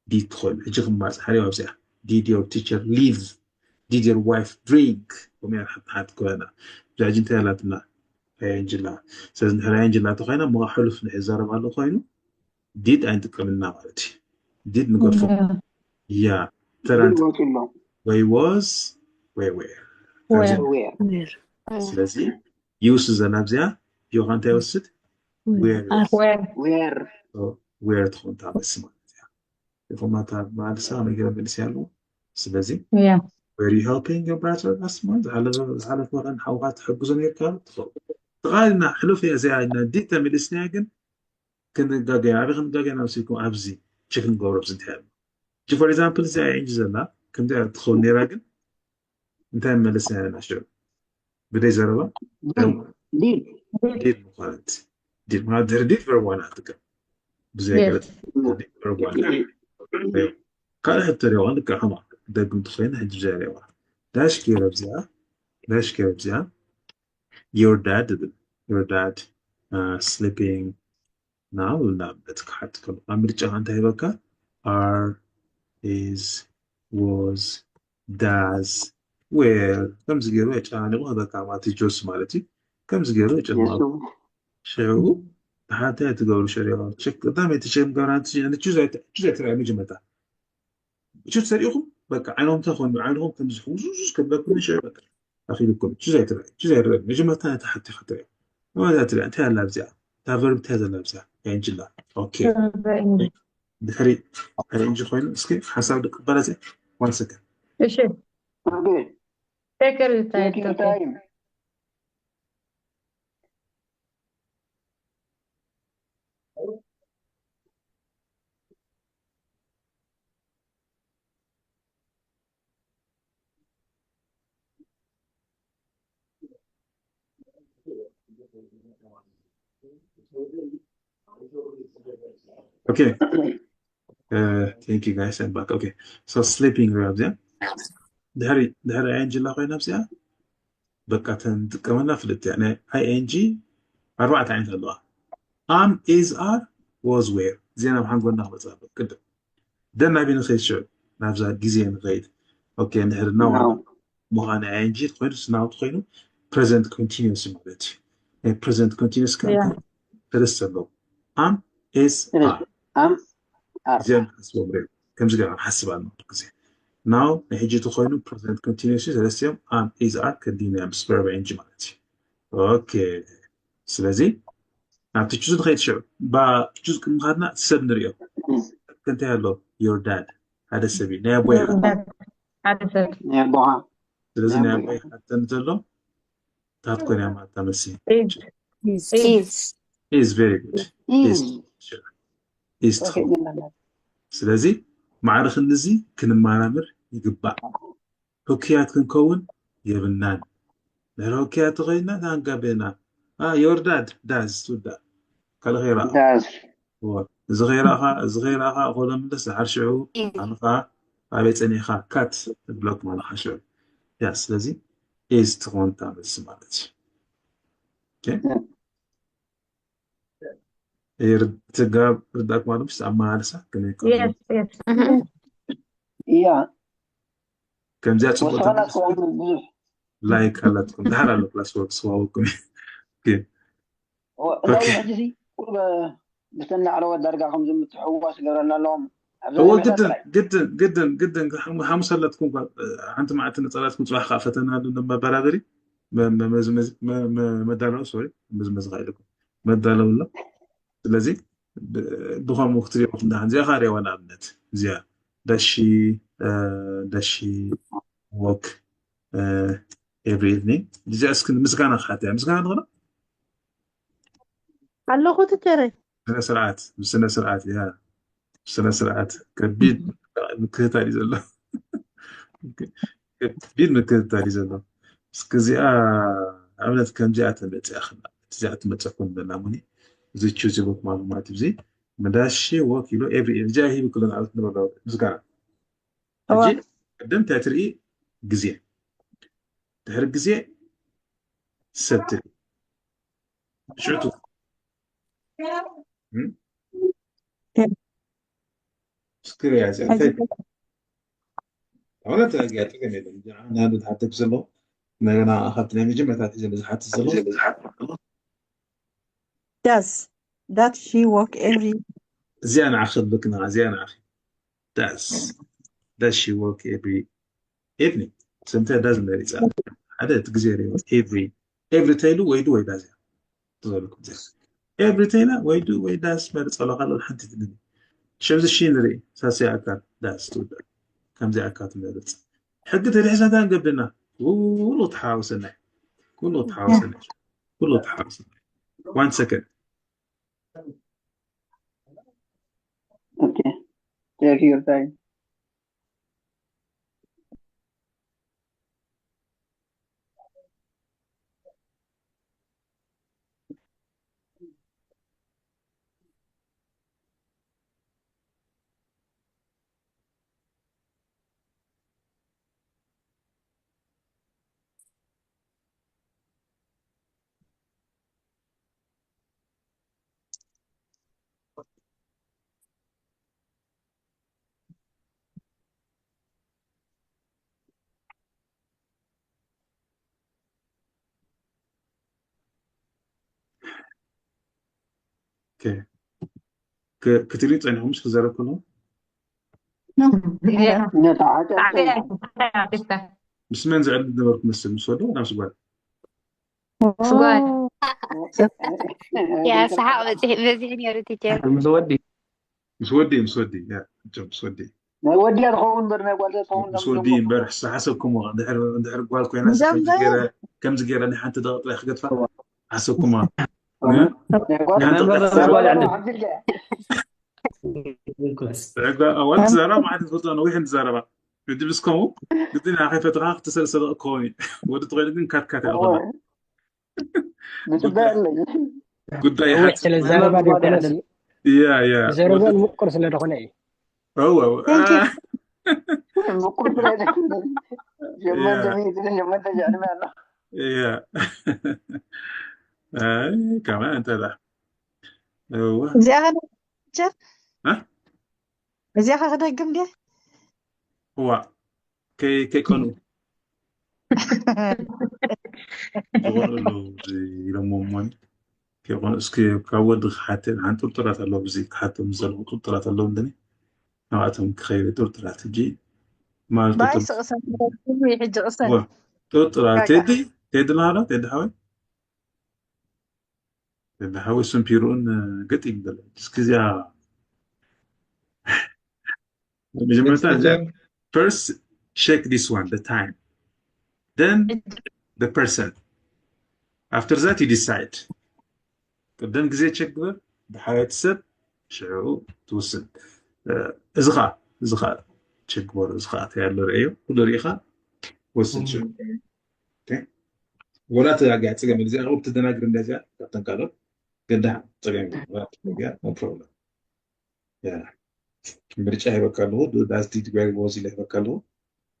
did ተኮይኑ ሕጂ ክማፅ ሓደ ኣብዚኣ did your teacher leave did your wife drink ከምያ ሓንቲ ክበና ብዛዕጂ እንታይ ኣላትና ing ላ ስለዚ ድሕሪ ing ላ ተኮይና ሞ ሕሉፍ ንሕዘረብ ኣሎ ኮይኑ did ኣይንጥቀምልና ማለት እዩ did ንገድፎ ያ ተራንት ወፂሎ ወይ was ወይ were Were. Where? ስለዚ use ዘላ ኣብዚኣ ዮካ እንታይ ይወስድ were Where? Where? were ትኾን ታበስ ማለት እያ ይኹማታ ማልሳ ነገር መልስ ያለው ስለዚ Yeah. were you helping your brother last month ዝሓለፈ ዝሓለፈ ወራን ሓውካ ትሕግዞ ነርካ ትኸውን ተቓልና ሕሉፍ እያ እዚኣ ኢልና did ተመሊስናያ ግን ክንጋገያ ኣበይ ክንጋገያ ናብ ስልኩም ኣብዚ ቸክ ንገብሮ ኣብዚ እንታይ ኣሎ for example እዚኣ ing ዘላ ከምዚኣ ትኸውን ነራ ግን እንታይ መለስና ኢና ሽዑ ብደይ ዘረባ Did. did ምዃነት did ማለት ድሕሪ did verb one ኣትጥቀም ብዘይ Yes. ገለ did verb one ካልእ ሕቶ ሪዋ ልክዕ ከማ ደግም ትኾይኑ ሕጂ ብዘይ ሪዋ ዳሽ ጌረ ኣብዚኣ ዳሽ ጌረ ኣብዚኣ your dad ትብል your dad uh, sleeping now ንኣብነት ክሓት ከሎ ኣብ ምርጫ እንታይ ሂበካ are is was does were ከምዚ ገይሩ የጨናንቁ ሂበካ ማለት እዩ ጆስ ማለት እዩ ከምዚ ገይሩ የጨናንቁ ሽዑ ሓንታይ ትገብሩ ሸሪዖ ቸክ ቀዳመይቲ ቸክ ምገብራ ቹዝ ኣይትረኣዩ መጀመርታ ቹዝ ተሪኢኹም በቃ ዓይኖም እንታይ ኮይኑ ዓይንኹም ከምዚ ሕውዙዝ ከብለኩም ሽዑ በቃ ኣኺሉኩም ቹዝ ኣይትረኣዩ ቹዝ ኣይረኣዩ መጀመርታ ነቲ ሓቲ ክትሪኦ ወዛ ትሪኣ እንታይ ኣላ ኣብዚኣ? እታ ቨርብ እንታይ ዘላ ኣብዚኣ? ing ኣላ። ኦኬ። ድሕሪ ድሕሪ ing ኮይኑ እስኪ ሓሳብ ድቅበላ እዚኣ። One second። እሺ። Okay. Take your time. Take your time. Okay. Uh, thank you guys. I'm back. Okay. So sleeping ሪኣ ኣብዚኣ ድሕሪ ድሕሪ ing ላ ኮይና ኣብዚኣ በቃ ተንጥቀመላ ፍልጥ እያ። ናይ ing ኣርባዕተ ዓይነት ኣለዋ። Am፣ is፣ are፣ was፣ were። እዚኣ ናብ ሓንጎልና ክመፅእ ኣለዎ ቅድም። ደን ናበይ ንኸይድ ሽዑ? ናብዛ ግዜ ንኸይድ። ኦኬ፣ እንድሕር now ምዃኑ ing ኮይኑ now ኮይኑ present continuous ማለት እዩ። ናይ present continuous ከ ሰለስተ ኣለዉ። Am፣ is፣ are። Am፣ are። እዚኦም ሓስቦም ሪኦም ከምዚ ገይሮም ሓስብ ኣለና ግዜ። Now ናይ ሕጂ እቲ ኮይኑ present continuous እዩ። ሰለስቲኦም am፣ is፣ are ከዲና ምስ verb ing ማለት እዩ። ኦኬ፣ ስለዚ ናብቲ ቹዝ ንኸይድ ሽዑ ባ ቹዝ ቅድሚ ምኻድና እቲ ሰብ ንሪኦ። እንታይ ኣሎ? Your dad ሓደ ሰብ እዩ። ናይ ኣቦይ ሓታ። ሓደ ሰብ። ናይ ኣቦኻ። ስለዚ ናይ ናይ ኣቦይ ሓተን ዘሎ ታት ኮይና እያ ማለት እታ መልሲ። Is። Is. Is very good. Is Is. Sure. Is ትኸውን። ስለዚ ማዕረ ክንድዚ ክንመራምር ይግባእ። ህኩያት ክንከውን የብልናን። ድሕሪ ህኩያት ተኸይድና ታንጋቤና። Your dad does ትውዳእ። ካልእ ከይረኣ Does. እወ። እዚ ከይረኣኻ እዚ ከይረኣኻ እኮ ለምለስ ዝሓር ሽዑ ኣነ ከዓ ኣበይ ፀኒሕካ ካት ብሎክ ማለኻ ሽዑ። ያ ስለዚ is ትኾን እታ መልሲ ማለት እዩ። ኦኬ። ይርትጋብ ርዳእኩም ኣሎ ምስ ኣመላለሳ ከመይ ይከውን? Yes, yes. እያ ከምዚኣ ፅቡቅ ወሰኸላት ከውን ብዙሕ ላይክ ኣላትኩም ድሓር ኣሎ ፕላስ ወርክ ስዋውኩም። እንታይ ሕጂ ሲ ቁርበ ብተን ላዕለዎት ዳርጋ ከምዚ ምትሕውዋስ ይገብረና ኣለዎም። ኣብዛ እዎ ነገር ግድን ጥራይ ግድን ግድን ግድን ሓሙስ ኣላትኩም እኳ ሓንቲ መዓልቲ ነፀላትኩም ፅባሕ ከዓ ፈተና ኣሎ መበራበሪ መዳለዊ ሶሪ መዝመዝ ኢልኩም መዳለዊ ኣሎ። ስለዚ ብከምኡ ክትሪኦ ክንዳሓን እዚኣ ከዓ ሪእዋ ንኣብነት እዚኣ does she does she walk every evening? እዚኣ እስኪ ምስጋና ክሓትያ ምስጋና ንኽእሎ ኣለኹ ትቸረይ ስነ ስርዓት ብስነ ስርዓት እያ ስነ ስርዓት ከቢድ ምክትታል እዩ ዘሎ። ከቢድ ምክትታል እዩ ዘሎ። እስኪ እዚኣ ኣብነት ከምዚኣ ተመፅያ ክላ እዚኣ ትመፀኩም ዘላ ሙኒ እዚ ቹዝ ይቦት ማሉ ማለት እዚ መዳሺ ወክ ኢሎ ኤቭሪ እዚኣ ሂብ ክሎ ንኣብነት ንበሎ ምስጋና ሕጂ ቅድም እንታይ ትርኢ ግዜ ድሕሪ ግዜ ሰብ ትርኢ ሽዕቱ ስክሪያ እዚኣ እንታይ ማለት እዚኣ ጥቅም የለን ናዱ ትሓተክ ዘሎ እንደገና ካብቲ ናይ መጀመርታ ዘሎ ዝሓትት ዘሎ Does that she work every እዚኣ ንዓኺ ልክና እዚኣ ንዓኺ does does she work every evening? ሰምተ does መሪፃ ሓደ እቲ ግዜ ሪኦ every every ተይሉ ወይ ዱ ወይ does እያ ትዘልኩም እዚኣ every ተይላ ወይ ዱ ወይ does መርፀ ኣለካ ሓንቲ ትብል ሸምዚ ሺ ንርኢ ሳሲ ኣካል does ትውዳእ ከምዚ ኣካል ትመርፅ ሕጊ ተድሕሳታ ንገብና ኩሉ ተሓዋውሰናይ ኩሉ ተሓዋውሰናይ ኩሉ ተሓዋውሰናይ one second Okay. Take your time. ክትሪኡ ፀኒኹም ምስ ክዘረብ ከለኹ ምስ መን ዝዕልል ነበርኩ መስል ምስ ወዶ ናብ ስጓል ስጓል ያ ሰሓቕ በፂሕ በዚሕ ነይሩ ቲቸር። ምስ ወዲ ምስ ወዲ ምስ ወዲ ያ፣ እጆም ምስ ወዲ ናይ ወዲያ ትኸውን እምበር ናይ ጓል ትኸውን ምስ ወዲ እምበር ሓሰብኩሞ። እንድሕር እንድሕር ጓል ኮይና እዞም ከምዚ ዘ- ገይረ ከምዚ ገይረ ናይ ሓንቲ ደቂ ጥራይ ክገድፋ ሓሰብኩሞ። ናይ ጓል ናይ ሓንቲ ናይ ደቂ ጓል ጥራይ ጓል ጓል ሓንቲ ዕጋ ኣዋል ትዛረባ ማለት ትፈልጦ ነዊሕ ትዛረባ ግዲ ምስ ከምኡ ግዲ ንዓ ከይፈትኻ ክትሰልሰለ ክኸውን እዩ። ወዲ ተኾይኑ ግን ካትካት እያ ዝኾነ ንፅበ ኣለኝ ጉዳይ ነዊሕ ሓፂር ስለ ዝዛረባ ዘይኮነስ ያ ያ ዘረበን ምቁር ስለ ዝኾነ እዩ። እወ እወ። Thank you። አ፣ ምቁር ስለ ሸመንተ ያ ሚእቲ ሸመንተ ሸዕድመ ኣሎ ያ። ኣይ ከማን እንተ ደኣ እወ እዚኣ ኸ ቲቸር እ? እዚኣ ኸ ክደግም ድየ? እዋ ከይ ከይቀኑ ዝቆልዑ ኣለዉ ኢሎሞ እሞኒ ከይቆኑ እስኪ ካብ ወዲ ክሓተ ሓን ጥርጥራት ኣለዉ ብዚ ክሓቶም ዘለዉ ጥርጥራት ኣለዉ እንደኒ ናብኣቶም ክኸይደ ጥርጥራት ሕጂ ማለት ባይ ዶክተር ስቕሰን ሕጂ ቅሰን እዋ ጥርጥራት ቃቃ ቴዲ ቴዲ ናሃሎ ቴዲ ሓወይ ቴዲ ሓወይ ስምፒሩን ገጥ ይበለ እስኪ እዚኣ መጀመርታ እዚኣ first check this one the time then the person after that you decide ቅድም ግዜ ቸክ ግበር ድሓር እቲ ሰብ ሽዑ ትውስን እዚ ኸዓ እዚ ኸዓ ቸክ ግበሩ እዚ ኸዓ እንታይ ኣሎ ርእዮ ኩሉ ርኢኻ ወስን ሽዑ ወላ ተጋጊያ ፀገም እዚኣ ትደናግር እንደዚኣ ካብተን ካልኦት ገዳሕ ፀገም problem ምርጫ ሂበካ ኣለኹ ዳስ ዲድ ጓይ ወዝ ኢለ ሂበካ ኣለኹ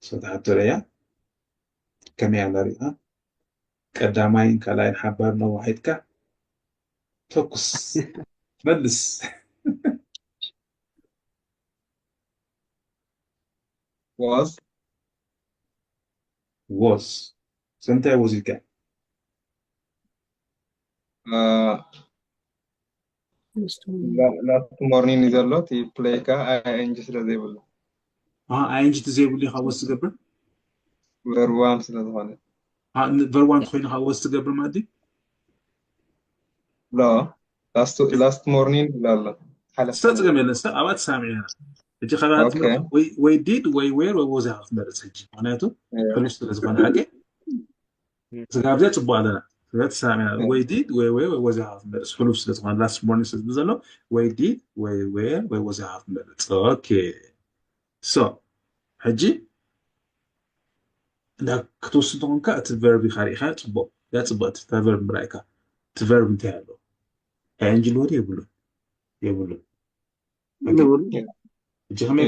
ሰተሓተረያ ከመይ ኣላ ሪኣ ቀዳማይን ካልኣይን ሓባር ነዋሒጥካ ተኩስ መልስ was was ሰምታይ was ኢልካ last morning እዩ ዘሎ እቲ play ካ ing ስለ ዘይብሉ ing ተዘይብሉ ኢኻ was ትገብር verb one ስለ ዝኾነ verb one ኮይኑ ካ was ትገብር ማለት ሎ last morning ይብላ ኣሎ ሓለፍ ስተ ፅገም የለን ስተ ኣብኣ ትሰማምዕ ኢና ሕጂ ካባትኩም ወይ did ወይ were ወይ was ኢኻ ክትመርፅ ሕጂ ምክንያቱ ሕሉፍ ስለ ዝኾነ ሓቂ ስጋብ ዘ ፅቡቅ ኣለና ስለ ትሰማምዕ ኢና ወይ did ወይ were ወይ was ኢኻ ክትመርፅ ሕሉፍ ስለ ዝኾነ last morning ስለ ዝብል ዘሎ ወይ did ወይ were ወይ was ኢኻ ክትመርፅ okay so ሕጂ እንዳ ክትወስድ ተኾንካ እቲ verb ኢኻ ርኢኻ ፅቡቅ ያ ፅቡቅ እቲ verb ምርኣይካ እቲ verb እንታይ ኣሎ ing ኣለዎ የብሉን የብሉን ሕጂ ከመይ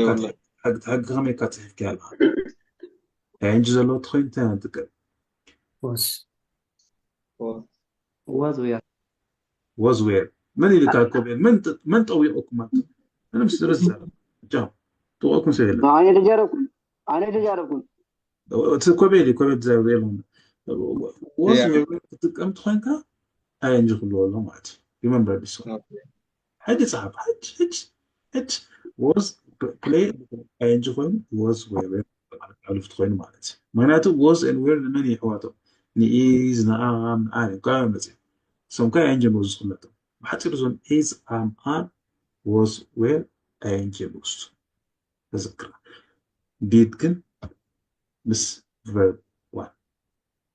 ሕጊ ከመይ ኢልካ ፅሒፍካ ኣለኻ ing ዘለዎ ተኾይኑ እንታይ ንጥቀም was was were was were መን ኢልካ ኮቤል መን ጠዊቑኩም ምንም ስርዝ ጥቑኩም ሰብ የለን ኣነ ተጃረብኩም ኣነ ተጃረብኩም እቲ ኮቤል ኮቤል ዘብር የለን was were ክትጥቀም ተኾይንካ ing ክልዎ ኣሎ ማለት እዩ remember this one ሕጂ ጸሓፍ ሕጂ ሕጂ ሕጂ was play ing ኮይኑ was were ሕሉፍቲ ኮይኑ ማለት እዩ ምክንያቱ was and were ንመን ይሕዋቶ ንኢዝ ንኣም ንኣር እዮም ካብ መፅእ ሶም ካብ ing was ዝፍለጡ ብሓፂሩ ዞም is am are was were ing was ተዘክራ did ግን ምስ verb one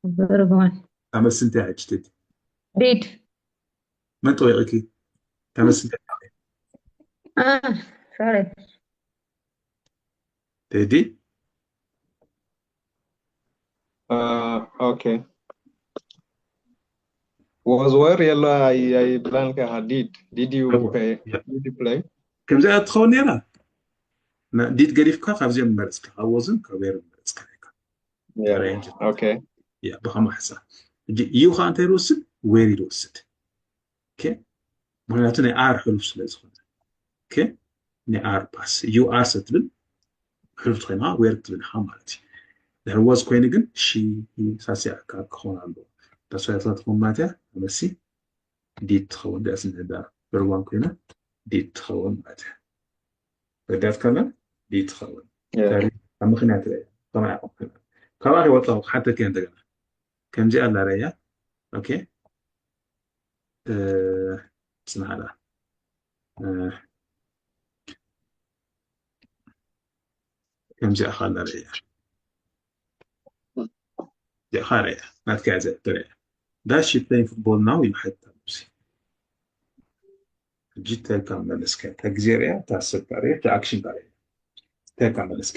verb one ኣመልሲ እንታይ ሕጂ ቴዲ did መን ጠዊቕኪ ተመልሲ እንታይ ah sorry ቴዲ okay was were የሎ ኣይብላን ከ did did you play did you play ከምዚኣ ትኸውን ነራ did ገዲፍካ ካብዚኦም መረፅካ ካብ was ን ካብ were መረፅካ okay ብኸማ ሕሳ ሕጂ you ከዓ እንታይ ይወስድ were ይወስድ ምክንያቱ ናይ are ሕሉፍ ስለ ዝኾነ ናይ are pass you are ሰትብል ሕሉፍ ኮይንካ were ክትብል ኢኻ ማለት እዩ ድሕሪ was ኮይኑ ግን she ሳሲዕካ ክኸውን ኣለዎ ተስፋ ትኸውን ማለት እያ መሲ did ትኸውን ዳስ ንዳ verb one ኮይና did ትኸውን ማለት እያ ረዳት ከላ did ትኸውን ኣብ ምክንያት ከማይ ከምኣ ከይወጣ ሓተኪ እንደገና ከምዚኣ ኣላ ረያ okay ጽናዕላ ከምዚኣ ኻላ ርእያ ዚኣ ርእያ ናትካ እያ ዘእተያ ዳሽ playing football now ይብሓታ ሲ ሕጂ ተካ መለስካ እታ ግዜ ርእያ እታ ሰብካ ርእያ እታ ኣክሽን ካ ርእያ ተካ መለስካ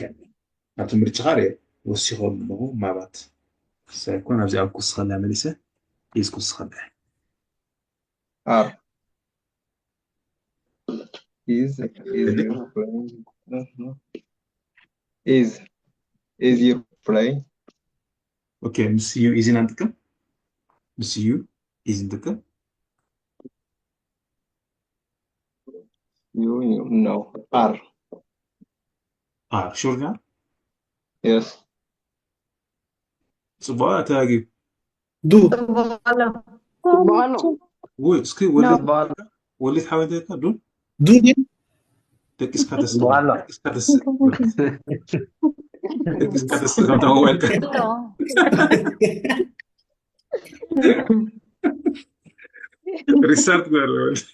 ናቲ ምርጫኻ ርእየ ወሲኾ ኣለኹ ማባት ሳይኮን ኣብዚ ኣብ ኩስኸላ መሊሰ ኢዝ ኩስኸላ Are is is you playing? Mhm. Is is you playing? Okay, ምስ you is in አንጥቀም ምስ you is inጥቀም You you no are. Are sure ያ Yes. ጽቡቅ ተጋጊ ዱ ጽቡቅ ኣሎ። ወይ እስኪ ወሊድ በዓል ወሊድ ሓወይተካ ዱ ዱ ድዩ? ደቂስካ ተስ በዓል ደቂስካ ተስ ደቂስካ ተስ ከምታ ሞባይልካ ሪስታርት ገበረ ወሊድ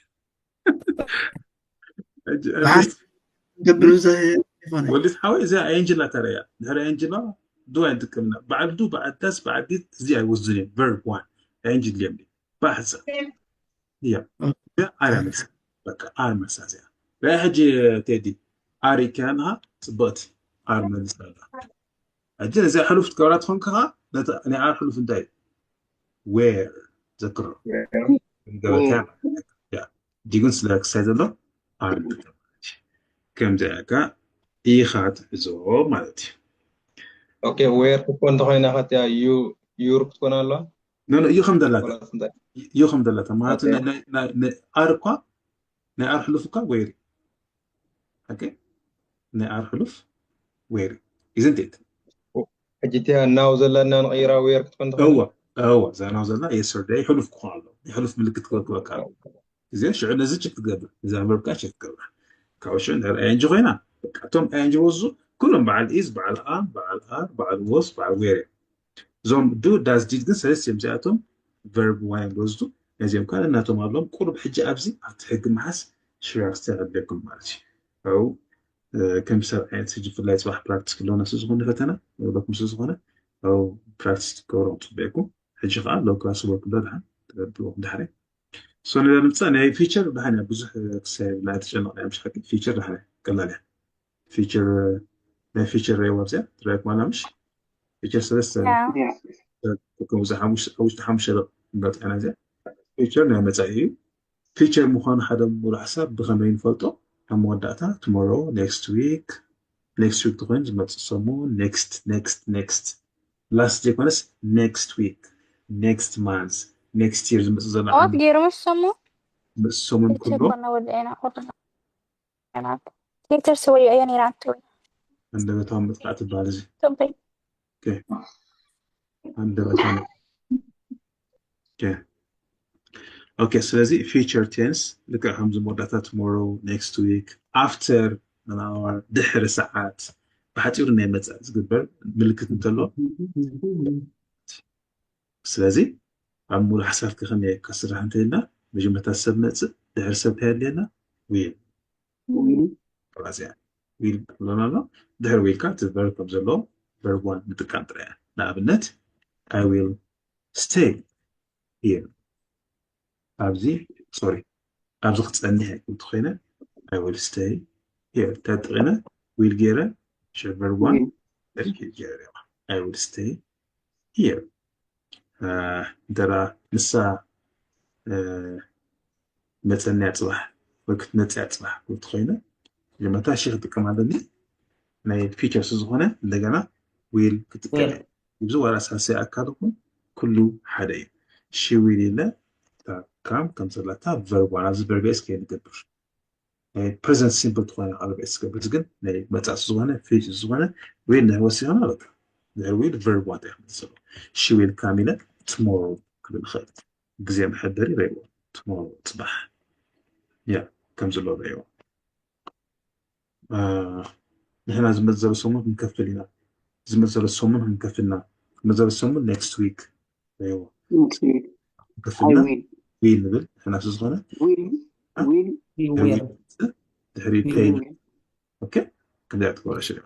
ገብር ዘ ይኾነ ወሊድ ሓወይ እዚኣ ኣየንጅላ ተረያ ድሕሪ ኣየንጅላ ዱ ኣይንጥቀምና በዓል ዱ በዓል ዳስ በዓል ዲት እዚ ኣይወስድን እዮም ቨርብ ዋን ኣየንጅል እዮም ባሕፃ እያ እዚኣ ኣር መልሳ በቃ ኣር መልሳ እዚኣ ራይ ሕጂ ቴዲ ኣር ኢካያንሃ ፅብቕቲ ኣር መልሳ ኣላ ሕጂ ነዚኣ ሕሉፍ ትገብራ ትኾን ከኻ ናይ ኣር ሕሉፍ እንታይ እዩ ዌር ዘክሮ ገበርካ ዲጉን ስለ ክሳይ ዘሎ ኣር ከምዚ ኢልካ ኢኻ ትሕዞ ማለት እዩ Okay, where ክትኮን እንተኮይና ከትያ you your ክትኮን ኣለዋ? ኖ ኖ እዩ ከም ደላታ ወላስ እንታይ? እዩ ከም ደላታ ማለት Okay. ናይ- ናይ- ናይ- ናይ ኣር እኳ ናይ ኣር ሕሉፍ እኳ ዌር እዩ ኦኬ ናይ ኣር ሕሉፍ ዌር እዩ isn't it ሕጂ እቲያ now ዘለና ንቀይራ where ክትኮን ትኽእል? እወ እወ እዛ ናው ዘላ የስተርደይ ሕሉፍ ክኾን ኣሎ ሕሉፍ ምልክት ክበክበካ ኣሎ እዚ ሽዑ ነዚ ቸክ ትገብር እዛ ቨርብ ካ ቸክ ትገብር ካብኡ ሽዑ እንድሕር ኣይ ኤን ጂ ኮይና በቃ እቶም ኣይ ኤን ጂ ወዙ ኩሎም በዓል ኢዝ በዓል ኣር በዓል ኣር በዓል ወስ በዓል ዌር እዮም እዞም ዱ ዳዝ ዲድ ግን ሰለስተ እዮም እዚኣቶም ቨርብ ዋን እዮም ዝወስዱ ነዚኦም ከዓ ነናቶም ኣለዎም ቁሩብ ሕጂ ኣብዚ ኣብቲ ሕጊ መሓስ ሽራክስተ ኣለኩም ማለት እዩ ኣብኡ ከም ሰብ ዓይነት ሕጂ ብፍላይ ፅባሕ ፕራክቲስ ክለውና ስለ ዝኾነ ፈተና ንብለኩም ስለ ዝኾነ ኣብኡ ፕራክቲስ ክትገብሩ ክፅበየኩም ሕጂ ከዓ ሎው ክላስ ወርክ ዶ ድሓን ትገብርዎ ድሕሪ ሶ ንዳ ንምፃእ ናይ ፊቸር ድሓን እያ ብዙሕ ክሳብ ናይ ተጨነቕ ናይ ምሽ ሓቂ ፊቸር ድሓን እያ ቀላል እያ ፊቸር ናይ ፊቸር ረይዋ ኣብዚኣ ትረኣየኩም ኣላ ምሽ ፊቸር ሰለስተ ከምዚ ሓሙሽተ ሓሙሽተ ደቂ መፅዕና እዚኣ ፊቸር ናይ መፃኢ እዩ ፊቸር ምዃኑ ሓደ ሙሉእ ሓሳብ ብኸመይ ንፈልጦ ኣብ መወዳእታ tomorrow next week next week ተኮይኑ ዝመፅእ ሰሙን next next next last ዘይኮነስ next week next month next year ዝመፅእ ዘሎ ኣዋት ገይሩ ምስ ሰሙ ምስ ሰሙን ፊቸር ኩሎ ኮና ወድኤና ኮና ፊቸር ስወዩ ኣያ ነይራ ኣንቲ ወይ ኣንደበታዊ መጥቃዕቲ በሃል እዚ ቶምተይ ኣንደበታዊ ኦኬ ስለዚ ፊቸር ቴንስ ልክዕ ከምዚ መወዳእታ tomorrow next week after an hour ድሕሪ ሰዓት ብሓፂሩ ናይ መፃእ ዝግበር ምልክት እንተሎ ስለዚ ኣብ ሙሉ ሓሳብቲ ከመይ ከስራሕ እንተኢልና መጀመርታ ሰብ መፅእ ድሕሪ ሰብ እንታይ ኣድልየና ዊል ራዚያ ዊል ብሎና ኣሎ ድሕሪ ዊልካ እቲ ቨርብ ከም ዘለዎ ቨርብ ዋን ምጥቃም ጥራይ ንኣብነት I will stay here ኣብዚ ሶሪ ኣብዚ ክፀንሕ እንተኮይነ I will stay here ተጥቂነ ዊል ገይረ ሽዕ ቨርብ ዋን ሪድ ገይረ I will stay here እንተራ ንሳ መፀንያ ፅባሕ ወይ ክትመፅያ ፅባሕ ክትኮይነ መታ ሺ ክጥቀም ኣለኒ ናይ ፊቸርስ ዝኾነ እንደገና ዊል ክጥቀም እየ እዚ ዋላ ሳልሳይ ኣካል ይኹን ኩሉ ሓደ እዩ she will ኢለ ካም ከም ዘላታ ቨርብ ዋን ኣብዚ ቨርብ ኤስ ከይንገብር ናይ ፕሬዘንት ሲምፕል ትኾነ ኣብ ኤስ ገብር ግን ናይ መፃእ ዝኾነ ፊት ዝኾነ ዊል ናይ ወሲኾነ በቃ ድሕሪ ዊል ቨርብ ዋን እንታይ ክምልስ ኣለዎ she will come ኢለ tomorrow ክብል ይኽእል ግዜ መሐደሪ ረይዎ tomorrow ፅባሕ ያ ከም ዘለዎ ረይዎ ንሕና ዝመዘበ ሰሙን ክንከፍል ኢና ዝመዘበ ሰሙን ክንከፍልና ዝመዘበ ሰሙን next week ረይዎ I ክንከፍልና will. will ንብል ንሕና ስለ ዝኾነ will will ድሕሪ pay okay ከምዚኣ ትገብሮ ሽዑ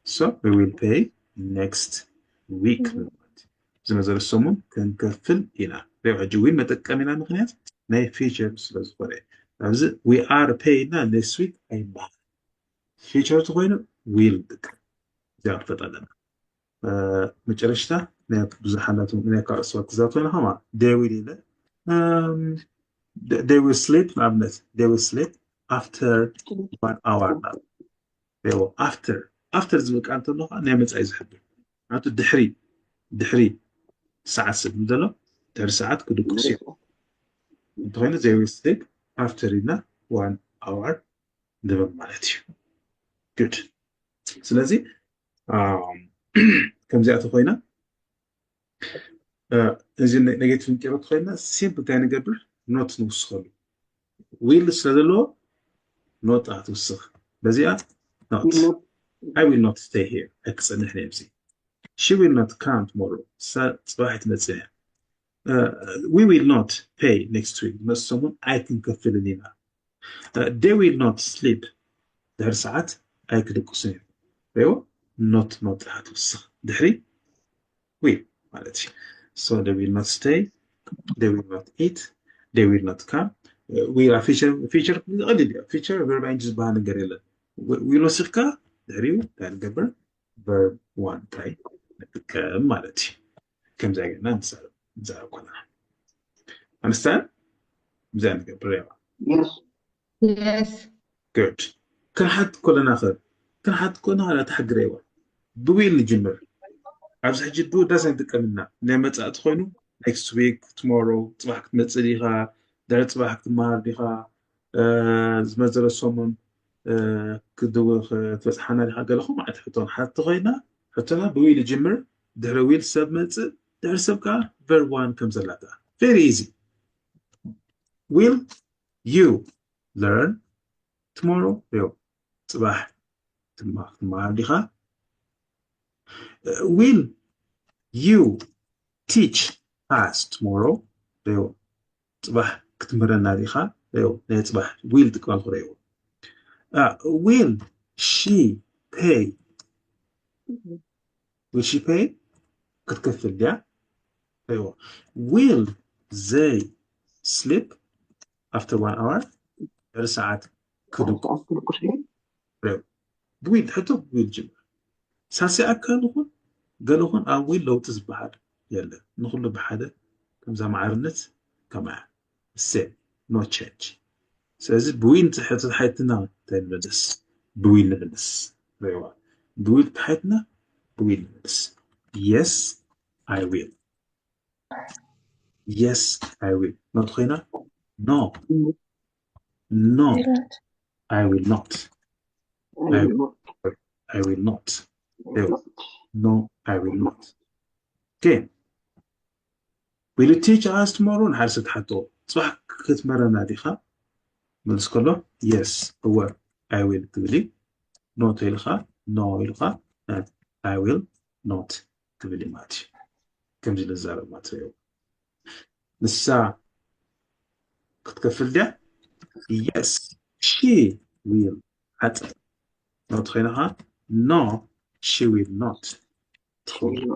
so we will pay next week ዝመዘረ ሰሙን ክንከፍል ኢና ሪው ሕጂ will መጠቀሚና ምክንያት ናይ future ስለ ዝኾነ ኣብዚ we are pay እና next week ኣይበሃል future ተኮይኑ will ጥቀም እዚኣ ንፈጥ ኣለና መጨረሽታ ብዙሓት ናይ ካልኦት ሰባት ክዛተው ኢና ከማ they will ኢለ they will sleep ንኣብነት they will sleep after one hour after after ዝብል ቃል እንተሎ ከዓ ናይ መፃኢ ዝሕብር ምክንያቱ ድሕሪ ድሕሪ ሰዓት ስብ ዘሎ ድሕሪ ሰዓት ክድቅሱ እዮም እንተኮይኑ they will sleep after ኢልና one hour ንብል ማለት እዩ good ስለዚ ከምዚኣ ተኮይና እዚ negative ንቀይሮ ተኮይና simple እንታይ ንገብር not ንውስኸሉ will ስለ ዘለዎ not ትውስኽ በዚኣ not I will not stay here ኣይክፀንሕ ነብዚ she will not come tomorrow ሳ ፅባሕ ትመፅእ እያ we will not pay next week መሰሙን ኣይክንከፍልን ኢና they will not sleep ድሕሪ ሰዓት ኣይክድቅሱን እዮም ሪዎ not not ጥራሕ ትውስኽ ድሕሪ will ማለት እዩ so they will not stay they will not eat they will not come will future future ቀሊል እዩ future verb ing ዝበሃል ነገር የለን will ወሲኽካ ድሕሪኡ እንታይ ንገብር verb one ጥራይ ንጥቀም ማለት እዩ ከምዚ ገና ንዛረብ ንዛረብ ኮና understand ከምዚ ንገብር ያ yes yes good ክንሓት ኮለና ኸ ክንሓት ኮና ላ ተሓግረይዋ ብ will ንጅምር ኣብዚ ሕጂ ዱ ዳስ ንጥቀምና ናይ መጻእቲ ኮይኑ next week tomorrow ጽባሕ ክትመጽእ ዲኻ ድሕሪ ጽባሕ ክትመሃር ዲኻ ዝመዘረ ሰሙን ክትበጽሓና ዲኻ ገለ ከምኡ ዓይነት ሕቶ ንሓቲ ኮይና ሕቶና ብ will ይጅምር ድሕሪ will ሰብ መጽእ ድሕሪ ሰብ ከዓ verb one ከም ዘላታ very easy will you learn tomorrow ሪኦ ጽባሕ ትማር ትማር ዲኻ will you teach us tomorrow ሪኦ ጽባሕ ክትምህረና ዲኻ ሪኦ ናይ ጽባሕ will ትቃል ክሪኦ will she pay will she pay ክትከፍል ድያ ሪኦ will they sleep after one hour ድሕሪ ሰዓት ክድቁ ሪኦ will ሕቶ will ጅምር ሳልሳይ ኣካል ይኹን ገለ ይኹን ኣብ will ለውጢ ዝበሃል የለን ንኩሉ ብሓደ ከምዛ ማዕርነት ከማያ same no change ስለዚ ብ will ተሓይትና እንታይ ንምልስ ብ will ንምልስ ሪዋ ብ will ተሓይትና ብ will ንምልስ yes I will yes I will not ኮይና no no I will not I will not no I will not okay will you teach us tomorrow ንሓደ ሰብ ትሓቶ ጽባሕ ክትመረና ዲኻ መልስ ከሎ yes እወ I will ትብል no ተኢልካ no ኢልካ I will not ትብል ማለት እዩ ከምዚ ንዛረብ ማለት እዩ ንሳ ክትከፍል ድያ yes she will ሓፀ no ተኮይንኻ no she will not ትኸውን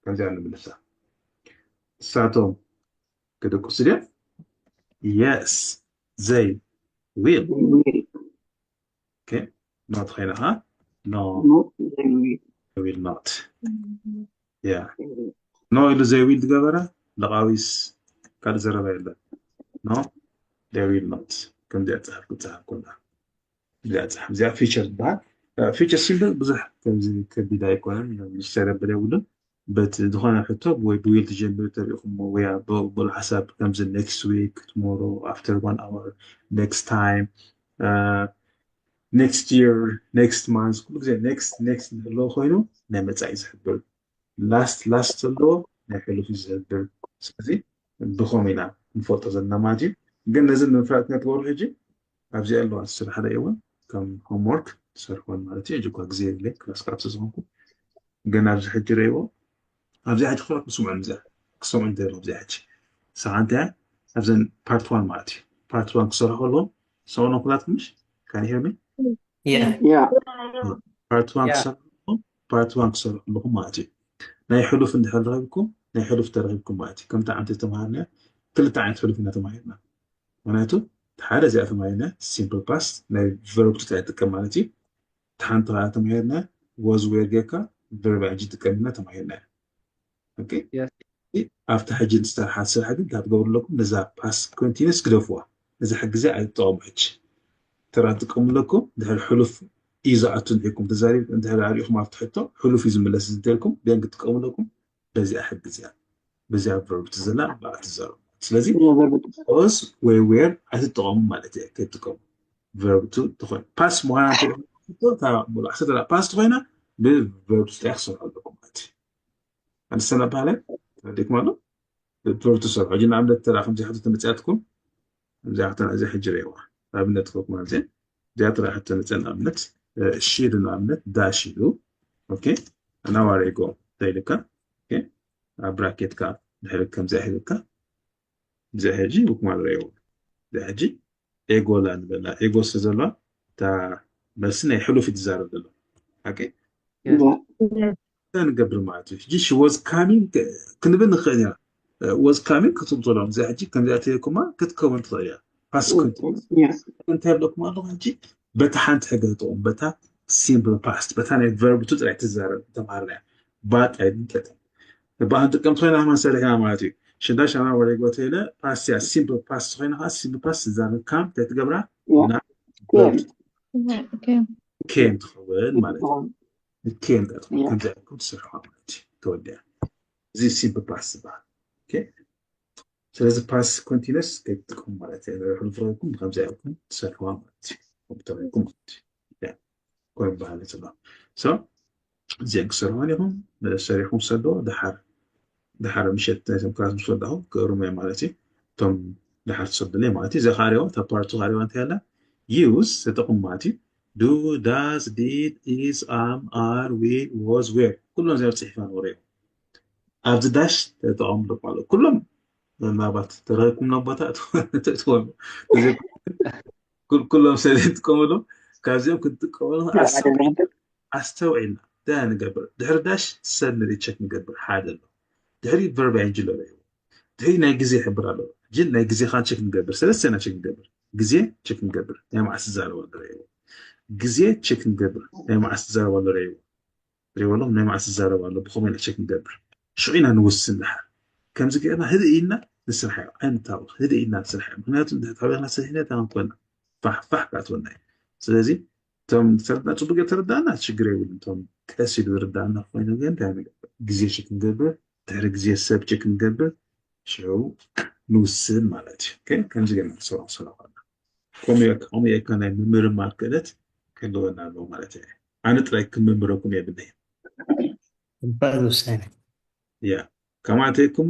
ከምዚኣ ንምልሳ እሳቶም ክድቅሱ ድዮም yes they will okay not ኮይንኻ no No, they will. They will not yeah no ኢሉ they will ዝገበረ ለቃዊስ ካልእ ዘረባ የለን no they will not ከምዚኣ ፅሓፍ ክፅሓፍ ኮላ እዚኣ ፅሓፍ እዚኣ feature ትበሃል feature simple ብዙሕ ከምዚ ከቢድ ኣይኮነን ሚኒስተር የብል የብሉን በቲ ዝኾነ ሕቶ ወይ ብ will ትጀምር ተሪኢኹሞ ወያ በሉ ሓሳብ ከምዚ next week tomorrow after one hour next time next year next month ኩሉ ግዜ next next ዝህልዎ ኮይኑ ናይ መፃኢ ዝሕብር last last ዘለዎ ናይ ሕሉፍ እዩ ዝሕብር ስለዚ ብኸም ኢና ንፈልጦ ዘለና ማለት እዩ ግን ነዚ ንምፍላጥ ነትገብሩ ሕጂ ኣብዚ ኣለዋ ስራሕ ዳ እውን ከም homework ትሰርሕወን ማለት እዩ ሕጂ እኳ ግዜ የብለይ ክላስ ክኣቱ ዝኾንኩ ግን ኣብዚ ሕጂ ረይዎ ኣብዚ ሕጂ ክፍላት ክስምዑ እዚኣ ክሰምዑ እንተ ኣብዚ ሕጂ ሰዓንተ ኣብዘን part one ማለት እዩ። Part one ክሰርሑ ከለዎም ሰውኖ ኩላትኩም ምሽ? Can you hear me? Yeah. Yeah. Part one Yeah. ክሰርሑ ከለዎም part one ክሰርሑ ኣለኹም ማለት እዩ። ናይ ሕሉፍ እንድሕር ረኺብኩም ናይ ሕሉፍ ተረኺብኩም ማለት እዩ። ከምቲ ዓመት ተምሃርና ክልተ ዓይነት ሕሉፍ ኢና ተማሂርና። ምክንያቱ ሓደ እዚኣ ተማሂርና simple past ናይ verb to ጥራይ ይጥቀም ማለት እዩ። እቲ ሓንቲ ከዓ ተማሂርና was were ጌርካ verb ing ትጥቀም ኢና ተማሂርና። Okay? Yes. ኣብቲ ሕጂ ንሰርሓ ስራሕ ግን እንታይ ትገብሩ ኣለኩም? ነዛ past continuous ግደፍዋ። ነዛ ሕጂ እዚኣ ኣይትጠቐሙ። ሕጂ ተራ ትጥቀሙ ኣለኩም። ድሕሪ ሕሉፍ እዩ ዝኣቱ እንዲኩም ተዛሪብ እንድሕር ኣሪእኹም ኣብቲ ሕቶ ሕሉፍ እዩ ዝምለስ እንተልኩም then ክትጥቀሙ ኣለኩም። በዚኣ ሕጊ እዚኣ በዚኣ verb to ዘላ ብኣ ትዛረቡ። ስለዚ was ወይ were ኣይትጠቐሙ ማለት እየ። ከይትጥቀሙ verb to ትኾን past ምዃና እንተ- እታ ሙሉእ ዓሰርተ ደቂቕ past ኮይና ብ verb to ጥራይ ክሰርሑ ኣለኩም ማለት እዩ። ኣንሰና ባህለ ተረዲእኩም ኣሎ verb to ሰርሑ። ሕጂ ንኣብነት ተራ ከምዚ ሕቶ ተመፅያትኩም እዚኣ ሕቶ እዚ ሕጂ ረይዋ ኣብነት ክበኩም ማለት እየ። እዚኣ ጥራይ ሕቶ ተመፅያ ንኣብነት እ፣ she ኢሉ ንኣብነት dash ኢሉ okay now are you go እንታይ ኢልካ okay ኣብ bracket ካ ድሕሪ ከምዚኣ ሂብካ እዚኣ ሕጂ ውክማል ረይዋ እዚኣ ሕጂ ego ላ ንበላ ego ስለ ዘለዋ እታ መልሲ ናይ ሕሉፍ እዩ ትዛረብ ዘሎ ሓቂ Yes. እንታይ ንገብር ማለት እዩ ሕጂ she was coming ክንብል ንኽእል ኢና was coming ክትብሉ ዘለዎም እዚኣ ሕጂ ከምዚኣ ተይልኩማ ክትከውን ትኽእል እያ past continuous Yeah. እንታይ ይብለኩም ኣለኹ ሕጂ በታ ሓንቲ ሕጊ ትጥቕሙ በታ simple past በታ ናይ verb to ጥራይ ትዛረብ ተምሃርና እያ ባጥ ኣይንጠቀም በኣን ጥቀምቲ ኮይና ከማን ሰሪሕና ማለት እዩ ሽዳ ሻና ወደ ጎተለ past እያ simple past ኮይና ከዓ simple past ትዛረብ come እንታይ ትገብራ Yeah. ናብ Came. verb Okay. came ትኸውን ማለት እዩ Um, came ትኸውን Yeah. ከምዚ ኢልኩም ትሰርሕዋ ማለት እዩ ተወዲኣ እዚ simple past ዝበሃል okay ስለዚ past continuous ከይትጥቀሙ ማለት እዩ ሕሉፍ ረይኩም ከምዚ ኢልኩም ትሰርሕዋ ማለት እዩ ኮምፒውተር ረይኩም ማለት እዩ yeah ኮይኑ ባህሊ ዘሎ so እዚአን ክሰርሕዋን ኢኹም ሰሪሕኩም ሰዶ ድሓር ድሓር ምሸት ናይቶም ክላስ ምስ ወዳኹም ክእርሙ እዮም ማለት እዩ እቶም ድሓር ትሰዱለይ ማለት እዩ እዚ ካሪዋ እታ part two ካሪዋ እንታይ ኣላ use ተጠቕሙ ማለት እዩ do does did is am are will was were ኩሎም እዚኦም ፅሒፋ ነበረ እዮም ኣብዚ dash ተጠቐሙ ኣለኩም ኣለዉ ኩሎም ምናልባት ተረኺብኩም ናብ ቦታ ትእትወሉ ኩሎም ሰብ ይጥቀምሉ ካብዚኦም ክትጥቀምሉ ኣስተውዒልና እንታይ ንገብር ድሕሪ dash ሰብ ንርኢ check ንገብር ሓደ ኣሎ ድሕሪ verb ing ኣሎ ድሕሪ ናይ ግዜ ይሕብር ኣሎ ግን ናይ ግዜ ካን check ንገብር ሰለስተ ኢና check ንገብር ግዜ check ንገብር ናይ መዓስ ዝዛረብ ኣሎ ግዜ check ንገብር ናይ መዓስ ዝዛረብ ኣሎ ትሪእዎ ኣለኹም ናይ መዓስ ዝዛረብ ኣሎ ብኸመይ ኢና check ንገብር ሽዑ ኢና ንውስን ድሓር ከምዚ ገርና ህድእ ኢልና ንስራሕ እዩ ኣይንታወኽ ህድእ ኢልና ንስራሕ እዩ ምክንያቱ እንድሕር ተሓቢርና ሰሪሕና እንታይ ክንኮና ፋሕ ፋሕ ካትወና እዩ ስለዚ እቶም ተረዳ ፅቡቅ ተረዳእና ሽግር የብሉ እቶም ቀስ ኢሉ ዝርዳእና ኮይኑ ግን እንታይ ንገብር ግዜ check ንገብር ድሕሪ ግዜ ሰብ check ንገብር ሽዑ ንውስን ማለት እዩ ከምዚ ገርና ንሰራ ንሰራ ከና ከምኡ የካ ናይ ምምርማር ክእለት ክህልወና ኣለዎ ማለት እዩ ኣነ ጥራይ ክምምረኩም የብለይ ከባድ ውሳኔ ያ ከማተይኩማ